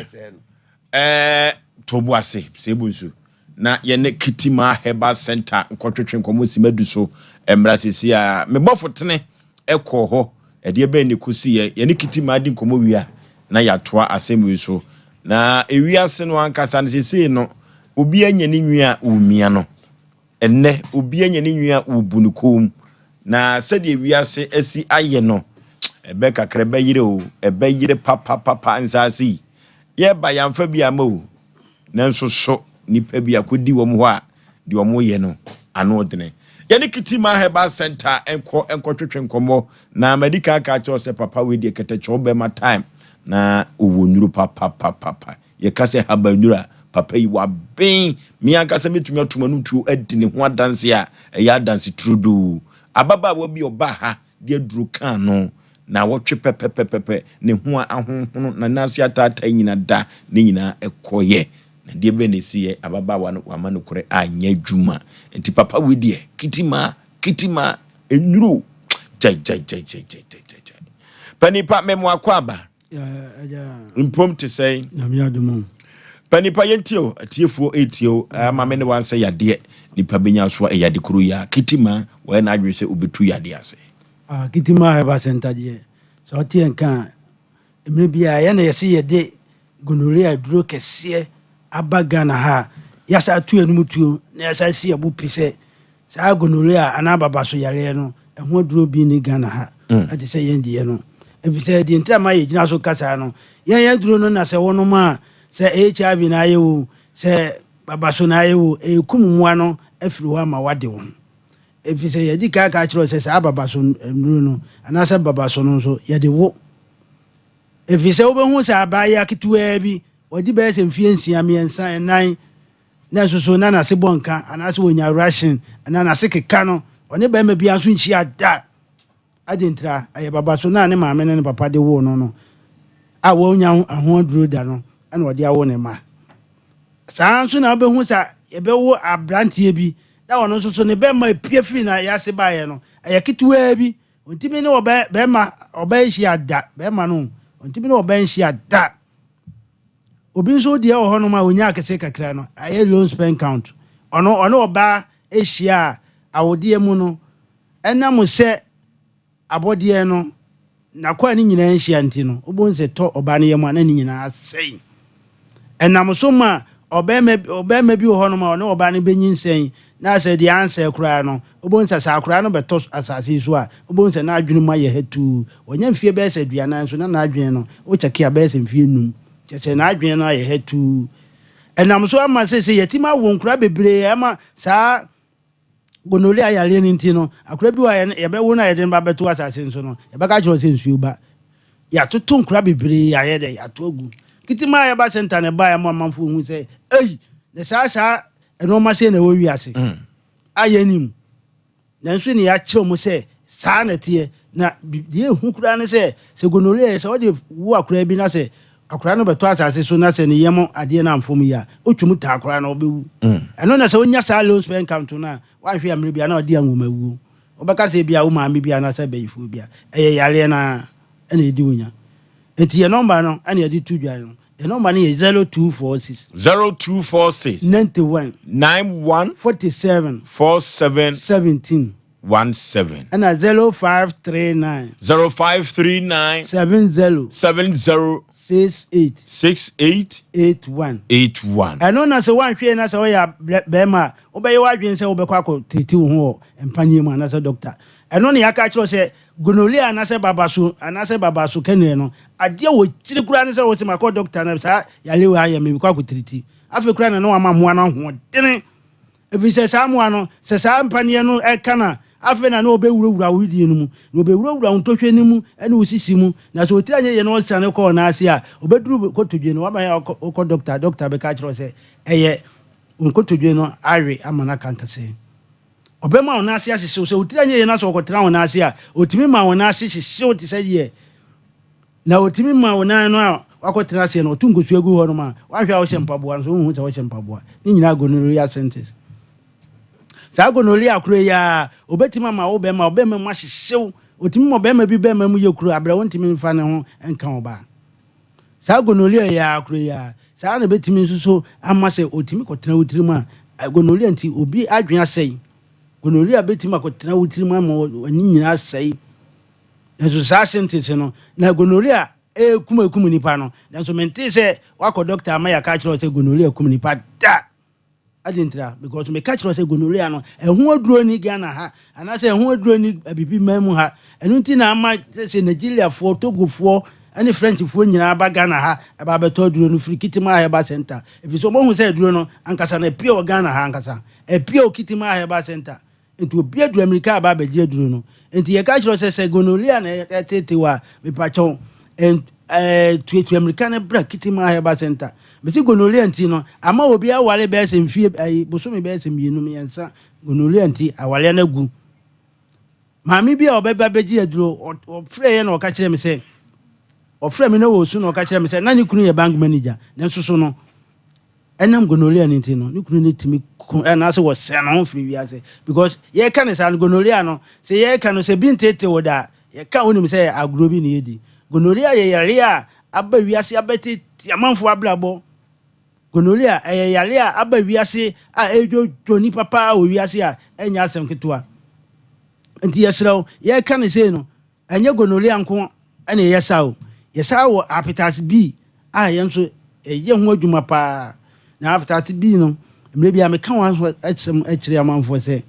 Ɛɛ, to bo ase, sɛ ebu nsu, na yɛne Kitima Herbal Center nkɔtwetwe nkɔmmɔ simma du so mmra seesei a. Me bɔfo tene kɔɔ hɔ. Ɛdeɛ bɛn na ɛkɔsiiɛ? Yɛne Kitima di nkɔmmɔ wie a, na yɛatoa asɛm wei so. Na ewiase no ankasa no, seesei no, obi anya ne nwi a ɔremia no. Ɛnnɛ, obi anya ne nwi a ɔrebu ne kɔn mu. Na sɛdeɛ wiase asi ayɛ no, ɛbɛ kakra ɛbɛyere o, ɛbɛyere papapapa nsaase yi. Yɛreba yɛamfa bi amma o, nanso so nnipa bi akɔdi wɔn hɔ a deɛ wɔyɛ no ano dene. Yɛne Kitima Herbal Center nkɔ nkɔtwetwe nkɔmmɔ na madi kan aka akyerɛ wo sɛ papa wei deɛ kɛtɛkyɛw bɛma time na ɔwɔ nnuro papapapapa. Yɛka sɛ habannuro a, papa yi waben. Me ankasa mɛtumi ato m'ano tuo adi ne ho adanse a ɛyɛ adanse turodoo. Ababaawa bi a ɔbaa ha de aduro kaa no. Naawɔtwe pɛpɛpɛpɛpɛ, ne ho a ahonhono, na nan ase ataataa nyina da, ne nyinaa kɔeɛ. Na deɛ bɛn na ɛsiiɛ? Ababaawa no wamma nokorɛ anyɛ adwuma. Nti papa wei deɛ, kitimaa, kitimaa, ɛnnuru o. Gyae, gyae, gyae, gyae, gyae, gyae, gyae, gyae. Panipa, mɛmo akɔ aba. Mpom te sɛn? Nyame adom o. Panipa yɛntie o, atiefoɔ ɛretie o, ama me ne wansɛ yadeɛ. Nipa bɛnya so a ɛyɛ ade koro yi a, kitimaa, wɔyɛ n'adwene sɛ ɔbɛtu yadeɛ ase. Ah, Kitima Herbal Center deɛ, sɛ ɔte yɛn nka a, mmerɛ biara yɛn na yɛse yɛde gonorrhea aduro kɛseɛ aba Ghana ha a, yɛasa ato yɛn mu tuo na yɛasa asi yɛn bo pi sɛ saa gonorrhea anaa babaso yareɛ no, ɛho aduro bi nni Ghana ha ɛte sɛ yɛn deɛ no. Ɛfiri sɛ deɛ nti a ma yɛgyina so ka saa no, yɛn yɛn aduro no na sɛ wonom a, sɛ HIV na ayɛ wo, sɛ babaso na ayɛ wo, ɛkum mmoa no afiri hɔ ama woade wo ho. Efisɛ yɛadi kan aka akyerɛ wo sɛ saa babaso nnuru no, anaasɛ babaso no nso, yɛde wo. Efisɛ wobɛhu sɛ abaayewa ketewaa bi, wadi bɛyɛ sɛ mfeɛ nsia, mmiɛnsa, nnan, na nso so na n'ase bɔ nka, anaasɛ wɔnya ration, anaa n'ase keka no, ɔne barima biara nso nhyia da. Adɛn ntira? Ɛyɛ babaso no a ne maame ne ne papa de woo no no a wɔanya ho aduro da no na ɔde awo ne mma. Saa ara nso na wobɛhu sɛ yɛbɛwo aberanteɛ bi na ɔno nso so ne bɛrima apue firi na yɛase baeɛ no, ɛyɛ ketewaa bi. Ɔntumi ne ɔbɛ bɛrima ɔbɛ nhyia da, bɛrima no ɔntumi ne ɔbɛ nhyia da. Obi nso deɛ wɔ hɔnom a ɔnya akɛseɛ kakra no, ɛyɛ low sperm count. Ɔno ɔne ɔbaa hyia a awodeɛ mu no, ɛnam sɛ abɔdeɛ no n'akwaa no nyinaa nhyia nti no, wobɛhu sɛ tɔ ɔbaa no yam a na ne nyinaa asɛe. Ɛnam so ma ɔbarima ɔbarima bi wɔ hɔnom a ɔne ɔbaa no bɛnyinsɛn na sɛ deɛ ansɛe koraa no, wobɛhu sɛ saa akwadaa no bɛtɔ asase yi so a, wobɛhu sɛ n'adwene mu ayɛ hatuu. Wanya mfeɛ bɛyɛ sɛ aduanan nso na n'adwene no, wokyɛke a bɛyɛ sɛ mfeɛ num. Kyerɛ sɛ n'adwene no ayɛ hatuu. Ɛnam so ama seesei yɛatumi awo nkwadaa bebree ama saa Gonorrhea yareɛ no nti no, akora bi wɔ a yɛbɛwo no a yɛde no ba bɛto asase no so no, yɛbɛka kyerɛ wo sɛ nsuo ba. Yɛatoto nkora bebree ayɛ dɛ, yɛato agu. Kitima a yɛba center na ɛbaeɛ ma amanfoɔ hu sɛ, ei, na saa saa nneɛma sei na ɛwɔ wiase a yɛnim. Nanso ne yɛakyerɛ mu sɛ saa na ɛteɛ. Na deɛ ɛhu koraa ne sɛ, sɛ gonorrhea yɛ sɛ wode wo akora bi na sɛ Akwadaa no bɛtɔ asase so na sɛ ne yam adeɛ no amfom yie a, ɔtwam taa koraa na ɔbɛwu. Ɛno na sɛ wonya saa low sperm count no a, woanhwɛ a mmerɛ bi a na ɔde anwomawuo. Wobɛka sɛ ebia wo maame bi anaasɛ abayifoɔ bi a, ɛyɛ yareɛ no ara na ɛdi wo nya. Enti yɛn nɔmba no na yɛde to dwa no. Yɛn nɔmba no yɛ 0246. 0246. 91. 91. 47. 47. 17. 17. Ɛna 0539. 0539. 70. 70. 68. 68. 81. 81. Ɛno na sɛ woanhwɛ yie na sɛ woyɛ bɛrima a, wobɛyɛ w'adwene sɛ wobɛkɔ akɔ treat wo ho wɔ mpaneɛ mu anaasɛ dɔkta. Ɛno na yɛaka akyerɛ wo sɛ gonorrhea anaasɛ babaso anaasɛ babaso kɛnrɛ no, adeɛ wɔ kyiri koraa ne sɛ wose makɔ dɔkta na saa yareɛ wei ayɛ me, mekɔ akɔ treat. Afei koraa na na wama mmoa no ahoɔdene. Efisɛ saa mmoa no, sɛ saa mpaneɛ no ka no a, afei na na wɔbɛwurawura wo wedeɛ no mu, na wɔbɛwurawura wo ntɔhwɛ no mu ne wo sisi mu, na sɛ ɔtiri anyɛ yie na ɔsiane kɔ ɔnan ase a, ɔbɛduru kotodwe no, wama yɛ wokɔ dɔkta, dɔkta bɛka akyerɛ wo sɛ ɛyɛ wo nkotodwe no awe ama no aka nkasɛɛ. Ɔbɛma wo nan ase ahyehye wo, sɛ wo tiri anyɛ yie na sɛ ɔkɔtena wo nan ase a, ɔtumi ma wo nan ase hyehye wo te sɛ deɛ Na otumi ma wo nan no a wakɔtena aseɛ no, ɔto nkosua gu hɔnom a, woanhwɛ a wohyɛ mpaboa nso, wonhu sɛ wohyɛ mpaboa. Ne nyinaa gonorrhea symptoms. Saa gonorrhea koro yi ara, obetumi ama wo bɛrima, wo bɛrima mu ahyehyew. Otumi ma ɔbɛrima bi bɛrima mu yɛ kuro abrɛ wontumi mfa ne ho nka ɔbaa. Saa gonorrhea yi ara koro yi ara, saa na ebetumi nso so ama sɛ otumi kɔtena wo tirim a, gonorrhea nti obi adwene asɛe. Gonorrhea betumi akɔtena wo tirim ama w'ani nyinaa asɛe. Nanso saa sentence no, na gonorrhea ɛrekum ɛkum nipa no, nanso mentee sɛ wakɔ doctor ama yɛaka akyerɛ wo sɛ gonorrhea kum nipa da. Adi ntira, because meka kyerɛ wo sɛ gonorrhea no, ɛho aduro ni Ghana ha, anaasɛ ɛho aduro ni abibi man mu ha. Ɛno nti na ama sɛ Nigeriafoɔ, Togofoɔ, ɛne Frenchfoɔ nyinaa ba Ghana ha ɛba abɛtɔ aduro no firi Kitima Herbal Center. Ɛfiri sɛ wɔahu sɛ aduro no ankasa no apue wɔ Ghana ha ankasa. Apue wɔ Kitima Herbal Center. Nti obi aduru amirika aba abɛgye aduro no. Nti yɛka kyerɛ wo sɛ sɛ gonorrhea na ɛtete wo a, mepakyɛw ɛɛ tuatua amirika no bra Kitima Herbal Center. Mesi gonorrhea nti no, ama obi aware bɛyɛ sɛ mfie ayi bosome bɛyɛ sɛ mmienu mmiɛnsa gonorrhea nti awareɛ no agu. Maame bi a ɔbɛba bɛgye aduro, ɔfrɛeɛ na ɔka kyerɛɛ me sɛ, ɔfrɛɛ me na ɔresu na ɔka kyerɛɛ me sɛ na ne kunu yɛ bank manager, nanso so no, ɛnam gonorrhea no nti no, ne kunu no tumi ku anaasɛ wɔsɛe ne ho firi wiase. Because yɛreka no saa no, gonorrhea no, sɛ yɛreka no sɛ bi nteetee wo da a, yɛka a wonim sɛ agorɔ bi na yɛdi. Gonorrhea yɛ yareɛ a aba wiase abɛtete amanfoɔ abrabɔ. Gonorrhea, ɛyɛ yare a aba wiase a ɛredwodwo nnipa paa wɔ wiase a ɛnyɛ asɛm ketewa. Nti yɛsrɛ wo, yɛreka no sei no, ɛnyɛ gonorrhea nko na ɛyɛ saa o. Yɛsan wɔ hepatitis B a yɛn nso yɛyɛ ho adwuma paa. Na hepatitis B no, mmerɛ bi a meka ho asɛm kyerɛ amanfoɔ sɛ,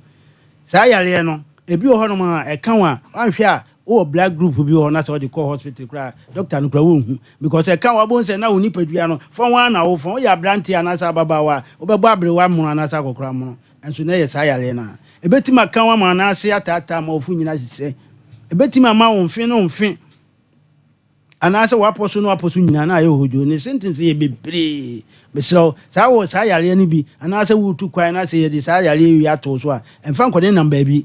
saa yareɛ no, ebi wɔ hɔnom a ɛka wo a, woanhwɛ a Wowɔ blood group bi wɔ hɔ na sɛ wɔde kɔ hospital koraa a, doctor no koraa wonhu because ɛka wo a wobɛhu sɛ na wo nipadua no fɔn ara na wofɔn. Woyɛ aberanteɛ anaasɛ ababaawa a, wobɛbɔ aberewa mono anaasɛ akɔkora mono nso na ɛyɛ saa yareɛ no a. Ɛbɛtumi aka wo ama wo nan ase ataataa ma wo fo nyina hyehyɛ. Ɛbɛtumi ama wo mfe ne wo mfe anaasɛ w'apɔ so ne w'apɔ so nyinaa na ayɛ hodwoo. Ne sentence yɛ bebree. Mesrɛ wo, saa wɔ saa yareɛ no bi anaasɛ woretu kwan na sɛ yɛde saa yareɛ yi ato wo so a, ɛmfa nkɔ ne nam baabi.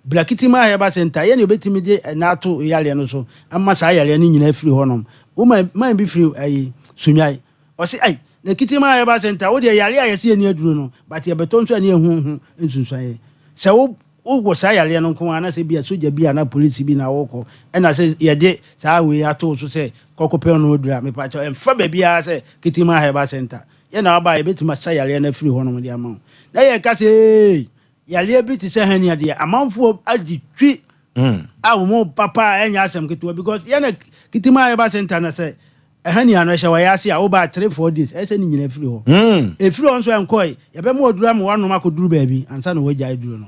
Bra Kitima Herbal Center, yɛ nea obetumi de ɛna ato yareɛ no so ama saa yareɛ no nyinaa afiri hɔnom. Wo man, man bi firi ayi, Sunyai. Ɔse ai, na Kitima Herbal Center, wo deɛ yareɛ a yɛse yɛnni aduro no, but yɛbɛtɔ nso a ne yɛhu ho nsunsuaneɛ. Sɛ wo, wowɔ saa yareɛ no nko ara na sɛ bia sogya bi anaa polisi bi na wokɔ, ɛna sɛ yɛde saa wei ato wo so sɛ kɔkɔpɛ ɔno aduro a, mepakyɛw, ɛmfa baabiara sɛ Kitima Herbal Center. Yɛ na waba a yɛbɛtumi asa yareɛ no afiri hɔnom de ama wo. Na yɛka sɛ ee, Yareɛ bi te sɛ hernia deɛ amanfoɔ agye twi a wɔn papa a ɛnyɛ asɛm ketewa because yɛn na kitima a yɛba center na sɛ hernia no ɛhyɛ wɔyɛ ase a woba 3 4 days ɛsɛ ne nyina firi hɔ. Ɛfiri hɔ nso ɛnkɔe, yɛbɛma ɔduru ama wanom akɔduru baabi ansa na wɔagya aduro no.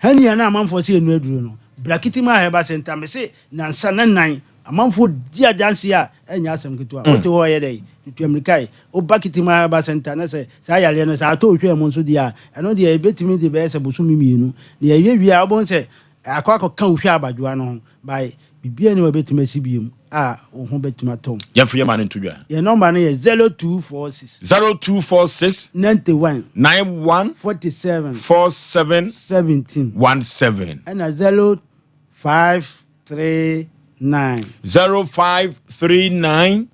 Hernia no amanfoɔ sɛ yɛnu aduro no bra kitima a yɛba center me se nansa na nan amanfoɔ di adanseɛ a ɛnyɛ asɛm ketewa. Wote hɔ yɛ dɛ tutu amirika yi woba Kitima Herbal Center na sɛ saa yareɛ no sɛ atɔ wo hwɛɛ mu nso deɛ a, ɛno deɛ ɛbɛtumi de bɛyɛ sɛ bosome mmienu. Na yɛyɛ wie a, wobɛhu sɛ akɔ akɔka wo hwɛ abadwoa no ho. By biribiara nni hɔ a ɛbɛtumi asi biom a wo ho bɛtumi atɔ wo. Yɛmfa yɛn ma no nto dwa. Yɛn nɔmba no yɛ 0246. 0246. 91. 91. 47. 47. 17. 17. Ɛna 0539. 0539.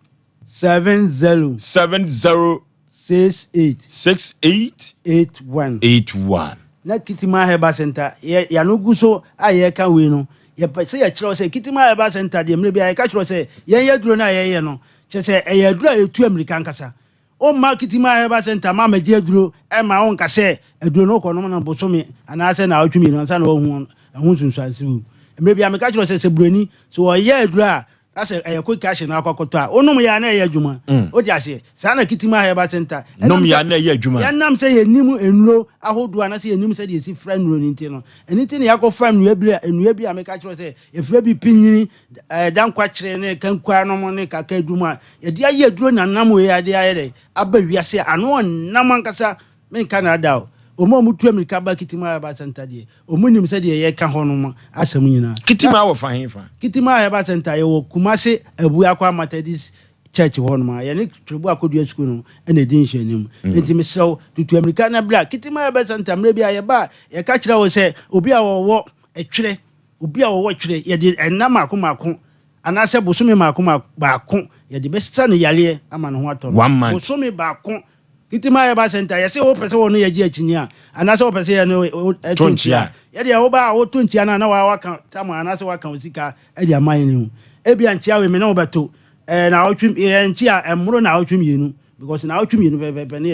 70. 70. 68. 68. 81. 81. Na Kitima Herbal Center, yɛ yɛano gu so a yɛreka wei no, yɛpɛ sɛ yɛkyerɛ wo sɛ Kitima Herbal Center deɛ mmerɛ biara yɛka kyerɛ wo sɛ yɛn yɛ aduro no a yɛyɛ no, kyerɛ sɛ ɛyɛ aduro a ɛtu ammirika ankasa. Womma Kitima Herbal Center ma mmɛgye aduro mma wonka sɛ aduro no wokɔnom no bosome anaasɛ naawɔtwe mmienu ansa na woahu ɛho nsunsuansoɔ. Mmerɛ biara meka kyerɛ wo sɛ sɛ buroni sɛ ɔyɛ aduro a na sɛ ɛyɛ quick cash na akɔ akɔtɔ a, wonom yɛ a na ɛyɛ adwuma. Wote aseɛ? Saa na Kitima Herbal Center. Nom yɛ a na ɛyɛ adwuma. Yɛnam sɛ yɛnim nnuro ahodoɔ anaasɛ yɛnim sɛdeɛ yɛsi fra nnuro no nti no, ɛno nti na yɛakɔfa nnua bi a nnua bi a meka kyerɛ wo sɛ yɛfrɛ bi pinyini, ɛɛ dankwakyere ne kankua nom ne kakadum a yɛde ayɛ aduro nanam wei ade ayɛ dɛ aba wiase a ano ɔnam ankasa. Menka no ada o. Wɔn a wɔtu ammirika ba Kitima Herbal Center deɛ, wɔnim sɛdeɛ yɛka hɔnom asɛm nyinaa. Kitima wɔ fa hefa? Kitima Herbal Center, yɛwɔ Kumasi Abuakwa Methodist Church hɔnom a yɛne Twerebu Akodua Sukuu no na ɛdi nhwɛanim. Enti mesrɛ wo, tutu ammirika na bra Kitima Herbal Center. Mmerɛ bi a yɛba a, yɛka kyerɛ wo sɛ obi a ɔwɔ ɛtwerɛ, obi a ɔwɔ twerɛ, yɛde nna mmaako mmaako anaasɛ bosome mmaako baako yɛde bɛsa no yareɛ ama ne ho atɔ no. One month. Bosome baako. Kitima Herbal Center, yɛse wopɛ sɛ wɔne yɛgye akyinnye a, anaasɛ wopɛ sɛ yɛne wo to nkyia a, yɛdeɛ woba a woto nkyia no a na waka tam anaasɛ waka wo sika de ama yɛn o. Ebia nkyia wei me ne wo bɛto ɛɛ naawɔtwe yɛ nkyia ɛmmoro naawɔtwe mmienu because naawɔtwe mmienu pɛpɛɛpɛ na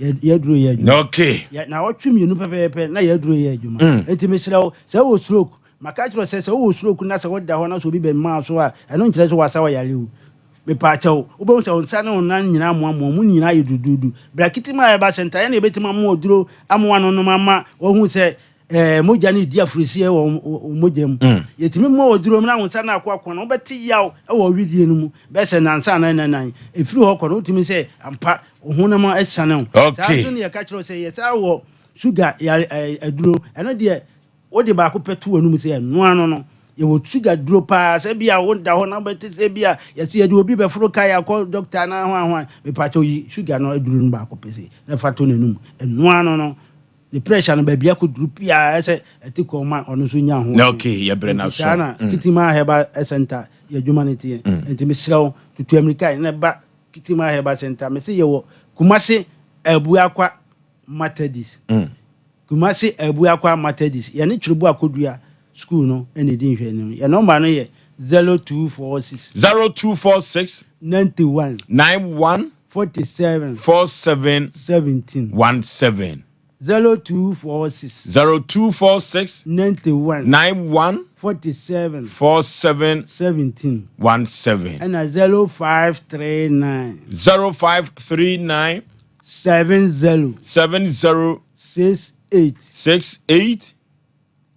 yɛaduro yɛ adwuma. Okay. Yɛ naawɔtwe mmienu pɛpɛɛpɛ na yɛaduro yɛ adwuma. Enti mesrɛ wo sɛ wowɔ stroke, maka kyerɛ wo sɛ sɛ wowɔ stroke na sɛ woda hɔ na sɛ obi bɛma wo so a, ɛno nkyerɛ sɛ wasa wo yare o. Mepaakyɛw, wobɛhu sɛ wo nsa ne wo nan nyinaa amoamoa, mu nyinaa ayɛ duduudu. Bra Kitim a ɛba sɛ ntaeɛ na yɛbɛtumi amoa oduro ama woanonom ama woahu sɛ eh, mogya no redi aforosiɛ wɔ wo mogya mu. Yɛtumi moa oduro mu na wo nsa no akɔ akɔ no, wobɛte yaw wɔ wo wedeɛ no mu bɛyɛ sɛ nnansa anaa nnanan. Ɛfiri hɔ kɔ no, wotumi sɛ ampa wo honam asiane wo. Saa nso na yɛka kyerɛ wo sɛ yɛsan wɔ sugar yare eh, aduro. Ɛno deɛ Wode baako pɛ to w'anum sɛ ɛno ano no, yɛwɔ sugar duro paa sɛ bi a woda hɔ na wobɛte sɛ bi a yɛsɛ yɛde obi bɛforo kae akɔ dɔkta anaa hwan hwan, mepakyɛw yi sugar no aduro no baako pɛ sei na fa to n'anum, ɛno ano no. Ne pressure no baabi akɔduru biara ɛsɛ ɛte kɔn ma ɔno nso nya ho. Na okay, yɛbrɛ no Nti saa aso. na Kitima Herbal Center yɛ adwuma no teɛ. Nti mesrɛ wo, tutu amirika na ba Kitima Herbal Center. Mese yɛwɔ Kumasi Abuakwa Methodist. Kumasi Abuakwa Methodist. Yɛne Twerɛbu Akodua School no na ɛdi nhwɛanim. Yɛn nɔmba no yɛ 0246. 0246. 91. 91. 47. 47. 17. 17. 0246. 0246. 91. 91. 47. 47. 17. 17. Ɛna 0539. 0539. 70. 70. 68. 68.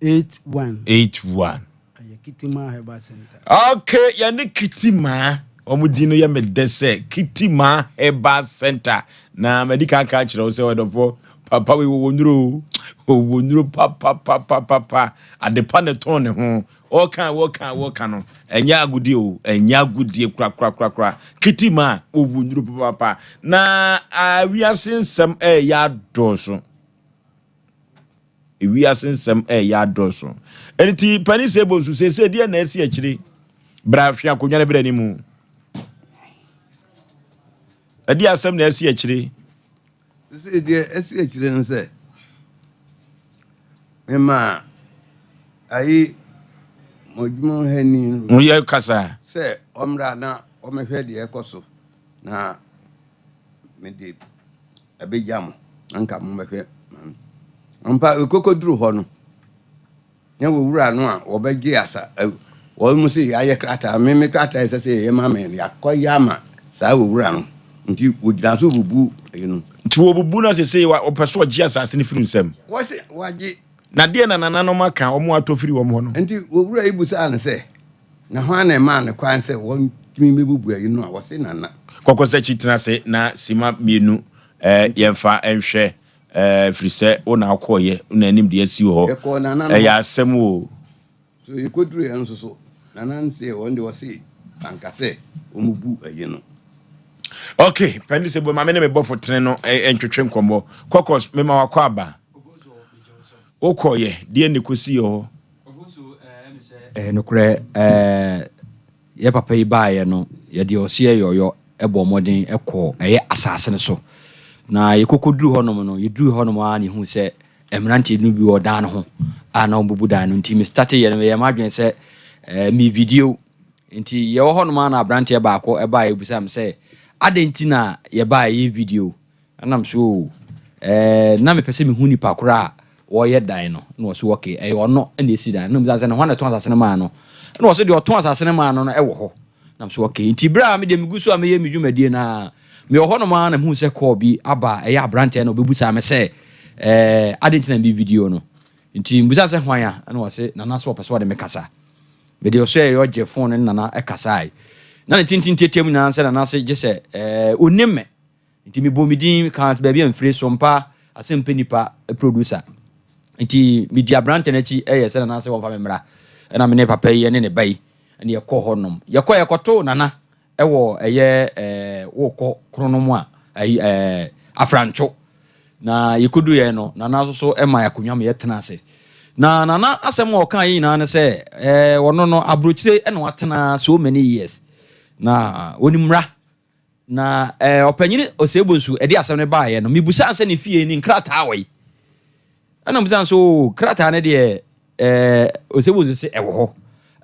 81. 81. Ɛyɛ Kitima Herbal Center. Okay, yɛne Kitima. Wɔn din no yɛ me dɛ sɛ Kitima Herbal Center. Na madi kan ka akyerɛ wo sɛ ɔdɔfoɔ papa wei wɔwɔ nnuro o. Wɔwɔ nnuro papapapapa. Adepa na ɛtɔn ne ho. Wɔka wɔka wɔka no, ɛnyɛ agodie o, ɛnyɛ agodie korakorakorakora. Kitima wɔwɔ nnuro papapa. Na ah, wiase nsɛm ɛyɛ adɔɔso. Ewiase nsɛm ɛreyɛ adɔɔso. Enti panin Sebo nso seesei deɛ na asi akyire. Bra hwe akonnwa no bra anim. Ɛde asɛm na asi akyire. Seesei deɛ asi akyire no sɛ mema ayi mo adwuma hani no yɛ kasa sɛ ɔmmra na ɔmmɛhwɛ deɛ ɛkɔ so na mede ɛbɛgya mo na nka mommɛhwɛ ma me. Ampa, ɛkɔkɔduru hɔ no, na wɔwura no a wɔbɛgye asa wɔn mu sɛ yɛayɛ krataa, me me krataa ɛsɛ sɛ yɛyɛ ma me no, yɛakɔyɛ ama saa wɔwura no. Nti wɔgyina so bubu ɛyi no. Nti wɔbubu no sese wɔpɛ so ɔgye asase no firi nsam. Wɔse wɔagye. Na deɛ na nananom aka wɔn atɔ firi wɔn hɔ no. Nti wɔwura yi busaa no sɛ, Na hwan na ɛmaa no kwan sɛ wɔntumi mmɛbubu ayi no a wɔse Nana? Kɔkɔsakyi tena ase na sima mmienu eh, yɛmfa nhwɛ eh, firi sɛ wo na wokɔɔyɛ, wo na anim deɛ asi wɔ hɔ. Yɛkɔɔ Nana no Ɛyɛ hɔ. asɛm o. So yɛkɔduruiɛ nso so, Nana no see wɔn deɛ wɔse anka sɛ wɔmmubu ayi no. Ok, pɛne sɛ bu ma me ne me bɔfo tene no eh, ntwetwe nkɔmmɔ. Kɔkɔs, mema wakɔ aba. Wokɔɔyɛ, deɛ ne kɔsii hɔ? Ɛyɛ nokorɛ, yɛ papa yi baeɛ no, yɛde ɔseɛ yɔyɔ bɔɔ mmɔden kɔɔ ɛyɛ asase no so. Na yɛkɔkɔduru hɔnom no, yɛduru hɔnom ara na yɛhuu sɛ mmeranteɛ no bi wɔ dan no ho a na wɔbubu dan no. Nti me starte yɛ no, meyɛɛ m'adwene sɛ me video. Nti yɛwɔ hɔnom ara na aberanteɛ baako baeɛ bisaa me sɛ, adɛn nti na yɛbaeɛ yɛ video? Ɛna me so oo, ɛɛ na mepɛ sɛ mehu nipa korɔ a wɔreyɛ dan no. Ɛna ɔse okay, ɛyɛ ɔno na esi dan no. Ɛna mebisa no sɛ na hwan na ɛtɔn asase no maa no? Ɛna ɔse deɛ ɔtɔn asase no maa no no ɛwɔ hɔ. Ɛna me so okay. Nti berɛ a me deɛ megu so a meyɛ me dwumadie no ara, mewɔ hɔnom ara na mehuu sɛ call bi aba a ɛyɛ aberanteɛ na ɔbɛbusaa me sɛ ɛɛ adɛn nti na me video no. Nti mebusaa sɛ hwan a? Ɛna ɔse Nana sɛ ɔpɛ sɛ ɔde me kasa. Mede ɔsɔ ɛyɛ ɔgye phone no ne Nana ɛkasae. Na ne tenten tiatia mu nyinaa sɛ Nana se gye sɛ ɛɛ ɔnim me. Nti mebɔɔ me din kaa baabi a mfiri so mpa asɛmpɛ nipa producer. Nti medi aberante no akyi yɛ sɛ nana sɛ wɔmfa me mmra. Ɛna me ne papa yi ne ne ba yi ɛne yɛkɔɔ hɔ nom. Yɛkɔ yɛkɔtoo nana ɛwɔ ɛyɛ ɛɛ wokɔ kronom a ɛyi ɛɛ afrantwo. Na yɛkɔdu yɛn no nana nso so ɛma akonnwa ma yɛtena ase. Na nana asɛm a ɔka yɛ nyinaa ne sɛ ɛɛ ɔno no aburokyire ɛna watena so many years. Na onim mmra. Na eh, ɔpanyin Osei-Bonsu ɛde asɛm no baeɛ no, mebusaa sɛ ne fie ne nkrataa wɔ yi. Ɛna mebusaa no sɛ, oo, krataa no deɛ eh, Osei-Bonsu se ɛwɔ hɔ.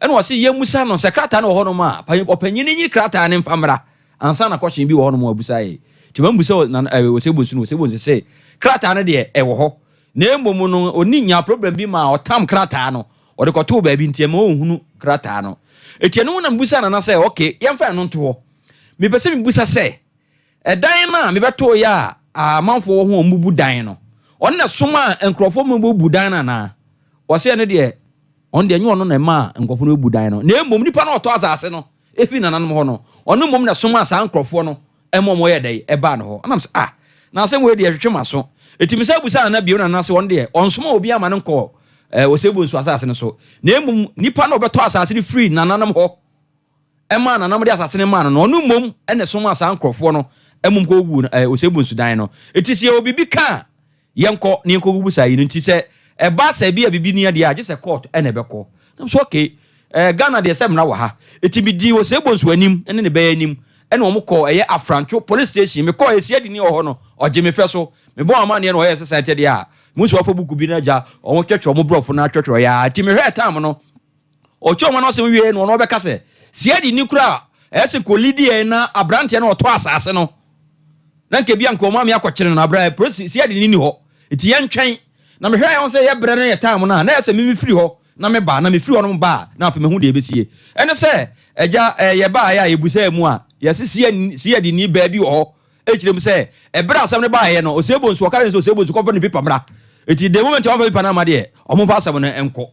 Ɛna ɔse yɛmmusa no sɛ krataa no wɔ hɔnom a, ɔpanyin no nyi krataa no mfa mmra ansa na kɔhyen bi wɔ hɔnom a abusa yɛ. Nti mambusa eh, Osei-Bonsu no, Osei-Bonsu se krataa no deɛ ɛwɔ hɔ. Na mmom no, ɔni nya problem bi ma ɔtam krataa no, ɔde kɔtoo baabi nti ɛma ɔnhunu krataa no. Eti ɛno ho na mebusaa Nana sɛ, okay, yɛmfa ɛno nto hɔ. Mepɛ sɛ mibisa sɛ, ɛdan no a mebɛtooeɛ a amanfoɔ wɔ ho a wɔbubu dan no, ɔno na ɛsomaa nkurɔfoɔ ma wɔbɛbu dan no anaa? Ɔse ɛno deɛ, ɔno deɛ ɛnyɛ ɔno na ɛmaa nkurɔfoɔ no bɛbu dan no, na mmom nipa no a ɔtɔ asase no firi nananom hɔ no, ɔno mmom na ɛsomaa saa nkurɔfoɔ no ma wɔyɛɛ dɛn? Ɛbaa ne hɔ. Ɛna mesɛ, ah, na asɛm wei deɛ ɛtwetwe m'aso. Enti mesan bisaa Nana bio, na Nana se ɔno deɛ, ɔnsomaa obiara ma no nkɔɔ eh, Osei-Bonsu asase no so, na mmom nipa no a ɔbɛtɔ asase no firi nananom hɔ maa nananom de asase no maa no no, ɔno mmom na ɛsomaa saa nkurɔfoɔ no mmom kɔguu no, ɛɛ, Osei-Bonsu dan no. Enti sɛ yɛwɔ biribi ka a, Yɛnkɔ na yɛnkɔbubu saa yi no nti sɛ ɛba sɛ bi a biribi ni adeɛ a gye sɛ court ɛna ɛbɛkɔ. Na me so okay, eh, Ghana deɛ sɛ mmara wɔ ha. Eti medii Osei Bonsu anim ne ne bɛyɛ anim ɛna wɔn kɔɔ ɛyɛ Afrantwo police station. Mekɔɔ Esiadini wɔ hɔ no, ɔgye me fɛ so. Mebɔɔ amanneɛ na ɔyɛɛ sɛ saa nti deɛ a, mehu sɛ wɔafa buku bi na agya wɔn twɛtwɛ wɔn borɔfo no atwɛtwɛ ɔyɛ ara. Nti mehwɛɛ tam no, ɔtwa wɔn asɛm wie na ɔno ɔbɛka sɛ Siadini koraa a ɛyɛ sɛ nka ɔlidi yɛn na aberanteɛ no ɔtɔ asase no na nka ebia nka ɔma me akɔkyere no na abrɛ polisi si ade ni hɔ nti yɛntwɛn na mehwɛ yɛn sɛ yɛbrɛ no yɛ time no a na yɛ sɛ mimi firi hɔ na meba na mefiri hɔ no ba a na afei mehu deɛ ɛbɛsie ɛne sɛ agya yɛbaa yɛ a yɛbusaa mu a yɛse si ade ni baabi wɔ hɔ ɛkyerɛ mu sɛ ɛberɛ asɛm no baeɛ no Osei Bonsu ɔka kyerɛ sɛ Osei Bonsu kɔfa ne pipa mmra nti the moment ɔmfa pipa no ama deɛ ɔmomfa asɛm no nkɔ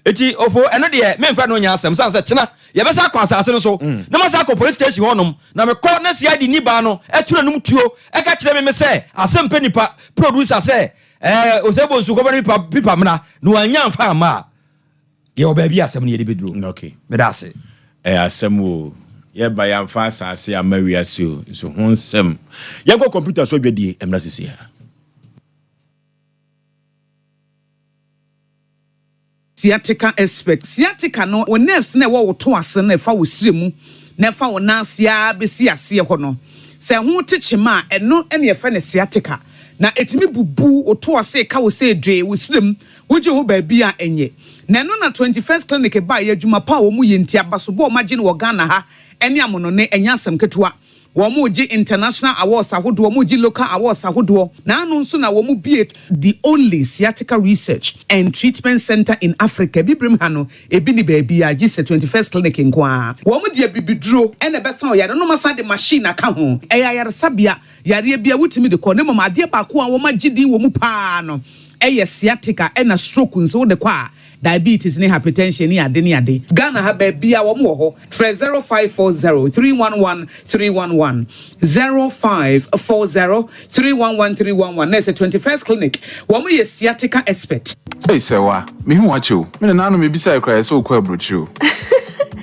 Enti ofo, ɛno deɛ memfa no nyɛ asɛm, sane sɛ kyena yɛbɛsan akɔ asase no so, na masan akɔ police station hɔnom, na mekɔ na CID ni baa no to n'anom tuo ka kyerɛ me me sɛ asɛm pɛ nipa producer sɛ ɛɛ Osei Bonsu kɔfa ne pipa pipa mmra, na wannya amfa amma a, yɛwɔ baabi a asɛm no yɛde bɛduro. Okay. Meda ase. Ɛyɛ asɛm o. Yɛba yɛamfa asase amma wiase o, nso ho nsɛm. Yɛnkɔ kɔmputa so adwadie mmra sisi ha. Sciatica expert. Sciatica no, wo nerves no a ɛwɔ wo to ase no a ɛfa wo srɛ mu na ɛfa wo nan ase ara bɛsi aseɛ hɔ no, sɛ ɛho te kyema a, ɛno na yɛfrɛ no sciatica. Na ɛtumi bubu wo to ase, ɛka wo sɛ dwee, wo srɛ mu, wogye ho baabi a ɛnyɛ. Na ɛno na 21st Clinic baeɛ, adwuma pa a wɔyɛ nti, abasobɔ a wɔagye no wɔ Ghana ha ne amonɔne, ɛnyɛ asɛm ketewa. Wɔregye international awards ahodoɔ, wɔregye local awards ahodoɔ. N'ano nso na wɔbue the only sciatica research and treatment centre in Africa. Abibirem ha no, ebi nni baabiara gye sɛ 21st Clinic nko ara. Wɔde abibiduro na ɛbɛsa wo yareɛ na wɔasan de machine aka ho. Ɛyɛ ayaresabea, yareɛ biara wotumi de kɔ na mmom adeɛ baako a wɔagye din wɔ mu pa ara no yɛ sciatica ɛna stroke nso wode kɔ a diabetes ne hypertension ne ade ne ade. Ghana ha baabia wɔn wɔ hɔ frɛ 0540 311 311 0540 311 311 na ɛsɛ 21st clinic wɔn yɛ sciatica expert. Ei Sɛwa, mehu wo akyɛ o. Me nananom mebisae koraa yɛsɛ wokɔ aburokyire o.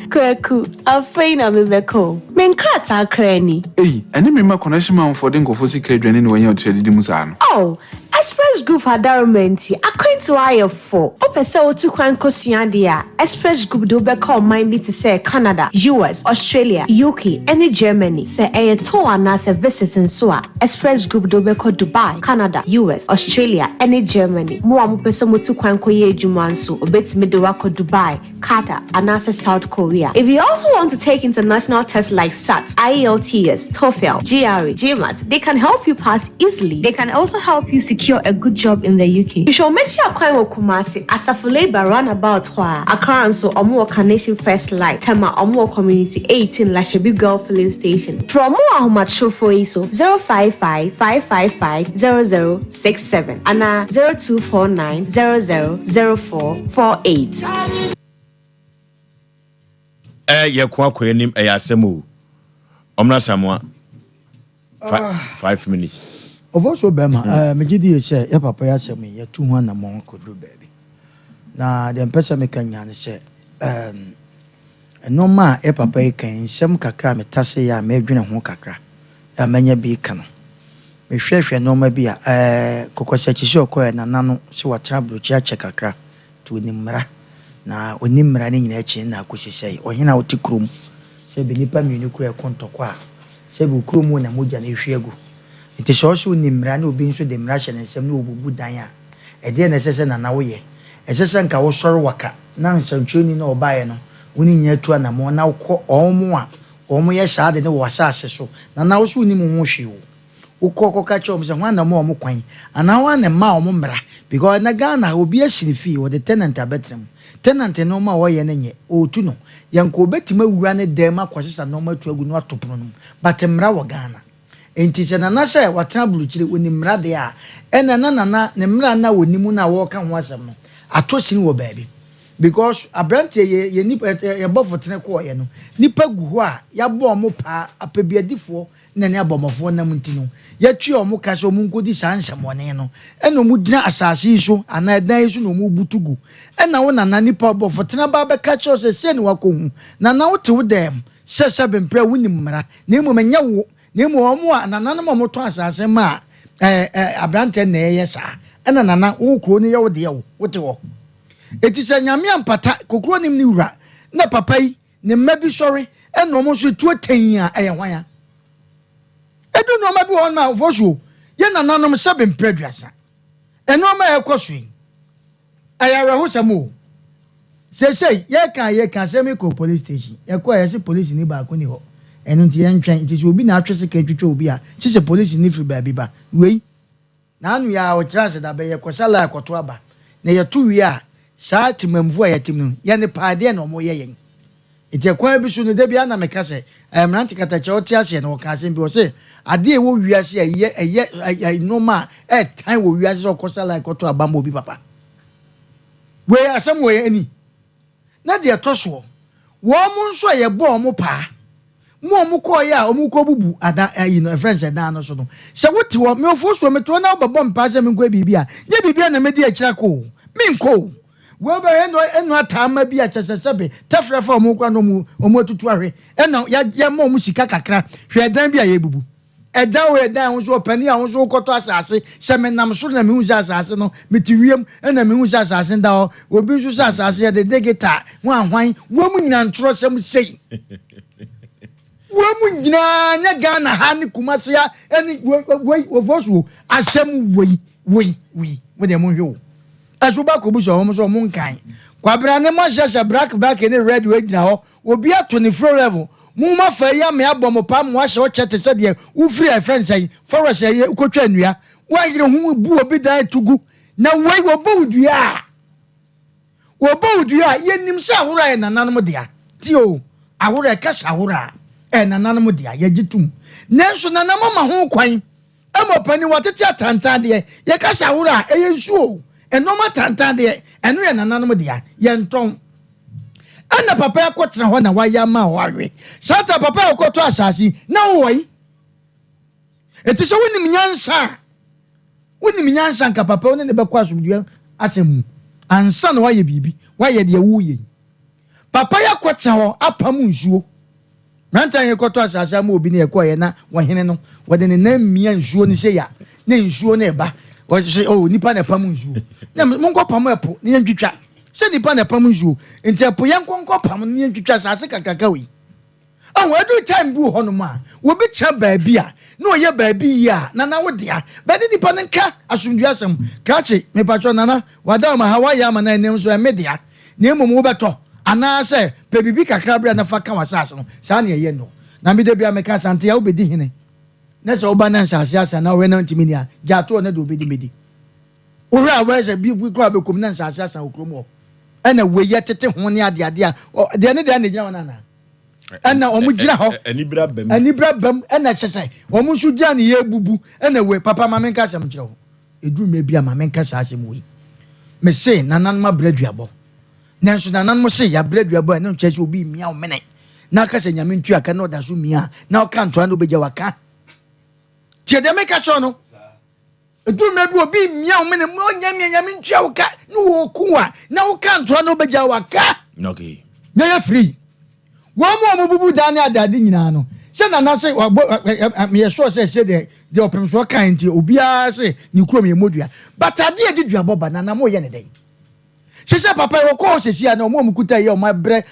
Kwaku, afei na mebɛkɔ o. Me nkrataa koraa ni. Ei, ɛne me mma connection manfoɔ de nkurɔfoɔ sika adwane na wanya ɔtiri adidi mu saa no. Oh, Express Group adaworoma nti, akwantuo ayɛ fo. Wopɛ sɛ wotu kwan kɔsua adeɛ a, Express Group de wo bɛkɔ ɔman bi te sɛ Canada, US, Australia, UK, ne Germany. Sɛ ɛyɛ tour anaasɛ visit nso a, Express Group de wo bɛkɔ Dubai, Canada, US, Australia, ne Germany. Mo a mopɛ sɛ motu kwan kɔyɛ adwuma nso, wɔbɛtumi de wo akɔ Dubai, Qatar, anaasɛ South Korea. If you also want to take international tests like SAT, IELTS, TOEFL, GRE, GMAT, they can help you pass easily. They can also help you secure a good job in the UK. Hwehwɛ wɔn akyi akwan wɔ Kumasi, Asafo Labour roundabout hɔ ara. Accra nso, wɔn wɔ Carnation First Light, Tema, wɔn wɔ Community 18, Lashibi Girl Filling Station. Frɛ wɔn wɔ ahomatrofoɔ yi so, 055 555 0067 anaa 0249 00 0448. Ɛ yɛ ko akɔ anim ɛyɛ asɛm o. Ɔmra Samoa. Ah. 5 minutes. Ɔfɔ so bɛrima, mm. megye die sɛ yɛ papa yɛ asɛm yi yɛtu ho anammɔn kɔduru baabi. Na deɛ mpɛ sɛ meka nyinaa ne sɛ nneɛma a yɛ papa yi kan nsɛm kakra a metase yɛ a medwene ho kakra a manya bi ka no. Mehwɛhwɛ nneɛma bi a ɛɛ kɔkɔsakyi sɛ ɔkɔɛ nana no sɛ watena aburokyi akyɛ kakra nti ɔnim mmara. Na ɔnim mmara no nyinaa akyi no na akɔsi sɛe. Ɔhene a wote kurom, sɛbi nnipa mmienu kura ɛko ntɔkwa a, sɛbi wo kurom na mogya no ɛhwie agu. Nti sɛ ɔse ɔnim mmara na obi nso de mmara hyɛ ne nsam na ɔbubu dan a, ɛdeɛn na ɛsɛ sɛ nana woyɛ? Ɛsɛ sɛ nka wosɔre waka na nsɛntwerɛni no a ɔbaeɛ no wo ne nyinaa tu anammɔn na wokɔ wɔn a wɔyɛ saa ade no wɔ w'asase so. Nana wo se wonim ho hwee o. Wokɔ kɔka kyerɛ wɔn sɛ hwan na ɔma wɔn kwan anaa hwan na ɛma wɔn mmara because ɛnɛ Ghana ha obi asi ne fie wɔde tenant abɛtena mu. Tenant nneɛma a ɔyɛ no nyɛ, ɔretu no. Yɛnka ɔbɛtumi awura ne dan mu akɔsesa nneɛma atu agu na wato pono no mu but mmara wɔ Ghana. Enti sɛ Nana sɛ watena aburokyire, ɔnim mmara deɛ a, ɛna na Nana ne mmara no a ɔnim no a wɔreka ho asɛm no atɔ sini wɔ baabi. Because aberanteɛ yɛ yɛ nipa yɛ bɔfo tene kɔɔeɛ no, nipa gu hɔ a yɛabɔ wɔn paa, apɛbiadifoɔ na ne abɔmmɔfoɔ nam nti no, yɛatua wɔn ka sɛ wɔnkɔdi saa nsɛmmɔne no, ɛna wɔgyina asase yi so anaa ɛdan yi so na wɔrebutu gu. Ɛna wo nana, nipa ɔbɔfotena ba bɛka kyerɛ wo sɛ sei na wakɔhu. Nana wote wo dan mu sɛ sɛbe mprɛ wonim mmara, na mmom ɛnyɛ wo, na mmom wɔn a nananom a wɔtɔn asase maa ɛɛ ɛɛ aberanteɛ na ɛyɛ saa. Ɛna Nana wo kuro no yɛ wo deɛ o, wote hɔ. Enti sɛ Nyame ampata, kokuro nim ne wura, na papa yi ne mma bi sɔre ɛna wɔn nso tuo tɛnn a, ɛyɛ hwan a? Ɛdu nnoɔma bi wɔ hɔ nom a, Ofosuo, yɛn nananom sɛbe mprɛ aduasa, nnoɔma a ɛrekɔ so yi, Ɛyɛ awerɛhosɛm o. Seesei yɛreka a yɛreka asɛm yi kɔɔ police station. Yɛkɔe a yɛse polisini baako nni hɔ. Ɛno nti yɛntwɛn. Nti sɛ obi na atwe sekan twitwa obi a, gye sɛ polisini firi baabi ba. Wei, n'ano yi ara ɔkyerɛ ase da bɛn yɛkɔsa line kɔto aba. Na yɛto wie a, saa temammufoɔ a yɛtem no, yɛn paa deɛn na wɔyɛ yɛn? Enti ɛkwan bi so no, da biara na meka sɛ, ɛɛ, mmerante katakyɛ a ɔte aseɛ no, ɔka asɛm bi, ɔse, adeɛ a ɛwɔ wiase a ɛyɛ, ɛyɛ, ɛyɛ nnoɔma a ɛtan wɔ wiase sɛ ɔkɔsa line kɔtɔ aba ma obi papa. Wei, asɛm wei ani. Na deɛ ɛtɔ soɔ, wɔn nso a yɛbɔɔ wɔn paa, mo a wɔkɔeɛ a wɔkɔbubu ada, ayi no, ɛfrɛ no sɛ dan no so no, sɛ wote hɔ, me ofosuo, mete hɔ na wobɛbɔ mpaa sɛ menkɔyɛ biribi a, nyɛ biribi a na mɛdi akyire akɔ o, menkɔ o. Wei bɛyɛ ɛna ɛna ataa mma bi a kyɛ sɛ sɛbe tɛfrɛ fa wɔn kora na wɔn wɔn atutu ahwe ɛna ya yɛma wɔn sika kakra hwɛ ɛdan bi a yɛbubu ɛdan wɔ ɛdan ho so ɔpanin a ho so wokɔtɔ asase sɛ menam soro na mehu sɛ asase no mete wiem ɛna mehu sɛ asase da hɔ obi nso sɛ asase yɛde digital ho ahwan wɔn mu nyinaa ntorɔsɛm sei wɔn mu nyinaa nyɛ Ghana ha ne Kumasi ha ɛne wei wɔfɔ so asɛm wei wei wei mo deɛ monhwɛ o Ɛso ba kɔbu sɛ wɔn nso wɔn nkan. Kwabena ne mo ahyehyɛ black black ne red wei gyina hɔ. Obi ato ne fro level. Mo mo afa yi ame abɔ mo paa mo ahyɛ ɔkyɛ te sɛ deɛ wo firi a yɛfrɛ no sɛn forest ɛyɛ wokɔtwa nnua. Woayere ho bu obi dan to gu. Na wei wɔbɔ wo dua a wɔbɔ wo dua a yɛnim sɛ ahorow a yɛ nananom dea. Tie o ahorow ɛka sɛ ahorow a ɛyɛ nananom dea yɛgye tom. Nanso nananom ama ho kwan. Ɛma ɔpanin wɔtete atantan deɛ, yɛka sɛ ahorow a, ɛyɛ nsuo o. Nnoɔma atantan deɛ, ɛno yɛ nananom dea, yɛntɔn. Ɛna papa yi akɔtena hɔ na wayɛ ama hɔ awe. Saa ta papa yi ɔkɔtɔ asase yi, na wowɔ yi. Enti sɛ wonim nyansa a, wonim nyansa nka papa yi wo ne ne bɛkɔ asomdwoeɛ asɛm mu ansa na wayɛ biribi, wayɛ deɛ woreyɛ yi. Papa yi akɔtena hɔ apam nsuo. Mmeranteɛ a yɛkɔtɔ asase ama obi no yɛkɔeɛ na ɔhene no wɔde ne nan mia nsuo no sei a na nsuo no reba. Wɔse oh nipa na ɛpam nsuo. Na monkɔ pam ɛpo na yɛntwitwa. Sɛ nipa na ɛpam nsuo nti ɛpo yɛnkɔ nkɔ pam no na yɛntwitwa asase kakraka wei. Ɔho ɛduru time bi wɔ hɔnom a obi tena baabi a na ɔyɛ baabi yie a nana wo dea bɛne nipa no nka asomdwoeɛ asɛm. Krakye mepakyɛw nana wada ɔma ha woayɛ ama no ɛnɛ nso ɛme dea. Na mmom wobɛtɔ, anaasɛ pɛ biribi kakra bra na fa ka w'asase ho. Saa na ɛyɛ no. Na me da biara meka, Asante a wobɛdi hene, na sɛ woba na nsase asa na wohwɛ na wontumi nni a, gyaa to hɔ na deɛ ɔbɛdi mmɛdi. Wohwɛ a wobɛhwɛ sɛ bi koraa bɛkɔ mu na nsase asa wɔ kurom hɔ. Ɛna wei yɛ tete ho ne adeade a, deɛ ne deɛ na ɛgyina hɔ no anaa? Ɛna wɔn gyina hɔ. Anibere aba mu. Anibere aba mu. Ɛna ɛsɛ sɛ wɔn nso gyina ne yɛ bubu. Ɛna wei, papa ma menka asɛm nkyerɛ wo. Ɛduru mmerɛ bi a ma menka saa asɛm wei. Mese nananom abrɛ aduabɔ. Nanso nananom se yɛabrɛ aduabɔ a ɛno nkyerɛ sɛ obi remia wo mene na aka sɛ Nyame ntua ka na ɔda so mia a na ɔka ntoa na obɛgya waka. Tie deɛ meka kyerɛ no. Ɛduru mmerɛ bi obi remia wo mene ma ɔnya mia Nyame ntua wo ka ne wɔku a na woka ntoa na obɛgya waka. Okay. Na yɛ free. Wɔn a wɔbubu dan ne adeade nyinaa no, sɛ Nana se wabɔ meyɛ sure sɛ sɛ deɛ deɛ ɔpemsoɔ kae nti obiara se ne kurom yɛ mmɔ but adeɛ a ɛde duabɔ ba Nana moyɛ ne dɛn? Sɛ sɛ papa yi wɔkɔ hɔ sɛsi a na wɔn a wɔkuta yi a wɔn abrɛ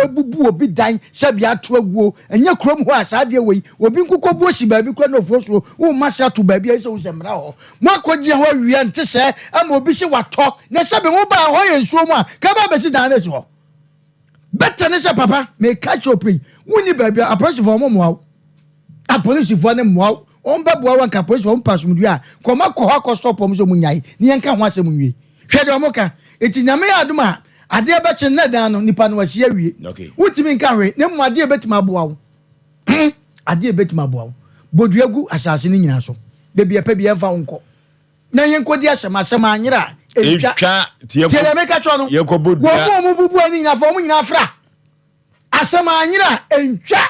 abubu obi dan sɛbi ato aguo ɛnyɛ kurom hɔ a saa adeɛ wɔ yi obi nkokɔ buo si baabi kora na ofuo soɔ woma se ato baabi a ɛsɛ wo sɛ mmara hɔ mo akɔgyina hɔ awia nte sɛ ama obi se watɔ na sɛbi mo baa hɔ yɛ nsuo mu a kaba bɛsi dan no asi hɔ. Better ne sɛ papa meka kyerɛ wo pɛi wonni baabi a apolisifoɔ wɔn mmoa wo apolisifoɔ ne mmoa wo wɔn bɛboa wo anka apolisifoɔ wɔn pɛ asomdue a kɔma kɔ hɔ akɔ stop wɔn sɛ wɔn nyae ne yɛn ka ho asɛm nwie hwɛ deɛ wɔn ka eti nyame yɛ adom a adeɛ bɛkye nnɛ dan no nipa no wasi awie wontumi nka hwee na mmom adeɛ bɛtumi aboa wo adeɛ bɛtumi aboa wo bodua gu asase no nyinaa so baabi ɛpɛ bi ɛmfa wo nkɔ na yɛnkɔdi asɛm, asɛm anyera a, ɛntwa. Ɛntwa. Tie deɛ meka kyerɛ no. Yɛkɔbɔ dua. Wɔn mu a wɔbubu ani nyinaa fa wɔn nyinaa fra. Asɛm anyera a, ɛntwa.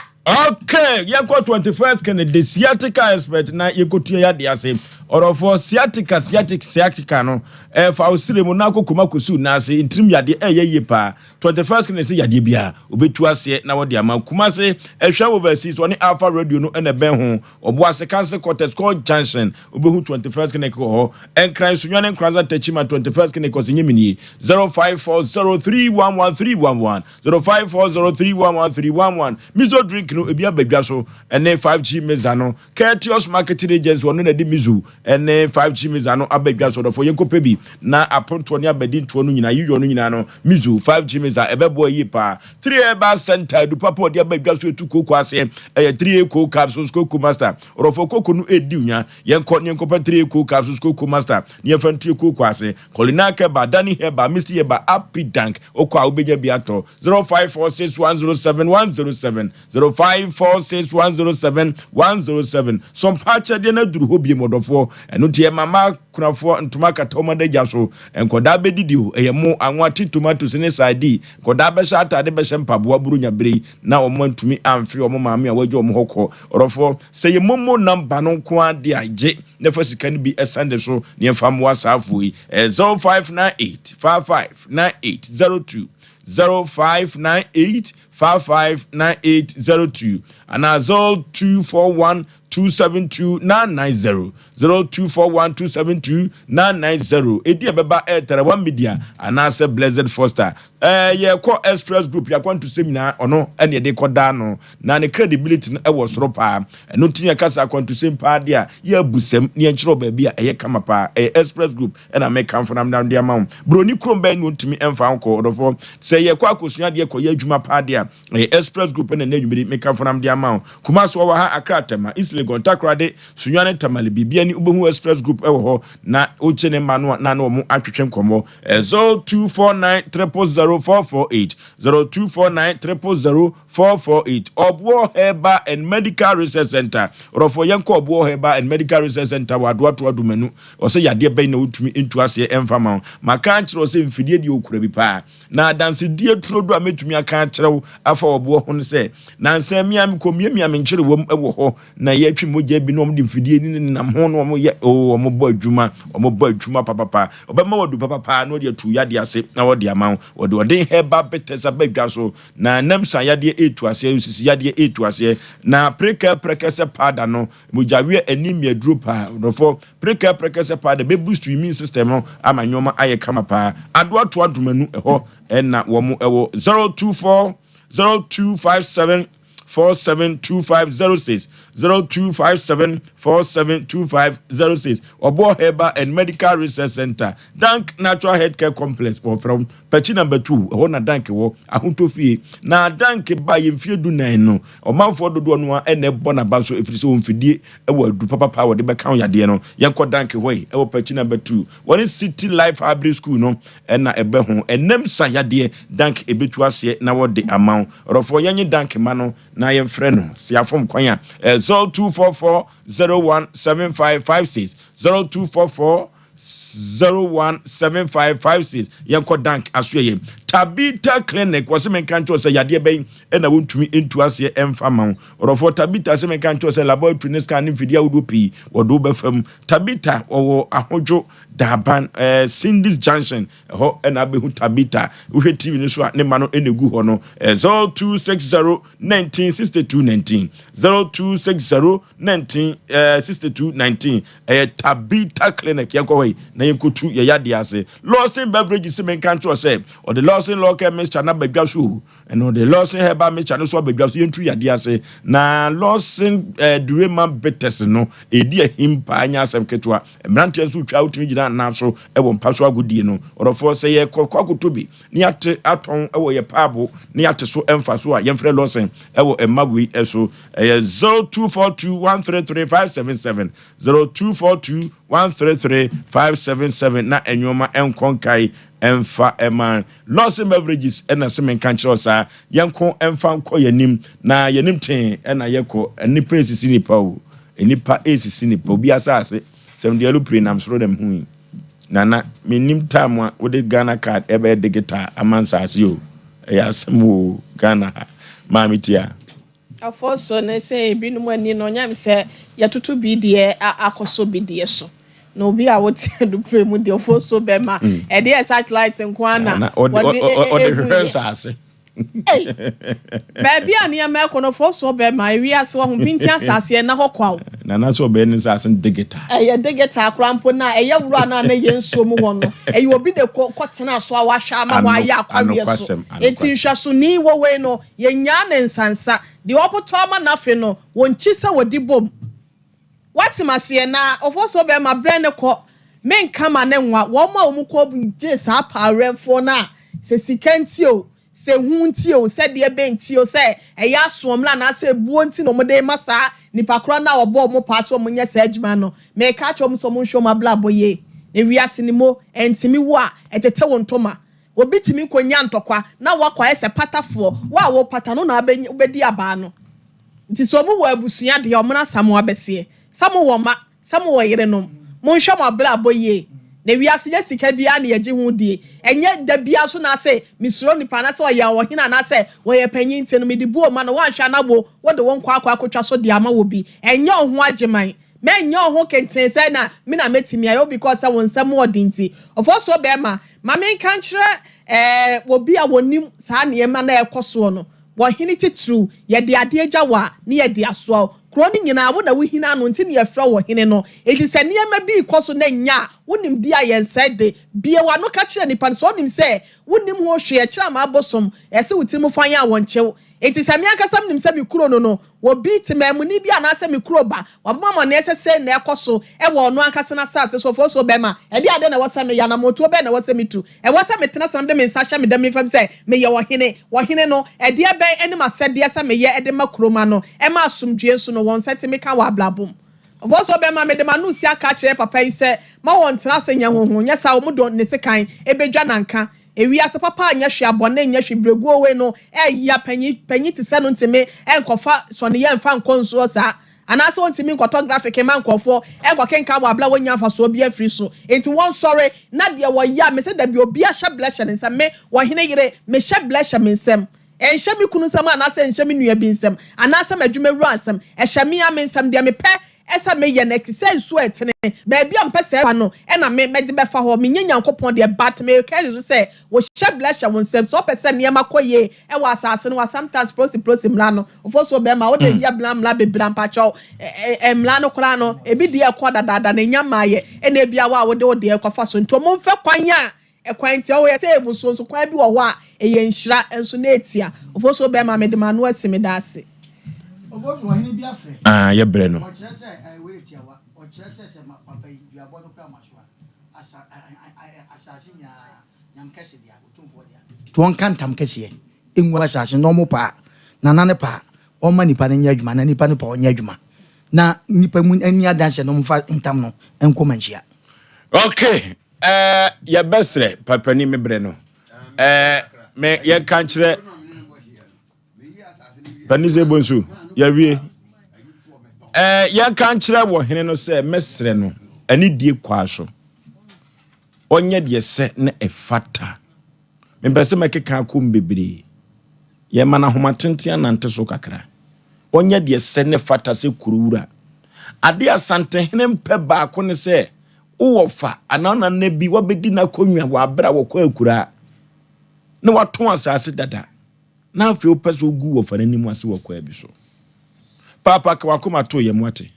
Okay, yɛkɔ 21st Kennedy sciatica expert na yɛkɔtua yɛ adeɛ ase. Ɔdɔfoɔ, sciatica, sciatic, sciatica no, ɛfa wo srɛ mu na akɔ koma kɔsi wo nan ase, ntirim yadeɛ, ɛyɛ yie paa. 21st Clinic sɛ yadeɛ biara, wɔbɛtu aseɛ na wɔde ama. Kumase, Ɛhwɛ Overseas, wɔne Alpha Radio no na ɛbɛn ho. Ɔboase, Council Quarters, Court Junction, wobɛhu 21st Clinic wɔ hɔ. Nkran, Sunyani, Nkoranza, Techiman, 21st Clinic, ɔsɛ nyɛ menie, 0540311311, 0540311311. Mizo drink no, ebi aba dwa so, ɛne 5G Mixer no. Courteous Marketing Agency, ɔno na ɛde Mizu ne 5G Miza no aba dwa so. Ɔdɔfoɔ, yɛnkɔpɛ bi na apontoɔ ne abadintoɔ no nyinaa, yiyɔ no nyinaa no, Mizu 5G Miza ɛbɛboa yie paa. 3 Herbal Center, adu papa ɔde aba dwa so ɛtu kooko aseɛ, ɛyɛ 3A Cold Capsules, Coco Master. Ɔdɔfoɔ, kooko no ɛredi nya, yɛnkɔ ne yɛnkɔpɛ 3A Cold Capsules, Coco Master ne yɛmfa ntue kooko ase. Kolinak Herbal, Dani Herbal, Misty Herbal, Apidank, wokɔ a wobɛnya bi atɔ. 0546107107. 0546107107 Sɔmpa akyɛdeɛ no aduru hɔ biem ɔdɔfoɔ, ɛno nti ɛma mmaa kunafoɔ ntoma kata wɔn adagya so. Nkɔdaa bɛdidi o, ɛyɛ mo, anwa, ti, tomatoes ne sardine. Nkɔdaa bɛhyɛ atade, bɛhyɛ mpaboa buronya bere yi na wɔn antumi amfe wɔn maame a wɔagya wɔn hɔ kɔ. Ɔdɔfoɔ, sɛ yɛ momo namba no nko ara de a, gye na fa sika no bi sɛnde so na yɛmfa mmoa saa afoɔ yi. Ɛyɛ 0598 55 9802, 0598 559802 anaa 0241 272 990, 0241 272 990. Ɛdi ɛbɛba ɛtara One Media anaasɛ Blessed Foster. Yɛkɔ Express Group, yɛakwantusɛm nyinaa ɔno ɛne ɛde kɔdaa no, na ne credibility no ɛwɔ soro paa. Ɛno nti yɛka sɛ akwantusɛm paa deɛ a yɛabu sɛm ne yɛnkyerɛ baabi a ɛyɛ kama paa, ɛyɛ Express Group. Ɛna mekamfo na mede ama wo. Buroni kurom bɛn ne ɔntumi mfa wo nkɔ? Ɔdɔfoɔ, sɛ yɛkɔ akɔsua adeɛ, kɔyɛ adwuma paa deɛ a, ɛyɛ Express Group ɛna ɛnɛ anwummere mekamfo na mede ama wo. Kumasi wɔwɔ ha, Accra, Tema, East Legon, Takoradi, Sunyani, Tamale, biribia ni wobɛhu Express Group ɛwɔ hɔ na wokye ne mma no a na ne wɔn atwetwe nkɔmmɔ. 0249 000 448, 0249 000 448. Ɔboɔ Herbal and Medical Research Center. Ɔdɔfoɔ, yɛnkɔ Ɔboɔ Herbal and Medical Research Center wɔ Adoato Adomanu. Ɔsɛ yadeɛ bɛn na wotumi ntu aseɛ ɛmfa ma wo? Maka akyerɛ wo sɛ mfidie deɛ ɔkura bi paa. Na adansedie turodo a mɛtumi aka akyerɛ wo afa ɔboɔ ho no sɛ, nansa mi a mekɔ miamia me nkyerewam wɔ hɔ na yɛtwe mogya bi na wɔde mfidie ne nenam ho na wɔyɛ oo, wɔbɔ adwuma, wɔbɔ adwuma papapa. Ɔbɛma wadu papapa na wɔde atu yadeɛ ase na wɔde ama wo. Wɔde ɔden herbal bitters aba dwa so na nam sa yadeɛ ɛretu aseɛ, osisi yadeɛ ɛretu aseɛ. Na prekɛ prɛkɛsɛ powder no, mogyaweɛ anemia duro paa. Ɔdɔfoɔ, prekɛ prɛkɛsɛ powder bɛ boost immune system no ama nneɛma ayɛ kama paa. Adoato Adomanu, ɛhɔ ɛna wɔn ɛwɔ. 024 0257 472506, 0257 472506. Ɔboɔ Herbal and Medical Research Center, Dank Natural Healthcare Complex, wɔfrɛ Pɛkyi number 2, ɛhɔ na Dank wɔ, Ahotɔ Fie. Na Dank ba yɛ mfie 14 no, ɔmanfoɔ dodoɔ no a ɛna ɛbɔ n'aba so, ɛfiri sɛ wɔn mfidie ɛwɔ adu papapa a wɔde bɛka yadeɛ no. Yɛnkɔ Dank hɔ yi, ɛwɔ Pɛkyi number 2, wɔne City Life Hybrid School no ɛna ɛbɛ ho. Ɛnam sa yadeɛ, Dank ɛbɛtu aseɛ na wɔde ama wo. Ɔdɔfoɔ, yɛnye Dank ma no na yɛmfrɛ no sɛ yɛafom kwan a, 0244 017556, 0244 017556. Yɛnkɔ Dank asoɛyɛ. Tabita Clinic, wɔsɛ menka nkyɛw sɛ yadeɛ bɛn ɛna wɔntumi ntu aseɛ ɛmfa ma wo? Ɔdɔfoɔ, Tabita sɛ menka nkyɛw sɛ laboratory ne scan ne mfidie ahodoɔ pii wɔde wo bɛfam. Tabita wɔwɔ Ahodwo Daaban, Cindy's Junction, ɛhɔ ɛna abɛhu Tabita. Wohwɛ TV no so a, ne ma no ɛna egu hɔ no. 0260 19 62 19, 0260 19 62 19, ɛyɛ Tabita Clinic. Yɛnkɔ hɔ yi na yɛnkɔtu yɛyɛ adeɛ ase. Lawson Beverage sɛ menka nkyerɛ sɛ ɔde Lawson Lɔkɛ mixture no abadwa so o, ɛna ɔde Lawson Herbal mixture no so abadwa so. Yɛntu yadeɛ ase na Lawson Durema bitters no ɛdi ahim paa, nyɛ asɛm ketewa. Mmeranteɛ nso twa wotumi gyina anan so ɛwɔ mpa so agodie no. Ɔdɔfoɔ, sɛ yɛkɔ akɔtɔ bi ne yɛate atɔn ɛwɔ yɛ paabo ne yɛate so ɛmfa so a, yɛmfrɛ Lawson ɛwɔ ɛma wei ɛso, ɛyɛ 0242 133 577, 0242 133 577, na ɛnwoma ɛnkɔ nkae ɛmfa ɛma Lawson Beverages. Ɛna sɛ menka nkyerɛ saa, yɛnko ɛmfa nkɔ yɛnim na yɛnim tee ɛna yɛkɔ. Nipa esisi nipa o, nipa esisi nipa. Obi asase sɛm deɛ aeroplane nam soro dɛm hu yi. Nana, menim time a wode Ghana Card ɛbɛyɛ digital ama nsase o. Ɛyɛ asɛm o Ghana ha. Maame tia. Afɔ so ne sɛ ebinom ani no ɔnyam sɛ yɛtoto bi deɛ akɔ so bi deɛ so. Na obi a wote adupre mu deɛ ɔfo so bɛma ɛde yɛ satellite nko ara na ɔde wɔde ɔde egu hwehwɛ yɛ. nsaase. Baabi a nneɛma ɛkɔ no ɔfo so bɛma ewiase wɔ ho pinti asase ɛna hɔ kwa o. Nana sɛ ɔbɛyɛ ne nsaase no digital. Ɛyɛ digital koraa mpo na ɛyɛ wura no a na ɛyɛ nsuo mu hɔ no ɛyɛ obi de kɔ kɔtena so a wahwɛ ama wayɛ akwaweɛ so. Anokwasɛm, Eti anokwasɛm. nhwɛsoni wɔ wei no yɛnyaa ne nsansa deɛ ɔbotɔ ama n'afe no wɔn kyi sɛ wɔdi bom. Watem aseɛ na ɔfo so bɛrima brɛ ne kɔ menka ma ne nwa wɔn a wɔn kɔ gye saa paawerɛfoɔ no a sɛ sika nti o sɛ hu nti o sɛ deɛ bɛ nti o sɛ ɛyɛ asoɔmla anaasɛ ebuo nti na wɔde ma saa nipa korɔ no a wɔbɔ wɔn paa so wɔn nyɛ saa adwuma no mɛka kyerɛ wɔn sɛ wɔn nhwɛ wɔn abrabɔ yie na ewiase ne mo ɛntumi wo a ɛtete wɔn ntoma obi tumi kɔ nya ntɔkwa na wakɔ ayɛ sɛ patafoɔ wo a wɔpata no na wobɛdi abaa no nti sɛ ɔmo wɔ abusua deɛ ɔmo na mo abɛseɛ sɛ mo wɔ ma sɛ mo wɔ yerenom monhwɛ mo abrabɔ yie na wiase nyɛ sika biara na yɛgye ho die ɛnyɛ da biara so na sɛ mesuro nipa anaasɛ ɔyɛ ɔhene anaasɛ wɔyɛ panyin nti no mede buo ma no woanhwɛ anabo wode wo nkɔ akɔ akɔtwa so de ama wɔ bi ɛnyɛ wo ho agyeman mɛnyɛ wo ho kenten sɛ na me na mɛtumi ayɛ wo because sɛ wo nsɛm ɔde nti ɔfɔ so bɛrima ma menka nkyerɛ obi a wɔnim saa nneɛma na ɛkɔ soɔ no wɔhene titiriw yɛde adeɛ gya wɔ a ne yɛde asoa wo kuro no nyinaa wo na wohina ano nti ne yɛfrɛ wɔ hene no eti sɛ nneɛma bi kɔ so na nya a wonim di a yɛn nsɛ de bie w'ano ka kyerɛ nipa no sɛ ɔnim sɛ wonim ho hwee ɛkyerɛ ama abosom ɛsɛ wo tirim fa yɛn a wɔnkyɛw eti sɛ me ankasa nim sɛ me kuro no no obi temaamuni bi anaasɛ me kuro ba wabɔ ama ne ɛsɛ sɛ na ɛkɔ so ɛwɔ ɔno ankasa n'asase so fo so bɛrima ɛde ade na ɛwɔ sɛ meyɛ anamotuo bɛɛ na ɛwɔ sɛ metu ɛwɔ sɛ metena sam de me nsa hyɛ me dɛm nifa sɛ meyɛ ɔhene ɔhene no ɛdeɛ bɛn ɛne m'asɛdeɛ sɛ meyɛ ɛde ma kuroma no ɛma asomdwie nso no wɔn nsa tumi ka wɔ abrabom ɔfɔ so bɛrima mede ma no si aka kyerɛ papa yi sɛ ma wɔn tena ase nyɛ honhom nyɛ saa wɔn dɔ ne sekan ebedwa nanka ewiase papa anyɛ hwee abɔne nyɛ hwee breguo wei no ɛyia panyin panyin te sɛ no ntumi ɛnkɔfa sɔniyɛ nfa nkɔ nsuo saa anaasɛ wɔntumi nkɔtɔ graphic ma nkɔfoɔ ɛnkɔkenka wɔ abla wɔnya mfasoɔ bi afiri so nti wɔn sɔre na deɛ wɔyɛ a mesɛ dabi obi ahyɛ blɛ hyɛ ne nsam me wɔhene yere mehyɛ blɛ hyɛ me nsam ɛnhyɛ me kunu nsam anaasɛ ɛnhyɛ me nua bi nsam anaasɛ m'adwuma wura nsam ɛhyɛ me a me nsam deɛ mepɛ ɛsɛ meyɛ no ɛte sɛ nsuo ɛtene baabi a mpɛ sɛ ɛfa no ɛna me mɛde bɛfa hɔ menyɛ Nyankopɔn deɛ but meka so sɛ wɔhyɛ blɛ hyɛ wo nsam sɛ ɔpɛ sɛ nneɛma kɔ yie ɛwɔ asase no wa sometimes prosi prosi mmara no ɔfo so bɛrima wode yɛ mmara mmara bebree ampakyɛw mmara no koraa no ebi deɛ ɛkɔ dadaada na enya mmaayɛ ɛna ebi awa a wode wo deɛ ɛkɔfa so nti ɔmo mfɛ kwan a ɛkwan nti ɔwɔ yɛ sɛ ebusuo nso kwan bi wɔ hɔ a ɛyɛ nhyira nso na etia ɔfo so bɛrima mede ma ano asi me da ase. Ɔfo so ɔhene bi afrɛ. Ah, yɛbrɛ no. Ɔkyerɛ sɛ wei tiawa ɔkyerɛ sɛ sɛ papa yi duabɔ no kora ma so a asa asase nyinaa nyam kɛse dea otumfoɔ dea. To ɔnka ntam kɛseɛ ngu asase na ɔmo paa nana ne paa ɔma nipa no nyɛ adwuma na nipa no pa ɔnyɛ adwuma na nipa mu ani adanseɛ na ɔmfa ntam no nkɔ manhyia. Okay, yɛbɛsrɛ papani me brɛ no me yɛnka nkyerɛ pani sɛ bonsu yɛwie yɛnka nkyerɛ wɔ hene no sɛ mɛsrɛ no ɛne die kwaa so ɔnyɛ deɛ sɛ na ɛfata mempɛ sɛ mɛkeka akɔm bebree yɛma no ahoma tenten anante so kakra ɔnyɛ deɛ sɛ ne fata sɛ kurowura ade Asantehene mpɛ baako ne sɛ wowɔ fa anaa nana bi wabɛdi n'akonnwa wɔ abere a wɔkɔ akuraa na watɔn asase dada na afei wopɛ sɛ wogu wɔ fa n'anim ase wɔ kwaa bi so paapa ka wakoma to yɛ mu ate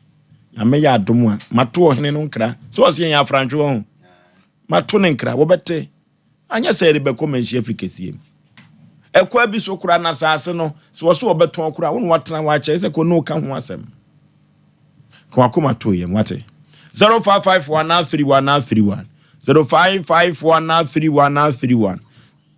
Nyame yɛ adom a mato ɔhene no nkra sɛ ɔsɛ yɛn afrantwe wɔ ho mato ne nkra wɔbɛte anyɛ sɛ yɛde bɛkɔ manhyia fi kɛseɛ mu ɛkwa bi so koraa na asase no sɛ wɔ so wɔbɛtɔn koraa wo ne watena hɔ akyɛ sɛ kɔ ne woka ho asɛm ka wakoma to yɛ mu ate 0554 931 931 0554 931 931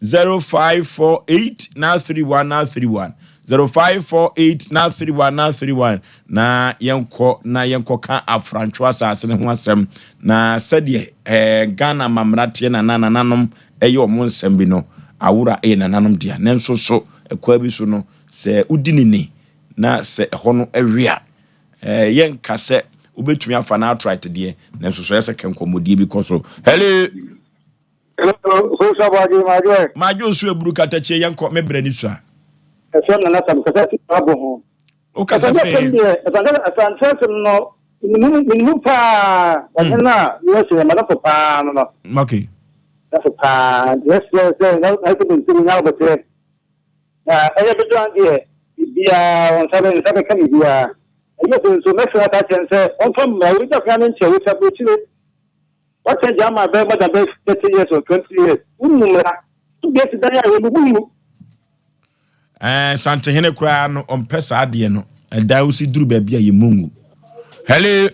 0548 931 931 0548 931 931 na yɛnkɔ na yɛnkɔka afrantwo asase no ho asɛm na sɛdeɛ Ghana amammerɛ teɛ na nananom ɛyɛ ɔmo nsɛm bi no awora ɛyɛ nananom dea nanso so ɛkwa bi so no sɛ wodi ne ni na sɛ ɛhɔ no ɛwe a yɛnka sɛ wobɛtumi afa no outright deɛ nanso so ɛyɛ sɛ kɛnkɔmmɔdie bi kɔ so. Hello. Hello, so Sabaji Majo. Majo nso eburu katakyie yɛnkɔ me brɛ ni so a. Ɛsɛ nana sam kasa ti abo ho. Wokasa fɛ. Asante asɛm no. Menim paa, ɔhene no a yɛsɛ yɛ madafo paa no no. Okay. Dafo paa, nti yɛsrɛ sɛ na sɛ bɛnsɛm nya aboterɛ. Na ɛyɛ bɛdwan deɛ, biribiara, wɔn nsa bɛ nsa bɛka biribiara. Ɛyɛ sɛ nso mɛsrɛ aka akyerɛ no sɛ ɔmfa mmara, wei gya koraa no nkyɛ, wɔsi aburokyire. Wɔatena German bɛyɛ more than bɛyɛ 30 years or 20 years. Wonnu mmara. Wode asi dan a yɛbubu ngu. Ɛɛ Santehene koraa no ɔmpɛ saa adeɛ no. Ɛda wosi duru baabi a yɛmu ngu. Hello.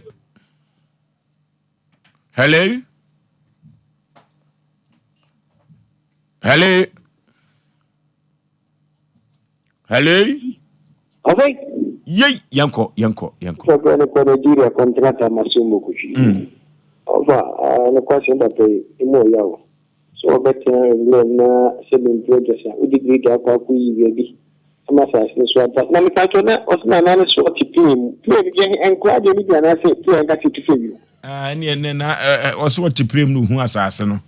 Hello. Hello. Hello. Ɔfɛ. Yei yɛnkɔ yɛnkɔ yɛnkɔ. Sɛ bɛn kɔ Nigeria kɔntinata ma so mu kutwi. Ɔfa ne kwasɛm papa yi emu ɔya o. Sɛ wɔbɛtena nwuram na sɛ mempere aduasa wo degree da akɔ akɔyi baabi ama asase no so aba. Na mepakyɛw na ɔse na anan no so ɔte plane mu. Plane no deɛ nkora deɛ no bi anaasɛ plane ankasa ɛtu fa wiem. Ah, ɛne ɛne na ɔsɛ ɔte plane mu na ohu asase no.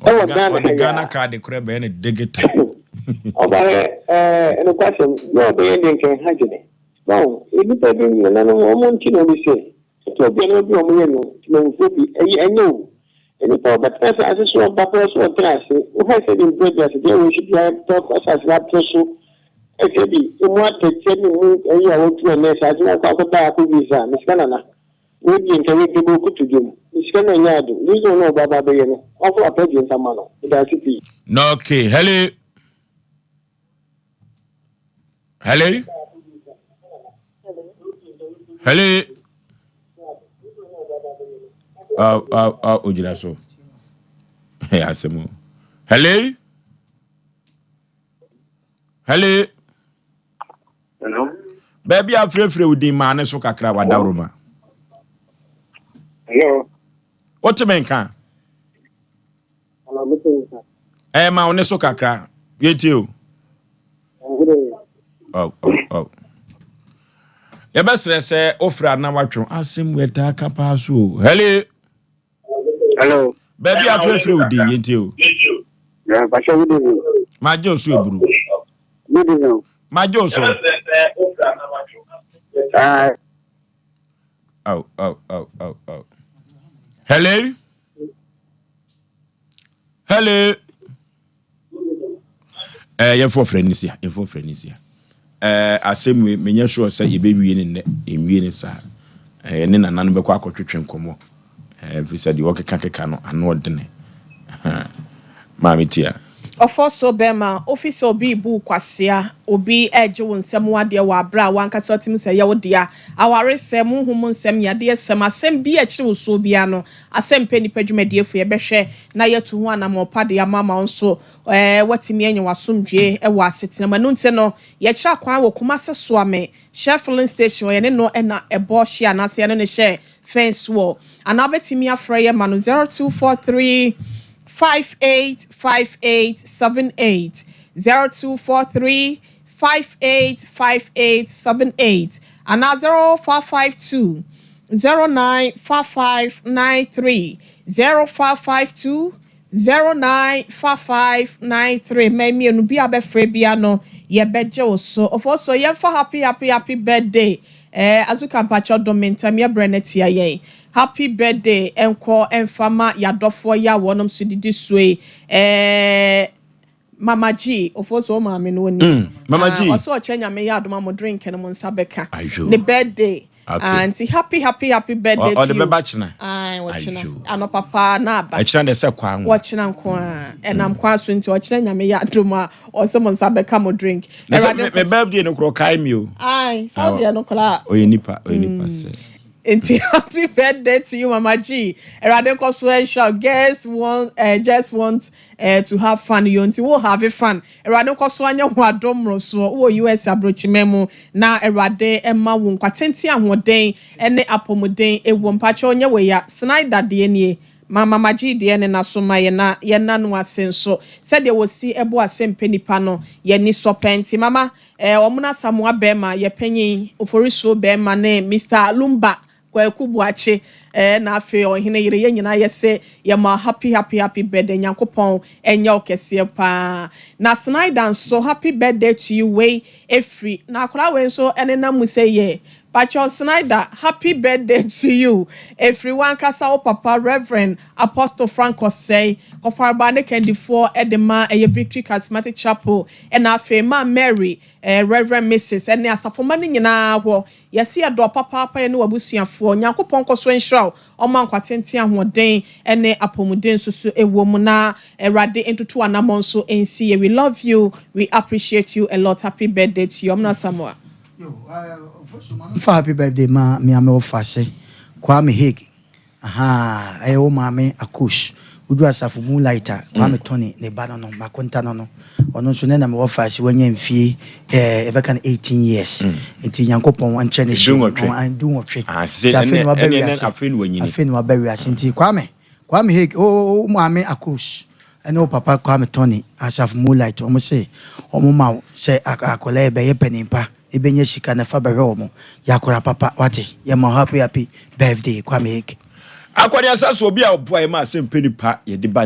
Ɛwɔ Ghana ha Ɔde yi Ghana a. card korɛ bɛyɛ ne digital. Ɔba hɛ ɛɛ nokwasɛm deɛ ɔbɛyɛ deɛ nka ɛha dwene. Wahu, nnipa bi nananom wɔn nti na wɔn sɛ ɛtɔ bi a nneɛma bi a wɔyɛ no temammufoɔ bi ɛyɛ ɛnyɛ o. Nnipa a wɔbɛtena asase so ɔba pɛ ɔsɛ ɔtena ase. Wohwɛ sɛdeɛ mprɛ bi ase deɛ wɔsi biara tɔ asase no apɛ so sɛbi emu atɛkyɛ ne mu ɛyi a wɔtu ɛnɛ asase no akɔ akɔda akɔwie saa mesika nana wei deɛ nka wei bɛbɔ kotodwe mu mesika no ɛnyɛ ado reason no ɔba aba bɛyɛ no wafo apɛ deɛ mfa ma no meda ase pii. Okay, hello. Hello. Hello. Oh, oh, oh, ogyina so. Hey, asɛm o. Hello. Hello. Hello. Baabi a frɛfrɛ wo din maa ne so kakra wadaworoma. Hello. Wote me nka? Ɛɛ ma wo ne so kakra. Yɛntie o. Oh, oh, oh. Yɛbɛsrɛ sɛ wofrɛ ana watwe asɛm wɛtaa ka paa so o. Hello. Hello. Baabi a frɛfrɛ wo din yɛntie o. Magye wo so eburu. Magye wo so. Oh, oh, oh, oh, oh. Hello. Hello. Eh, yɛmfa ɔfrɛ no sia, yɛmfa ɔfrɛ no sia. Eh, asɛm wei, menyɛ sure sɛ yɛbɛwie ne nnɛ, yɛnwie ne saa. Eh, yɛne nana no bɛkɔ akɔtwetwe nkɔmmɔ. Eh, ɛfiri sɛ deɛ ɔkeka keka no, ano ɔdene. Maame tia. Ɔfɔ so bɛrima, ofi sɛ obi rebu wo kwasea, obi regye wo nsam adeɛ wɔ aberɛ a w'ankasa wotumi sɛ ɛyɛ wo dea. Awaresɛm, honhom mu nsɛm, yadeɛsɛm, asɛm bi a ɛkyere wo soɔ biara no, Asɛmpɛ Nnipa dwumadiefo yɛbɛhwɛ na yɛatu ho anammɔn pa de ama ma wo nso woatumi anya w'asomdwoe wɔ asetena mu. Ɛno nti no, yɛkyerɛ kwan wɔ Kumase Soame Shell Filling Station hɔ, yɛne no na ɛbɔ hye anaasɛ yɛne no hyɛ fence wɔ. Anaa wobɛtumi afrɛ yɛn ma no 0243 5858 78, 0243 5858 78 anaa 0552 0955 93, 0552 0955 93. Mmɛn mmienu bi a bɛfrɛ bia no yɛbɛgye wo so. Ofosuo yɛmfa happy happy happy birthday eh, Azuka mpakyɛw dom me ntɛm yɛbrɛ no atia yɛn. Happy birthday nkɔ mfa ma yɛadɔfoɔ yi a wɔnom so didi soɔ yi eh, Mama G, Ofosu wo maame no onim. Mama Ah, G. ɔsɛ ɔkyɛ Nyame yɛ adom a mo drink no mo nsa bɛka. Ayo. Ne birthday. Okay. Ah, nti happy happy happy birthday Ɔ- to Ɔde you. bɛba kyena. Ae, ɔkyena. Ayo. Anɔpa paa na aba. Ɛkyena deɛ sɛ kwaa ho. Ɔkyena nko ara. Ɛnam kwan so nti ɔkyena Nyame yɛ adom a ɔsɛ mo nsa bɛka mo drink. Na sɛ Awurade me, me nkɔ so. birthday no korɔ kae me o. Ae, saa Ah, deɛ no koraa. Ɔyɛ nipa, ɔyɛ nipa sɛ. Nti happy birthday to you Mama G. Awurade nkɔ so nhyira wo. Guess want, just want to have fun yo nti wo have fun. Awurade nkɔ so anyɛ ho adom mmorosoɔ wowɔ US abrokyiman mu na Awurade mma wo nkwa tenten ahoɔden ne apɔmuden ɛwom. Mpakyɛw nyɛ wei a Snyder deɛ nie. Ma Mama G deɛ ne naso ma yɛn na yɛnna no ase nso sɛdeɛ wɔsi bo asɛmpɛ nipa no yɛn ani sɔ paa nti Mama eh, Ɔmono Asamoah bɛɛma, yɛ panyin, Oforisuo bɛɛma ne Mister Lumba Kwaku Boakye eh, na afei Ɔhene yere, yɛn nyinaa yɛse yɛma happy happy happy birthday, Nyankopɔn nyɛ wo kɛseɛ paa. Na Snyder nso happy birthday to you, wei ɛfiri, na akwadaa wei nso nenam mu sɛ yɛ Pacho Snyder, happy birthday to you. Efiri wankasa wo papa, Reverend Apostle Frank Osei, kɔfaraba ne kandifoɔ ɛde ma ɛyɛ Victory Charismatic Chapel, ɛna afei ma Mary, Reverend Mrs ɛne asafoma no nyinaa hɔ. Yɛsi ɛdɔ papaapa yɛ ne w'abusuafoɔ. Nyankopɔn nkɔ so nhyira wo, ɔma nkwatenten, ahoɔden ɛne apɔmuden nso so ɛwɔ mu, na Awurade ntutu anammɔ nso nsi yɛ. We love you, we appreciate you a lot. Happy birthday to you. Ɔmna Samoa. Fa happy birthday ma me a mewɔ fa Kwame Hague. Aha, ɛyɛ wo maame Akos wodu asafo mu lighter Kwame Tony ne ba no makonta no ɔno nso ne na mewɔ fa se wanya mfie ɛbɛka no 18 years, nti Nyankopɔn nkyɛ ne hye 18. Ah, sɛ Nti afei na waba wiase. Afei na wanyini. Afei na waba wiase. Nti Kwame Hague, wo maame Akos ɛne wo papa Kwame Tony, asafo mu light, ɔmo se ɔmo ma wo sɛ akwadaa yi bɛyɛ panin pa, ebɛnya sika na fa bɛhwɛ wɔn yɛ akwadaa papa. Wate, yɛ ma wo happy, happy birthday, Kwame Hague. Akɔneasa so obi a ɔboa yɛ ma asɛm pɛ nipa yɛde ba.